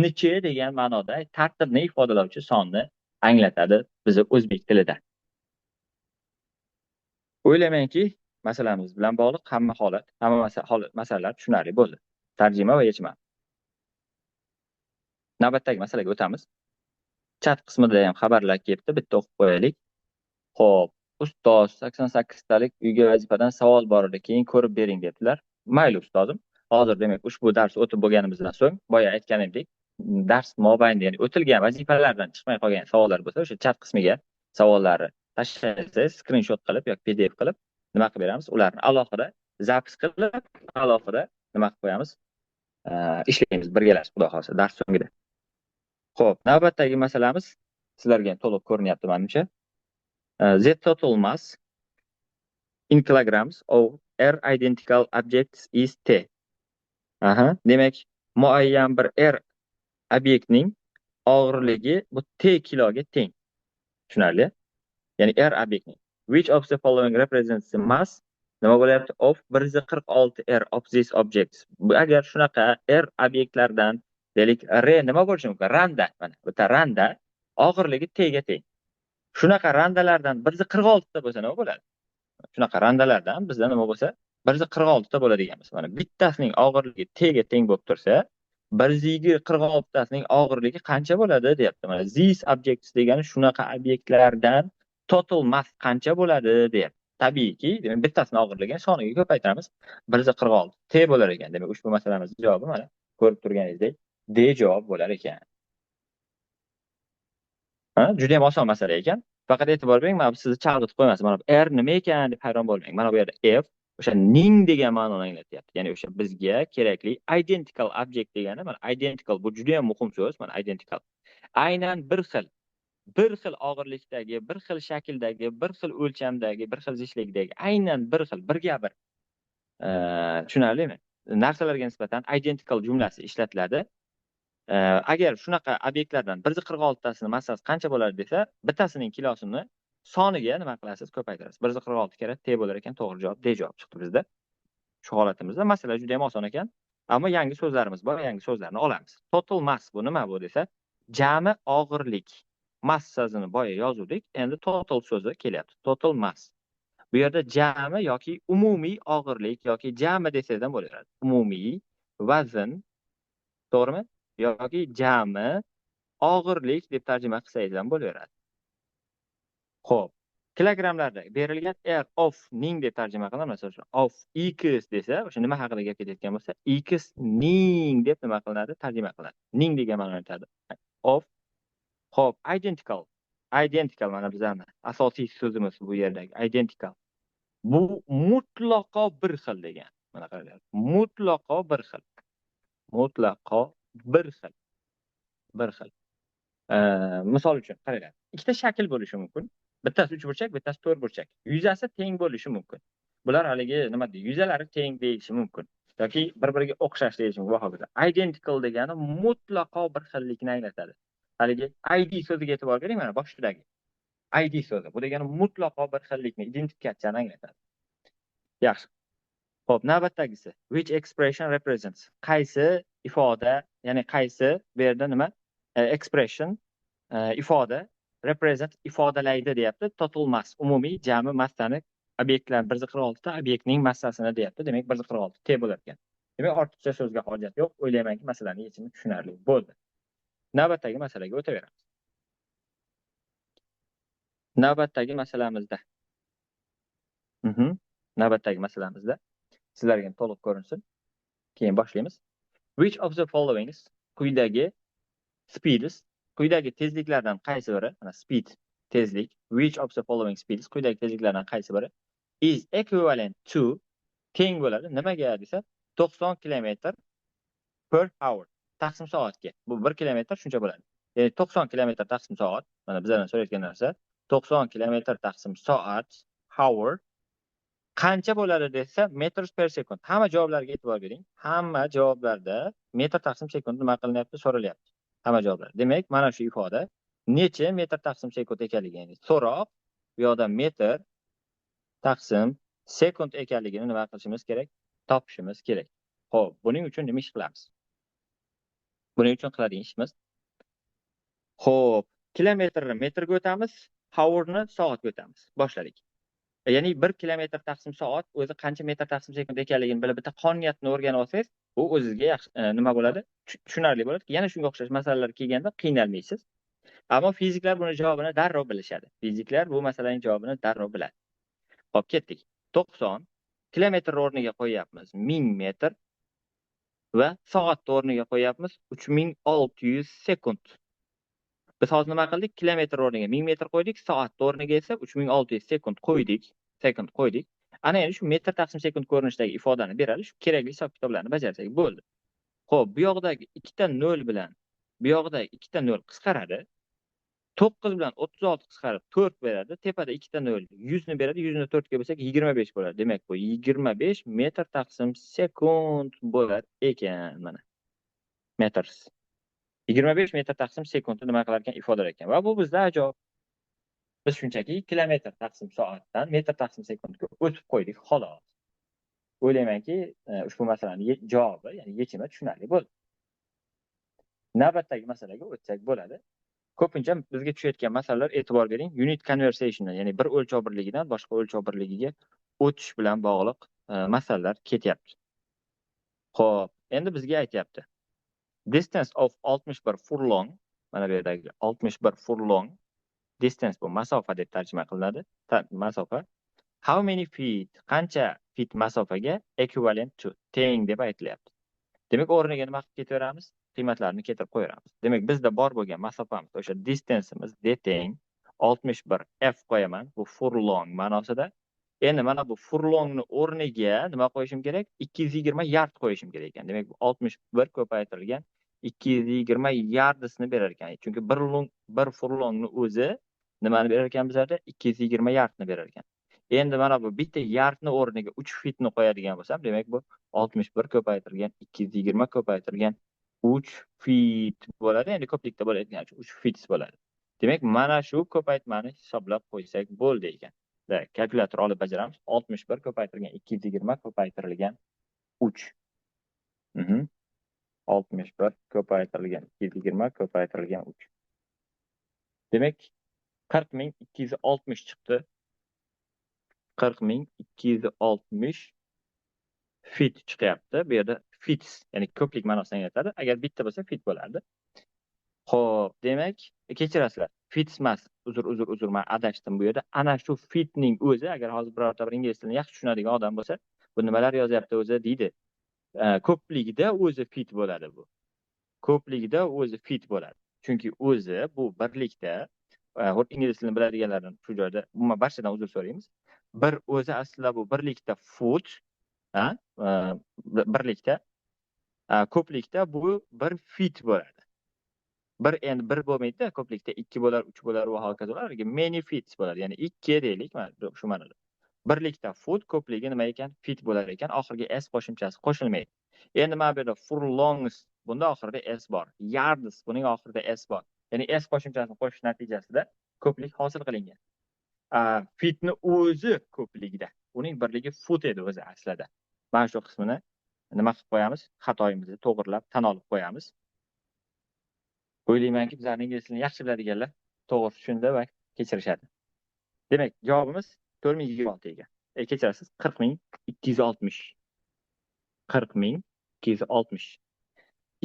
nichi degan ma'noda tartibni ifodalovchi sonni anglatadi bizni o'zbek tilida. O'ylaymanki, masalamiz bilan bog'liq hamma holat, hamma masalalar tushunarli bo'ldi. Tarjima va yechimi. Navbatdagi masalaga o'tamiz. Chat qismida ham xabarlar kelibdi, bitta o'qib qo'yaylik. Xo'p, ustoz, 88 talik uyga vazifadan savol bor edi, keyin ko'rib bering debdilar. Mayli ustozim. Hozir demak ushbu dars o'tib bo'lganimizdan so'ng, boya aytganimdek, dars mobaynida, ya'ni o'tilgan vazifalardan chiqmay qolgan savollar bo'lsa, o'sha chat qismiga savollarni tashlaysiz, skrinshot qilib yoki PDF qilib nima qilib beramiz? Ularni alohida запись qilib, alohida nima qilib qo'yamiz? Ishlaymiz birgalashib, xudo xohlasa, dars so'ngida. Xo'p, navbatdagi masalamiz sizlarga ham to'liq ko'rinyapti menimcha. The total mass in kilograms of r identical objects is T. Aha, demak, muayyan bir r obyektning og'irligi bu T kiloga teng. Tushunarli? Ya'ni r obyektning. Which of the following represents the mass nima bo'lyapti? Of 146 r of these objects. Bu agar shunaqa r obyektlardan deylik r nima bo'lishi mumkin? Randa, mana bitta randa og'irligi T ga teng. Shunaqa randalardan 146 ta bo'lsa nima bo'ladi? Shunaqa randalardan bizda nima bo'lsa 146 ta bo'ladigan bo'lsa, mana bittasining og'irligi T ga teng bo'lib tursa, 146 tasining og'irligi qancha bo'ladi deyapti. Mana these objects degani shunaqa obyektlardan total mass qancha bo'ladi deyapti. Tabiiyki, demak, bittasini og'irligini soniga ko'paytiramiz. 146 T bo'lar ekan. Demak, ushbu masalamiz javobi, mana, ko'rib turganingizdek, D javob bo'lar ekan. Ha, juda ham oson masala ekan. Faqat e'tibor bering, mana bu sizni chalg'itib qo'ymasin. Mana bu R nima ekan deb hayron bo'lmang. Mana bu yerda F o'sha ning degan ma'noni anglatyapti. Ya'ni o'sha bizga kerakli identical object degani, mana identical, bu juda ham muhim so'z, mana identical. Aynan bir xil, bir xil og'irlikdagi, bir xil shakldagi, bir xil o'lchamdagi, bir xil zichlikdagi, aynan bir xil, birga bir. Tushunarlimi? Narsalarga nisbatan identical jumlasi ishlatiladi. Agar shunaqa obyektlardan 146 tasini massasi qancha bo'ladi desa, bittasining kilosini soniga nima qilasiz? Ko'paytirasiz. 146 karra T bo'lar ekan, to'g'ri javob D javob chiqdi bizda. Shu holatimizda masala juda ham oson ekan. Ammo yangi so'zlarimiz bor, yangi so'zlarni olamiz. Total mass bu nima bu desa, jami og'irlik. Massasini boya yozuvdik, endi total so'zi kelyapti. Total mass. Bu yerda jami yoki umumiy og'irlik yoki jami desangiz ham bo'laveradi. Umumiy vazn, to'g'rimi? Yoki jami og'irlik deb tarjima qilsangiz ham bo'laveradi. Xo'p, kilogrammlarda berilgan R of ning deb tarjima qilinadi. Masalan, uchun of x desa, o'sha nima haqida gap ketayotgan bo'lsa, x ning deb nima qilinadi? Tarjima qilinadi. Ning degan ma'noni aytadi. Of. Xo'p, identical. Identical mana bizani asosiy so'zimiz bu yerdagi identical. Bu mutlaqo bir xil degan. Mana qaranglar. Mutlaqo bir xil. Mutlaqo bir xil. Bir xil. Misol uchun qaranglar. Ikkita shakl bo'lishi mumkin. Bittasi uchburchak, bittasi to'rtburchak. Yuzasi teng bo'lishi mumkin. Bular haligi nima deydi? Yuzalari teng deyilishi mumkin yoki bir-biriga o'xshash deyilishi mumkin va hokazo. Identical degani mutlaqo bir xillikni anglatadi. Haligi ID so'ziga e'tibor bering, mana boshidagi. ID so'zi. Bu degani mutlaqo bir xillikni, identifikatsiyani anglatadi. Yaxshi. Xo'p, navbatdagisi. Which expression represents? Qaysi ifoda, ya'ni qaysi bu yerda nima? Expression ifoda, represent ifodalaydi deyapti. Total mass, umumiy jami massani, obyektlar 146 ta obyektning massasini deyapti. Demak, 146 T bo'lar ekan. Demak, ortiqcha so'zga hojat yo'q. O'ylaymanki, masalani yechimi tushunarli bo'ldi. Navbatdagi masalaga o'taveramiz. Navbatdagi masalamizda. Navbatdagi masalamizda sizlarga ham to'liq ko'rinsin. Keyin boshlaymiz. Which of the following, quyidagi speeds, quyidagi tezliklardan qaysi biri, mana speed tezlik, which of the following speeds, quyidagi tezliklardan qaysi biri is equivalent to, teng bo'ladi nimaga desa, 90 kilometr per hour, taqsim soatga. Bu 1 kilometr shuncha bo'ladi. Ya'ni 90 kilometr taqsim soat, mana bizlardan so'rayotgan narsa 90 kilometr taqsim soat, hour qancha bo'ladi desa, meters per second. Hamma javoblarga e'tibor bering. Hamma javoblarda metr taqsim sekund nima qilinyapti, so'ralyapti. Hamma javoblar. Demak, mana shu ifoda necha metr taqsim sekund ekanligi, ya'ni so'roq bu yoqda metr taqsim sekund ekanligini nima qilishimiz kerak? Topishimiz kerak. Xo'p, buning uchun nima ish qilamiz? Buning uchun qiladigan ishimiz, xo'p, kilometrni metrga o'tamiz, hourni soatga o'tamiz. Boshladik. Ya'ni 1 kilometr taqsim soat o'zi qancha metr taqsim sekund ekanligini bilib, bitta qonuniyatni o'rganib olsangiz, bu o'zizga yaxshi nima bo'ladi? Tushunarli bo'ladi. Yana shunga o'xshash masalalar kelganda qiynalmaysiz. Ammo fiziklar buni javobini darrov bilishadi. Fiziklar bu masalaning javobini darrov biladi. Xo'p, ketdik. 90 kilometr o'rniga qo'yyapmiz 1000 metr va soat o'rniga qo'yyapmiz 3600 sekund. Biz hozir nima qildik? Kilometr o'rniga 1000 metr qo'ydik, soat o'rniga esa 3600 sekund qo'ydik. Sekund qo'ydik. Ana endi shu metr taqsim sekund ko'rinishidagi ifodani beradi. Shu kerakli hisob-kitoblarni bajarsak bo'ldi. Xo'p, bu yoqdagi ikkita 0 bilan bu yoqdagi ikkita 0 qisqaradi. 9 bilan 36 qisqarib 4 beradi. Tepada ikkita 0 100 ni beradi. 100 ni 4 ga bo'lsak 25 bo'ladi. Demak, bu 25 metr taqsim sekund bo'lar ekan mana. Meters. 25 metr taqsim sekundni nima qilar ekan? Ifodalar ekan. Va bu bizda ajoyib. Biz shunchaki kilometr taqsim soatdan metr taqsim sekundga o'tib qo'ydik, xolos. O'ylaymanki, ushbu masalani javobi, ya'ni yechimi tushunarli bo'ldi. Navbatdagi masalaga o'tsak bo'ladi. Ko'pincha bizga tushayotgan masalalar, e'tibor bering, unit conversationdan, ya'ni bir o'lchov birligidan boshqa o'lchov birligiga o'tish bilan bog'liq masalalar ketyapti. Xo'p, endi bizga aytyapti. Distance of 61 furlong, mana bu yerdagi 61 furlong, distance bu masofa deb tarjima qilinadi. Masofa. How many feet? Qancha feet masofaga equivalent to teng deb aytilyapti. Demak, o'rniga nima qilib ketaveramiz? Qiymatlarni keltirib qo'yaveramiz. Demak, bizda bor bo'lgan masofamiz, o'sha distance'imiz d teng 61 f qo'yaman, bu furlong ma'nosida. Endi mana bu furlongni o'rniga nima qo'yishim kerak? 220 yard qo'yishim kerak ekan. Demak, bu 61 ko'paytirilgan 220 yardisini berar ekan. Chunki bir furlongni o'zi nimani berar ekan bizlarda? 220 yardni berar ekan. Endi mana bu bitta yardni o'rniga 3 fitni qo'yadigan bo'lsam, demak bu 61 ko'paytirilgan 220 ko'paytirilgan 3 fit bo'ladi. Endi ko'plikda bo'ladigan uchun 3 fit bo'ladi. Demak, mana shu ko'paytmani hisoblab qo'ysak bo'ldi ekan. Kalkulyator olib bajaramiz. 61 ko'paytirilgan 220 ko'paytirilgan 3. 61 ko'paytirilgan 220 ko'paytirilgan 3. Demak, 40 260 chiqdi. 40 260 fit chiqyapti. Bu yerda feet, ya'ni ko'plik ma'nosini anglatadi. Agar bitta bo'lsa, fit bo'lardi. Xo'p, demak, kechirasizlar. Feet emas. Uzr, uzr, uzr, men adashdim bu yerda. Ana shu fitning o'zi, agar hozir birorta bir ingliz tilini yaxshi tushunadigan odam bo'lsa, bu nimalar yozyapti o'zi deydi. Ko'pligida o'zi fit bo'ladi bu. Ko'pligida o'zi fit bo'ladi. Chunki o'zi bu birlikda, ingliz tilini biladiganlardan shu joyda umuman barchadan uzr so'raymiz. Bir o'zi aslida bu birlikda foot, ha, birlikda, ko'plikda bu bir feet bo'ladi. Bir endi bir bo'lmaydi, ko'plikda ikki bo'lar, uch bo'lar va hokazo bo'lar. Many feet bo'ladi. Ya'ni ikki deylik, mana shu ma'noda. Birlikda foot, ko'pligi nima ekan? Feet bo'lar ekan. Oxirgi s qo'shimchasi qo'shilmaydi. Endi mana bu yerda furlongs, bunda oxirida s bor. Yards, buning oxirida s bor. Ya'ni s qo'shimchasini qo'shish natijasida ko'plik hosil qilingan. Feetni o'zi ko'pligida. Uning birligi foot edi o'zi aslida. Mana shu qismini nima qilib qo'yamiz? Xatoyimizni to'g'rilab tan olib qo'yamiz. O'ylaymanki, bizlarning ingliz tilini yaxshi biladiganlar to'g'ri tushundi va kechirishadi. Demak, javobimiz 4026 ekan. Kechirasiz, 40 260. 40 260.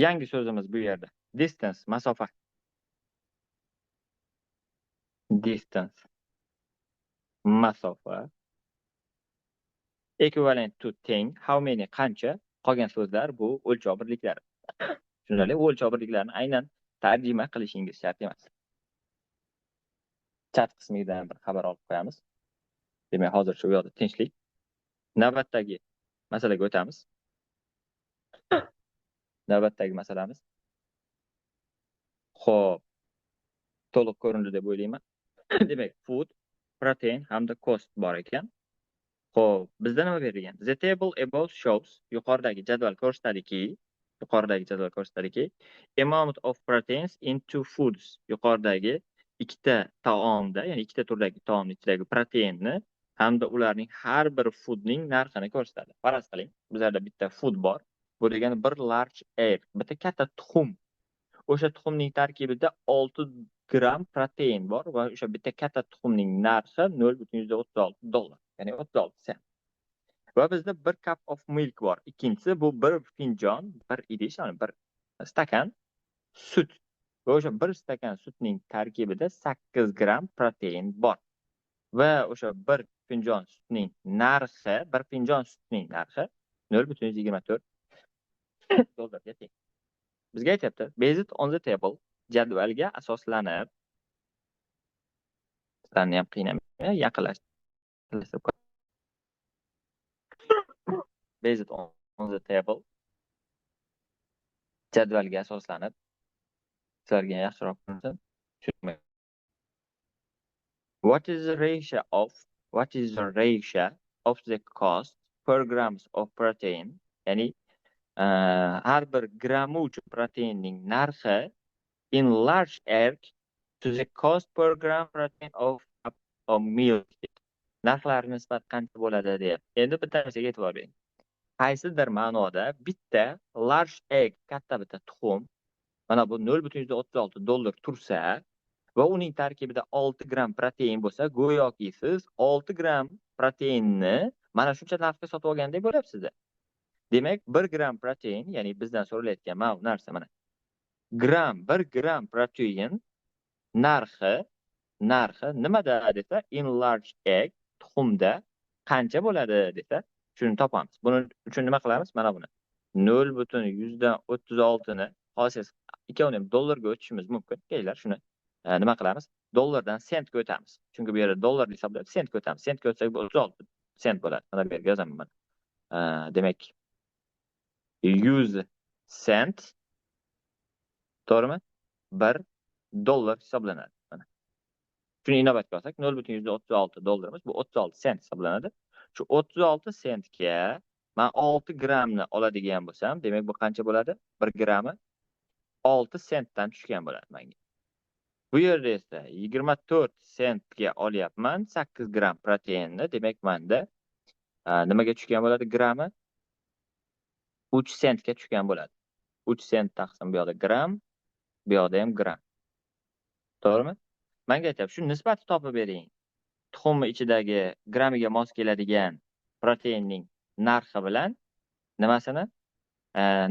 Yangi so'zimiz bu yerda. Distance, masofa. Distance. Masofa. Equivalent to teng. How many, qancha? Qolgan so'zlar bu o'lchov birliklari. Tushunarli? O'lchov birliklarini aynan tarjima qilishingiz shart emas. Chat qismidan bir xabar olib qo'yamiz. Demak, hozircha u yoqda tinchlik. Navbatdagi masalaga o'tamiz. Navbatdagi masalamiz. Xo'p. To'liq ko'rindi deb o'ylayman. Demak, food, protein hamda cost bor ekan. Xo'p, bizda nima berilgan? The table above shows, yuqoridagi jadval ko'rsatadiki, amount of proteins in two foods, yuqoridagi ikkita taomda, ya'ni ikkita turdagi taomning ichidagi proteinni hamda ularning har bir foodning narxini ko'rsatadi. Faraz qiling, bizlarda bitta food bor. Bu degani bir large egg, bitta katta tuxum. O'sha tuxumning tarkibida 6 gramm protein bor va o'sha bitta katta tuxumning narxi 0,36 dollar, ya'ni 36 sent. Va bizda bir cup of milk bor. Ikkinchisi bu bir finjon, bir idish, ya'ni bir stakan sut. Va o'sha bir stakan sutning tarkibida 8 gramm protein bor. Va o'sha bir finjon sutning narxi, bir finjon sutning narxi 0,24 dollarga teng. Bizga aytyapti, based on the table, jadvalga asoslanib, sizlarni ham qiynamay yaqinlashtirib, based on the table, jadvalga asoslanib, sizlarga yaxshiroq ko'rinsin. What is the ratio of the cost per grams of protein, ya'ni har bir grammi uchun proteinning narxi in large egg to the cost per gram protein of cup of milk, narxlari nisbat qancha bo'ladi deyapti. Endi bitta narsaga e'tibor bering. Qaysidir ma'noda bitta large egg, katta bitta tuxum, mana bu 0,36 dollar tursa va uning tarkibida 6 gramm protein bo'lsa, go'yoki siz 6 gramm proteinni mana shuncha narxga sotib olgandek bo'lyapsiz. Demak, 1 gramm protein, ya'ni bizdan so'ralayotgan mana bu narsa, mana gramm, 1 gramm protein narxi nimada desa, in large egg, tuxumda. Qancha bo'ladi desa, shuni topamiz. Buning uchun nima qilamiz? Mana buni 0,36 ni hozir ikkovini ham dollarga o'tishimiz mumkin. Kelinglar, shuni nima qilamiz? Dollardan sentga o'tamiz. Chunki bu yerda dollar hisoblab sentga o'tamiz. Sentga o'tsak bu 36 sent bo'ladi. Mana bu yerga yozaman mana. Demak, 100 sent, to'g'rimi? 1 dollar hisoblanadi. Mana. Shuni inobatga olsak, 0,36 dollarimiz bu 36 sent hisoblanadi. Shu 36 sentga men 6 grammni oladigan bo'lsam, demak bu qancha bo'ladi? 1 grammi 6 sentdan tushgan bo'ladi menga. Bu yerda esa 24 sentga olyapman 8 gramm proteinni, demak menda nimaga tushgan bo'ladi grammi? 3 sentga tushgan bo'ladi. 3 sent taqsim bu yoqda gramm, bu yoqda ham gramm. To'g'rimi? Menga aytyapti, shu nisbatni topib bering. Tuxumni ichidagi grammiga mos keladigan proteinning narxi bilan nimasini?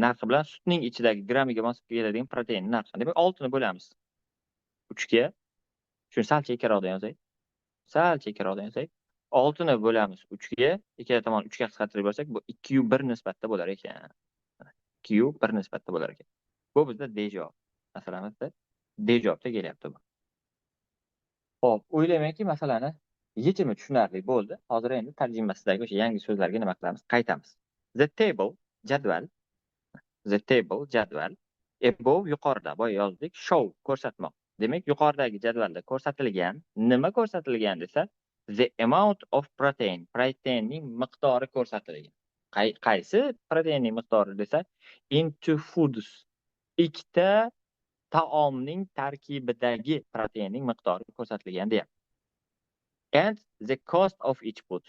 Narxi bilan sutning ichidagi grammiga mos keladigan protein narxi. Demak, 6 ni bo'lamiz 3 ga. Shuni sal chekkaroqdan yozay. Sal chekkaroqdan yozay. 6 ni bo'lamiz 3 ga. Ikkala tomon 3 ga qisqartirib olsak, bu 2 1 nisbatda bo'lar ekan. 2 1 nisbatda bo'lar ekan. Bu bizda D javob. Masalamizda D javobda kelyapti bu. Xo'p, o'ylaymanki, masalani yechimi tushunarli bo'ldi. Hozir endi tarjimasidagi o'sha yangi so'zlarga nima qilamiz? Qaytamiz. The table, jadval. The table, jadval. Above, yuqorida, boya yozdik, show, ko'rsatmoq. Demak, yuqoridagi jadvalda ko'rsatilgan, nima ko'rsatilgan desa, the amount of protein, proteinning miqdori ko'rsatilgan. Qaysi proteinning miqdori desa, in two foods, ikkita taomning tarkibidagi proteinning miqdori ko'rsatilgan deyapti. And the cost of each food.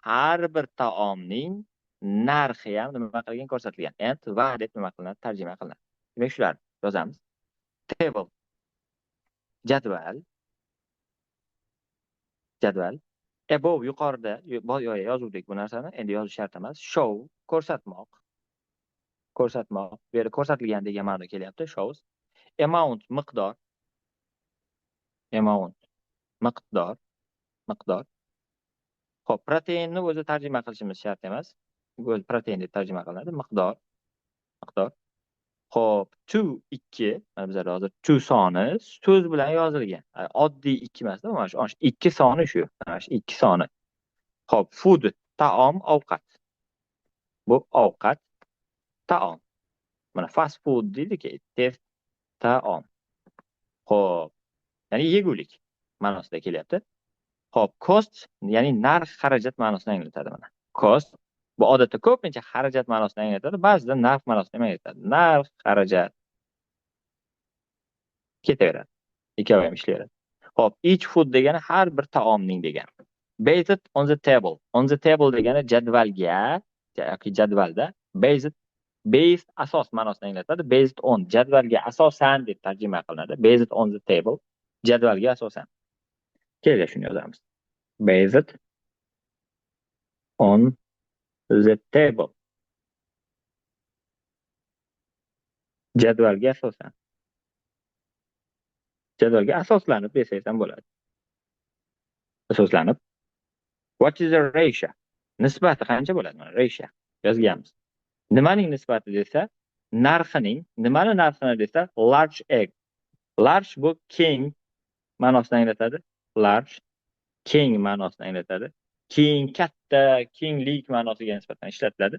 Har bir taomning narxi ham nima qilgan, ko'rsatilgan. And, va deb nima qilinadi? Tarjima qilinadi. Demak, shularni yozamiz. Table, jadval. Jadval. Above, yuqorida, yozuvdik bu narsani. Endi yozish shart emas. Show, ko'rsatmoq. Ko'rsatmoq. Bu yerda ko'rsatilgan degan ma'no kelyapti. Shows. Amount, miqdor. Amount, miqdor. Miqdor. Xo'p, proteinni o'zi tarjima qilishimiz shart emas. O'zi protein deb tarjima qilinadi. Miqdor. Miqdor. Xo'p, two, ikki. Mana bizlarda hozir two soni so'z bilan yozilgan. Oddiy ikki emasda, mana shu ikki soni shu. Mana shu ikki soni. Xo'p, food, taom, ovqat. Bu ovqat, taom. Mana fast food deydi-ki, tez taom. Xo'p, ya'ni yegulik ma'nosida kelyapti. Xo'p, cost, ya'ni narx, xarajat ma'nosini anglatadi mana. Cost bu odatda ko'pincha xarajat ma'nosini anglatadi, ba'zida narx ma'nosini ham anglatadi. Narx, xarajat ketaveradi. Ikkovi ham ishlayveradi. Xo'p, each food degani har bir taomning degani. Based on the table. On the table degani jadvalga yoki jadvalda, based, based asos ma'nosini anglatadi. Based on, jadvalga asosan deb tarjima qilinadi. Based on the table, jadvalga asosan. Keling, shuni yozamiz. Based on the table. Jadvalga asosan. Jadvalga asoslanib desangiz ham bo'ladi. Asoslanib. What is the ratio? Nisbati qancha bo'ladi? Mana ratio yozganmiz. Nimaning nisbati desa, narxining, nimani narxini desa, large egg. Large bu keng ma'nosini anglatadi. Large keng ma'nosini anglatadi. Keng, katta, kenglik ma'nosiga nisbatan ishlatiladi.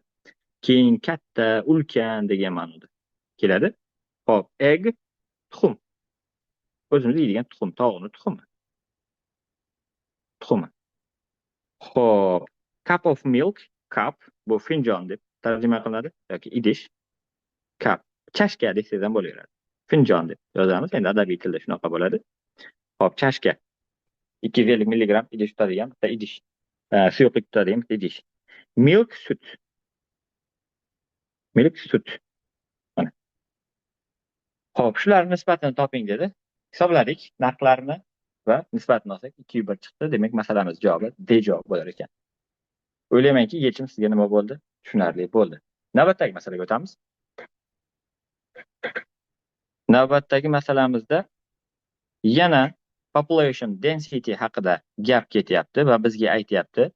Keng, katta, ulkan degan ma'noda keladi. Xo'p, egg, tuxum. O'zimiz yeydigan tuxum, tovuqning tuxumi. Tuxumi. Xo'p, cup of milk, cup bu finjon deb tarjima qilinadi yoki idish. Cup, chashka desangiz ham bo'laveradi. Finjon deb yozamiz. Endi adabiy tilda shunaqa bo'ladi. Xo'p, chashka. 250 milligramm idish tutadigan bitta idish. Suyuqlik tutadigan bitta idish. Milk, sut. Milk, sut. Mana. Xo'p, shularning nisbatini toping dedi. Hisobladik narxlarini va nisbatini olsak 2 1 chiqdi. Demak, masalamiz javobi D javob bo'lar ekan. O'ylaymanki, yechim sizga nima bo'ldi? Tushunarli bo'ldi. Navbatdagi masalaga o'tamiz. Navbatdagi masalamizda yana population density haqida gap ketyapti va bizga aytyapti,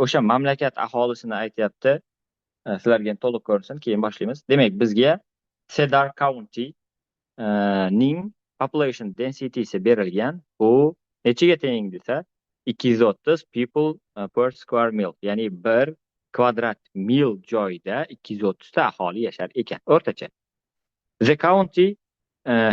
O'sha mamlakat aholisini aytyapti. Sizlarga to'liq ko'rinsin, keyin boshlaymiz. Demak, bizga Cedar County ning population densitysi berilgan. Bu nechiga teng desa, 230 people per square mile, ya'ni 1 kvadrat mil joyda 230 ta aholi yashar ekan o'rtacha. The county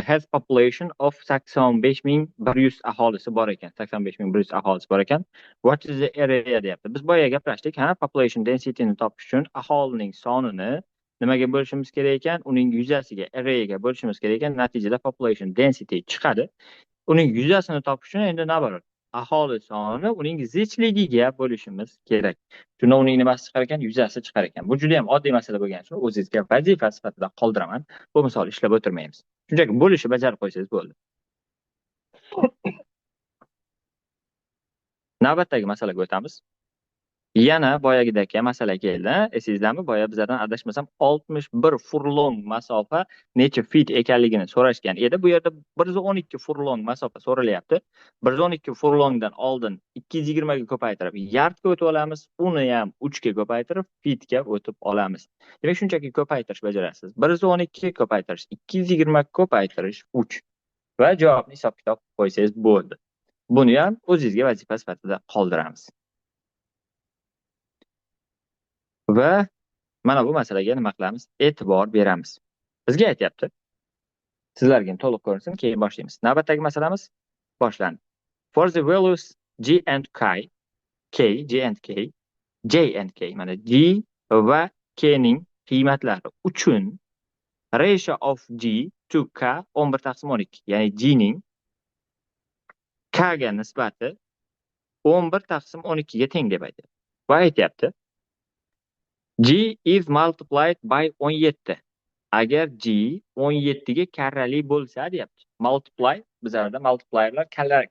has population of 85,100 aholisi bor ekan. 85,100 aholisi bor ekan. What is the area deyapti. Biz boya gaplashdik, ha, population densityni topish uchun aholining sonini nimaga bo'lishimiz kerak ekan? Uning yuzasiga, areaga bo'lishimiz kerak ekan. Natijada population density chiqadi. Uning yuzasini topish uchun endi наоборот, aholi sonini uning zichligiga bo'lishimiz kerak. Shunda uning nimasi chiqar ekan? Yuzasi chiqar ekan. Bu juda ham oddiy masala bo'lgani uchun o'zingizga vazifa sifatida qoldiraman. Bu misol ishlab o'tirmaymiz. Shunchaki bo'lishib bajarib qo'ysangiz bo'ldi. Navbatdagi masalaga o'tamiz. Yana boyagidek masala keldi. Esingizdami? Boya bizlardan adashmasam 61 furlong masofa necha fit ekanligini so'rashgan edi. Bu yerda 112 furlong masofa so'ralyapti. 112 furlongdan oldin 220 ga ko'paytirib yardga o'tib olamiz, uni ham 3 ga ko'paytirib fitga o'tib olamiz. Demak, shunchaki ko'paytirish bajarasiz. 112 ko'paytirish 220 ko'paytirish 3 va javobni hisob-kitob qo'ysangiz bo'ldi. Buni ham o'zingizga vazifa sifatida qoldiramiz. Va mana bu masalaga nima qilamiz? E'tibor beramiz. Bizga aytyapti. Sizlarga ham to'liq ko'rinsin, keyin boshlaymiz. Navbatdagi masalamiz boshlandi. For the values G and K, K, G and K, J and K, mana G va K ning qiymatlari uchun ratio of G to K 11/12, ya'ni G ning K ga nisbati 11/12 ga teng deb aytyapti. Va aytyapti. G is multiplied by 17. Agar G 17 ga karrali bo'lsa deyapti. Multiply, bizlarda multiplierlar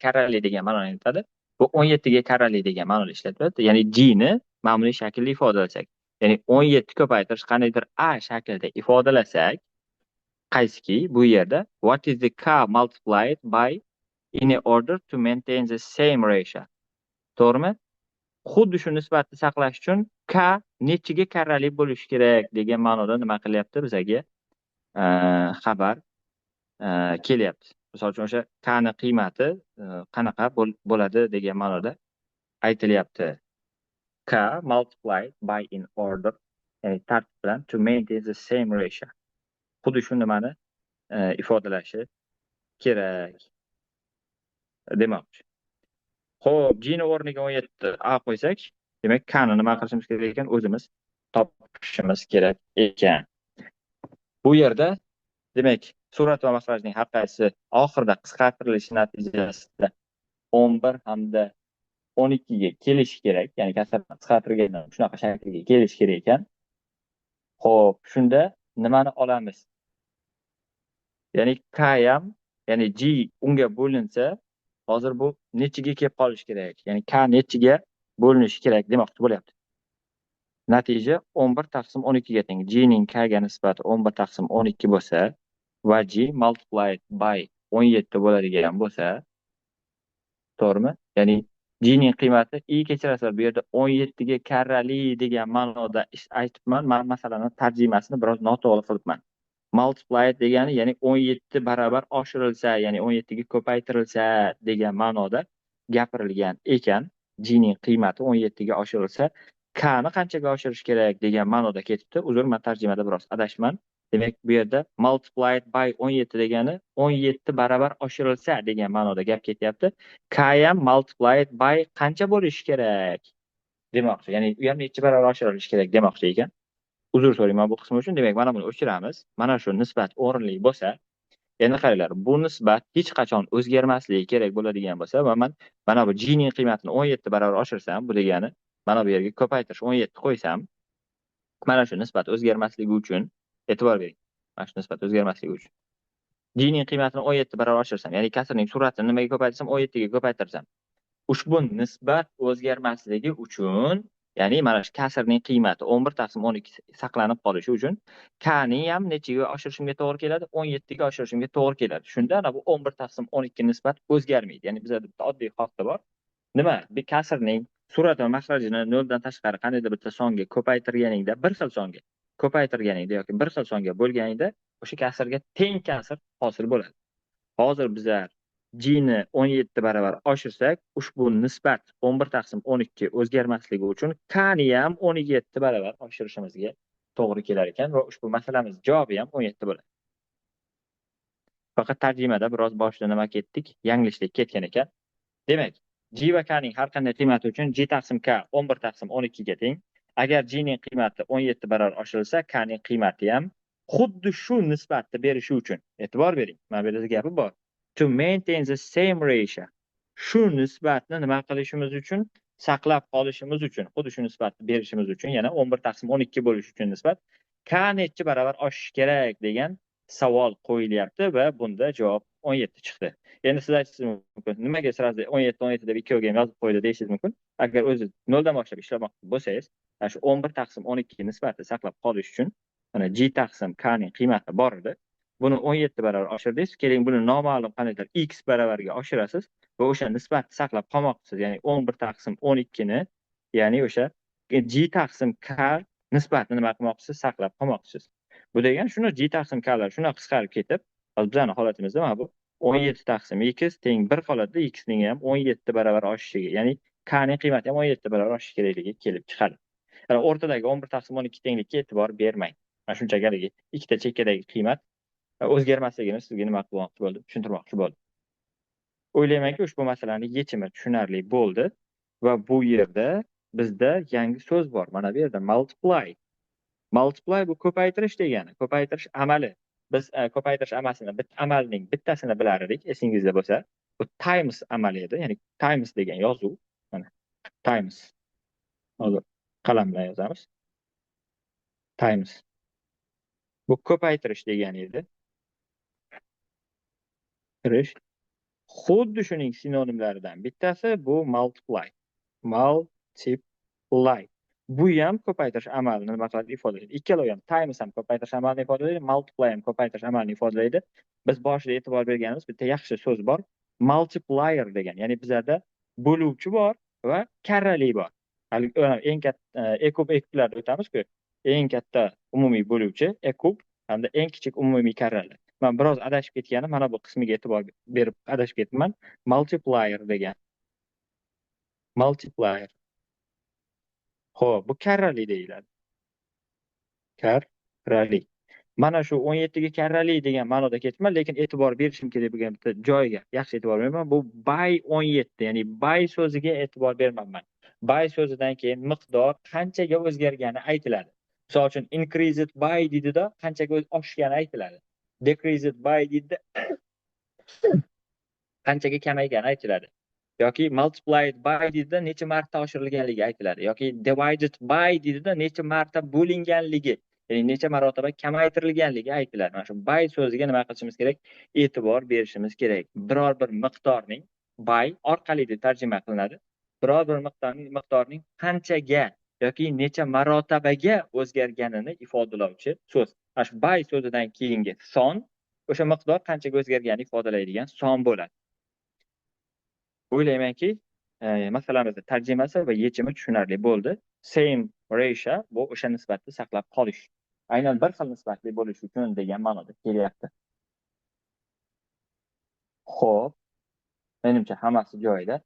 karrali degan ma'noni aytadi. Bu 17 ga karrali degan ma'noda ishlatiladi. Ya'ni G ni mana bunday shaklda ifodalasak, ya'ni 17 ko'paytirish qandaydir A shaklida ifodalasak, qaysiki bu yerda what is the K multiplied by in order to maintain the same ratio. To'g'rimi? Xuddi shu nisbatni saqlash uchun K nechiga karrali bo'lishi kerak degan ma'noda nima qilyapti bizaga xabar kelyapti. Misol uchun o'sha K ni qiymati qanaqa bo'ladi degan ma'noda aytilyapti. K multiplied by in order, ya'ni tartib bilan to maintain the same ratio. Xuddi shu nimani ifodalashi kerak demoqchi. Xo'p, G ni o'rniga 17 A qo'ysak, demak K ni nima qilishimiz kerak ekan? O'zimiz topishimiz kerak ekan. Bu yerda demak surat va mahrajning har qaysi oxirida qisqartirilishi natijasida 11 hamda 12 ga kelishi kerak, ya'ni kasrni qisqartirganda shunaqa shaklga kelishi kerak ekan. Xo'p, shunda nimani olamiz? Ya'ni K ham, ya'ni G unga bo'linsa, hozir bu nechiga kelib qolishi kerak? Ya'ni K nechiga bo'linishi kerak demoqchi bo'lyapti. Natija 11/12 ga teng. G ning K ga nisbati 11/12 bo'lsa va G multiplied by 17 bo'ladigan bo'lsa, to'g'rimi? Ya'ni G ning qiymati i kechirasizlar, bu yerda 17 ga karrali degan ma'noda ish aytibman. Men masalani tarjimasini biroz noto'g'ri qilibman. Multiplied degani, ya'ni 17 barobar oshirilsa, ya'ni 17 ga ko'paytirilsa degan ma'noda gapirilgan ekan. G ning qiymati 17 ga oshirilsa, K ni qanchaga oshirish kerak degan ma'noda ketibdi. Uzr, men tarjimada biroz adashman. Demak, bu yerda multiplied by 17 degani 17 barobar oshirilsa degan ma'noda gap ketyapti. K ham multiplied by qancha bo'lishi kerak demoqchi. Ya'ni u ham necha barobar oshirilishi kerak demoqchi ekan. Uzr so'rayman bu qismi uchun. Demak, mana buni o'chiramiz. Mana shu nisbat o'rinli bo'lsa, endi qaranglar, bu nisbat hech qachon o'zgarmasligi kerak bo'ladigan bo'lsa va men mana bu G ning qiymatini 17 barobar oshirsam, bu degani mana bu yerga ko'paytirish 17 qo'ysam, mana shu nisbat o'zgarmasligi uchun e'tibor bering. Mana shu nisbat o'zgarmasligi uchun G ning qiymatini 17 barobar oshirsam, ya'ni kasrning suratini nimaga ko'paytirsam, 17 ga ko'paytirsam, ushbu nisbat o'zgarmasligi uchun, ya'ni mana shu kasrning qiymati 11/12 saqlanib qolishi uchun K ning ham nechiga oshirishimga to'g'ri keladi? 17 ga oshirishimga to'g'ri keladi. Shunda ana bu 11/12 nisbat o'zgarmaydi. Ya'ni bizda bitta oddiy holat bor. Nima? Bir kasrning Surat va mahrajini noldan tashqari qandaydir bitta songa ko'paytirganingda, bir xil songa ko'paytirganingda yoki bir xil songa bo'lganingda o'sha kasrga teng kasr hosil bo'ladi. Hozir bizlar g ni 17 barobar oshirsak, ushbu nisbat 11 taqsim 12 o'zgarmasligi uchun k ni ham 17 barobar oshirishimizga to'g'ri kelar ekan va ushbu masalamiz javobi ham 17 bo'ladi. Faqat tarjimada biroz boshida nima ketdik? Yanglishlik ketgan ekan. Demak, g va k ning har qanday qiymati uchun g taqsim k 11 taqsim 12 ga teng. Agar g ning qiymati 17 barobar oshirilsa, k ning qiymati ham xuddi shu nisbatni berishi uchun, e'tibor bering, mana bu yerda gapi bor. To maintain the same ratio. Shu nisbatni nima qilishimiz uchun, saqlab qolishimiz uchun, xuddi shu nisbatni berishimiz uchun, yana 11 taqsim 12 bo'lishi uchun nisbat k nechi barobar oshishi kerak degan savol qo'yilyapti va bunda javob 17 chiqdi. Endi siz aytishingiz mumkin, nimaga сразу 17 17 deb ikkoviga ham yozib qo'ydi deyishingiz mumkin. Agar o'zi noldan boshlab ishlamoqchi bo'lsangiz, mana shu 11 taqsim 12 nisbatni saqlab qolish uchun mana g taqsim k ning qiymati bor edi. Buni 17 barobar oshirdingiz. Keling, buni noma'lum qandaydir x baravarga oshirasiz va o'sha nisbatni saqlab qolmoqchisiz. Ya'ni 11 taqsim 12 ni, ya'ni o'sha g taqsim k nisbatni nima qilmoqchisiz? Saqlab qolmoqchisiz. Bu degan shuni g taqsim k lar shuna qisqarib ketib, hozir bizani holatimizda mana bu 17 taqsim x teng 1 holatda x ning ham 17 barobar oshishiga, ya'ni k ning qiymati ham 17 barobar oshishi kerakligi kelib chiqadi. Ya'ni o'rtadagi 11 taqsim 12 tenglikka e'tibor bermang. Mana shunchaki haligi ikkita chekkadagi qiymat o'zgarmasligini sizga nima qilmoqchi bo'ldim, tushuntirmoqchi bo'ldim. O'ylaymanki, ushbu masalani yechimi tushunarli bo'ldi va bu yerda bizda yangi so'z bor. Mana bu yerda multiply. Multiply bu ko'paytirish degani, ko'paytirish amali. Biz ko'paytirish amalini, amalning bittasini bilar edik, esingizda bo'lsa. Bu times amali edi, ya'ni times degan yozuv. Mana times. Hozir qalam bilan yozamiz. Times. Bu ko'paytirish degani edi. Tirish. Xuddi shuning sinonimlaridan bittasi bu multiply. Multiply. Bu ham ko'paytirish amalini nima qiladi, ifodalaydi. Ikkalovi ham, times ham ko'paytirish amalini ifodalaydi, multiply ham ko'paytirish amalini ifodalaydi. Biz boshida e'tibor berganimiz bitta yaxshi so'z bor, multiplier degan. Ya'ni bizlarda bo'luvchi bor va karrali bor. Hali eng katta e kub, e kublarni o'tamiz-ku. Eng katta umumiy bo'luvchi e kub hamda eng kichik umumiy karrali. Men biroz adashib ketganim, mana bu qismiga e'tibor berib adashib ketibman. Multiplier degan. Multiplier. Xo'p, bu karrali deyiladi. Karrali. Mana shu 17 ga karrali degan ma'noda ketibman, lekin e'tibor berishim kerak bo'lgan bitta joyga yaxshi e'tibor beraman. Bu by 17, ya'ni by so'ziga e'tibor bermabman. By so'zidan keyin miqdor qanchaga o'zgargani aytiladi. Misol uchun increased by deydida, qanchaga oshgani aytiladi. Decreased by deydida, qanchaga kamaygani aytiladi. Yoki multiplied by deydida, necha marta oshirilganligi aytiladi. Yoki divided by deydida, necha marta bo'linganligi, ya'ni necha marotaba kamaytirilganligi aytiladi. Mana shu by so'ziga nima qilishimiz kerak? E'tibor berishimiz kerak. Biror bir miqdorning by orqali deb tarjima qilinadi. Biror bir miqdorning qanchaga yoki necha marotabaga o'zgarganini ifodalovchi so'z. Mana shu by so'zidan keyingi son o'sha miqdor qanchaga o'zgarganini ifodalaydigan son bo'ladi. O'ylaymanki, masalamizni tarjimasi va yechimi tushunarli bo'ldi. Same ratio bu o'sha nisbatni saqlab qolish. Aynan bir xil nisbatli bo'lishi uchun degan ma'noda kelyapti. Xo'p, menimcha hammasi joyida.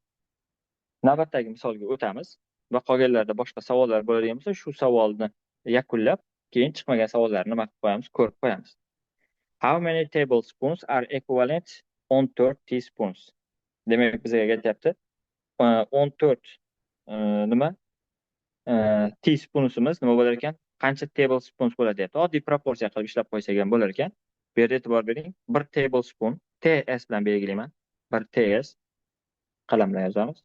Navbatdagi misolga o'tamiz va qolganlarda boshqa savollar bo'ladigan bo'lsa, shu savolni yakunlab, keyin chiqmagan savollarni nima qilib qo'yamiz, ko'rib qo'yamiz. How many tablespoons are equivalent 14 teaspoons? Demak, bizga aytyapti, 14 nima? Teaspoonsimiz nima bo'lar ekan? Qancha tablespoons bo'ladi deyapti. Oddiy proporsiya qilib ishlab qo'ysak ham bo'lar ekan. Bu yerda e'tibor bering. 1 tablespoon TS bilan belgilayman. 1 TS qalam bilan yozamiz.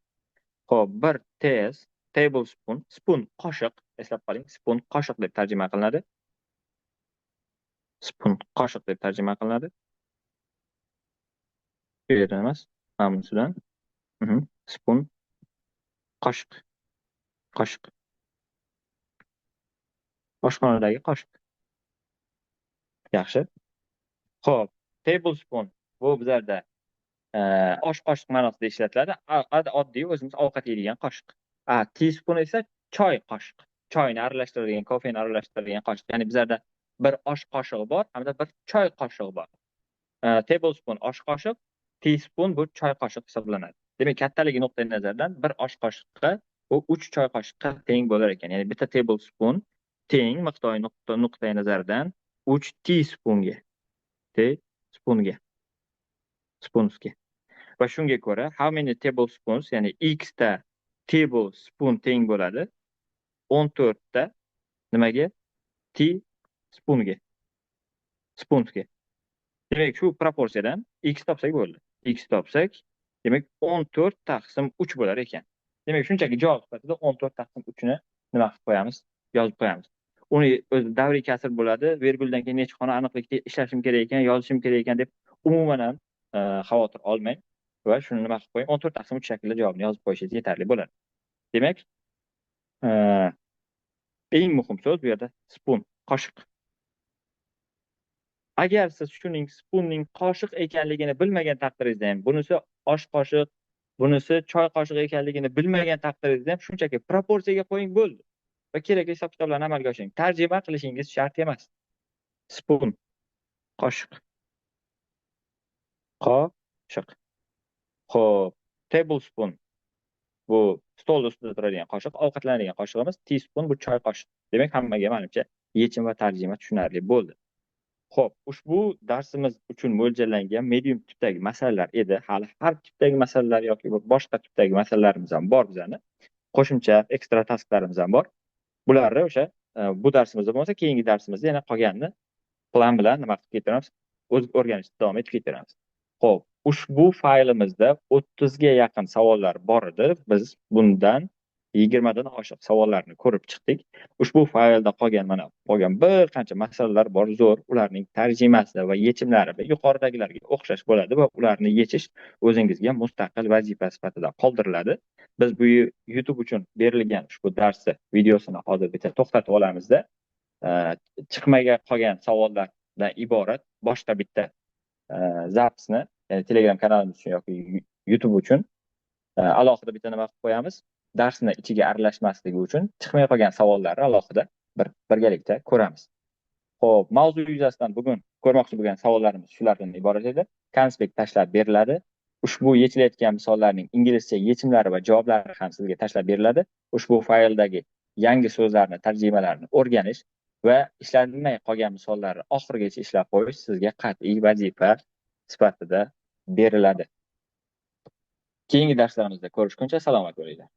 Xo'p, 1 TS tablespoon, spoon qoshiq, eslab qoling, spoon qoshiq deb tarjima qilinadi. Spoon qoshiq deb tarjima qilinadi. Bu yerdan emas, mana bunisidan. Spoon qoshiq. Qoshiq. Oshxonadagi qoshiq. Yaxshi. Xo'p, tablespoon bu bizlarda osh qoshiq ma'nosida ishlatiladi. Oddiy o'zimiz ovqat yeydigan qoshiq. A teaspoon esa choy qoshiq. Choyni aralashtiradigan, kofeni aralashtiradigan qoshiq. Ya'ni bizlarda bir osh qoshig'i bor hamda bir choy qoshig'i bor. Tablespoon osh qoshiq, teaspoon bu choy qoshiq hisoblanadi. Demak, kattaligi nuqtai nazaridan bir osh qoshiqqa bu 3 choy qoshiqqa teng bo'lar ekan. Ya'ni bitta tablespoon teng miqdori nuqtai nazaridan 3 teaspoonga. Teaspoonga. Spoonsga. Va shunga ko'ra how many tablespoons, ya'ni x ta tablespoon teng bo'ladi 14 ta nimaga? Teaspoonga. Spoonsga. Demak, shu proporsiyadan x topsak bo'ldi. X topsak, demak 14 taqsim 3 bo'lar ekan. Demak, shunchaki javob sifatida 14 taqsim 3 ni nima qilib qo'yamiz? Yozib qo'yamiz. Uni o'zi davriy kasr bo'ladi, verguldan keyin necha xona aniqlikda ishlashim kerak ekan, yozishim kerak ekan deb umuman ham xavotir olmang va shuni nima qilib qo'ying, 14 taqsim 3 shaklida javobni yozib qo'yishingiz yetarli bo'ladi. Demak, eng muhim so'z bu yerda spoon, qoshiq. Agar siz shuning spoonning qoshiq ekanligini bilmagan taqdiringizda ham, bunisi osh qoshiq, bunisi choy qoshig'i ekanligini bilmagan taqdiringizda ham shunchaki proporsiyaga qo'ying bo'ldi. Va kerakli hisob-kitoblarni amalga oshiring. Tarjima qilishingiz shart emas. Spoon, qoshiq. Qoshiq. Xo'p, tablespoon bu stol ustida turadigan qoshiq, ovqatlanadigan qoshig'imiz, teaspoon bu choy qoshiq. Demak, hammaga menimcha yechim va tarjima tushunarli bo'ldi. Xo'p, ushbu darsimiz uchun mo'ljallangan medium tipdagi masalalar edi. Hali har tipdagi masalalar yoki boshqa tipdagi masalalarimiz ham bor bizani. Qo'shimcha ekstra tasklarimiz ham bor. Bularni o'sha bu darsimizda bo'lmasa, keyingi darsimizda yana qolganini plan bilan nima qilib ketaveramiz, o'z o'rganishda davom etib ketaveramiz. Xo'p, ushbu faylimizda 30 ga yaqin savollar bor edi. Biz bundan 20 dan oshiq savollarni ko'rib chiqdik. Ushbu faylda qolgan, mana, qolgan bir qancha masalalar bor, zo'r. Ularning tarjimasi va yechimlari yuqoridagilarga o'xshash bo'ladi va ularni yechish o'zingizga mustaqil vazifa sifatida qoldiriladi. Biz bu YouTube uchun berilgan ushbu darsni videosini hozir bitta to'xtatib olamizda, chiqmaga qolgan savollardan iborat boshqa bitta запись ni, ya'ni Telegram kanalimiz uchun yoki YouTube uchun alohida bitta nima qilib qo'yamiz. Darsni ichiga aralashmasligi uchun chiqmay qolgan savollarni alohida bir birgalikda ko'ramiz. Xo'p, mavzu yuzasidan bugun ko'rmoqchi bo'lgan savollarimiz shulardan iborat edi. Konspekt tashlab beriladi. Ushbu yechilayotgan misollarning inglizcha yechimlari va javoblari ham sizga tashlab beriladi. Ushbu fayldagi yangi so'zlarni tarjimalarini o'rganish va ishlanmay qolgan misollarni oxirigacha ishlab qo'yish sizga qat'iy vazifa sifatida beriladi. Keyingi darslarimizda ko'rishguncha salomat bo'linglar.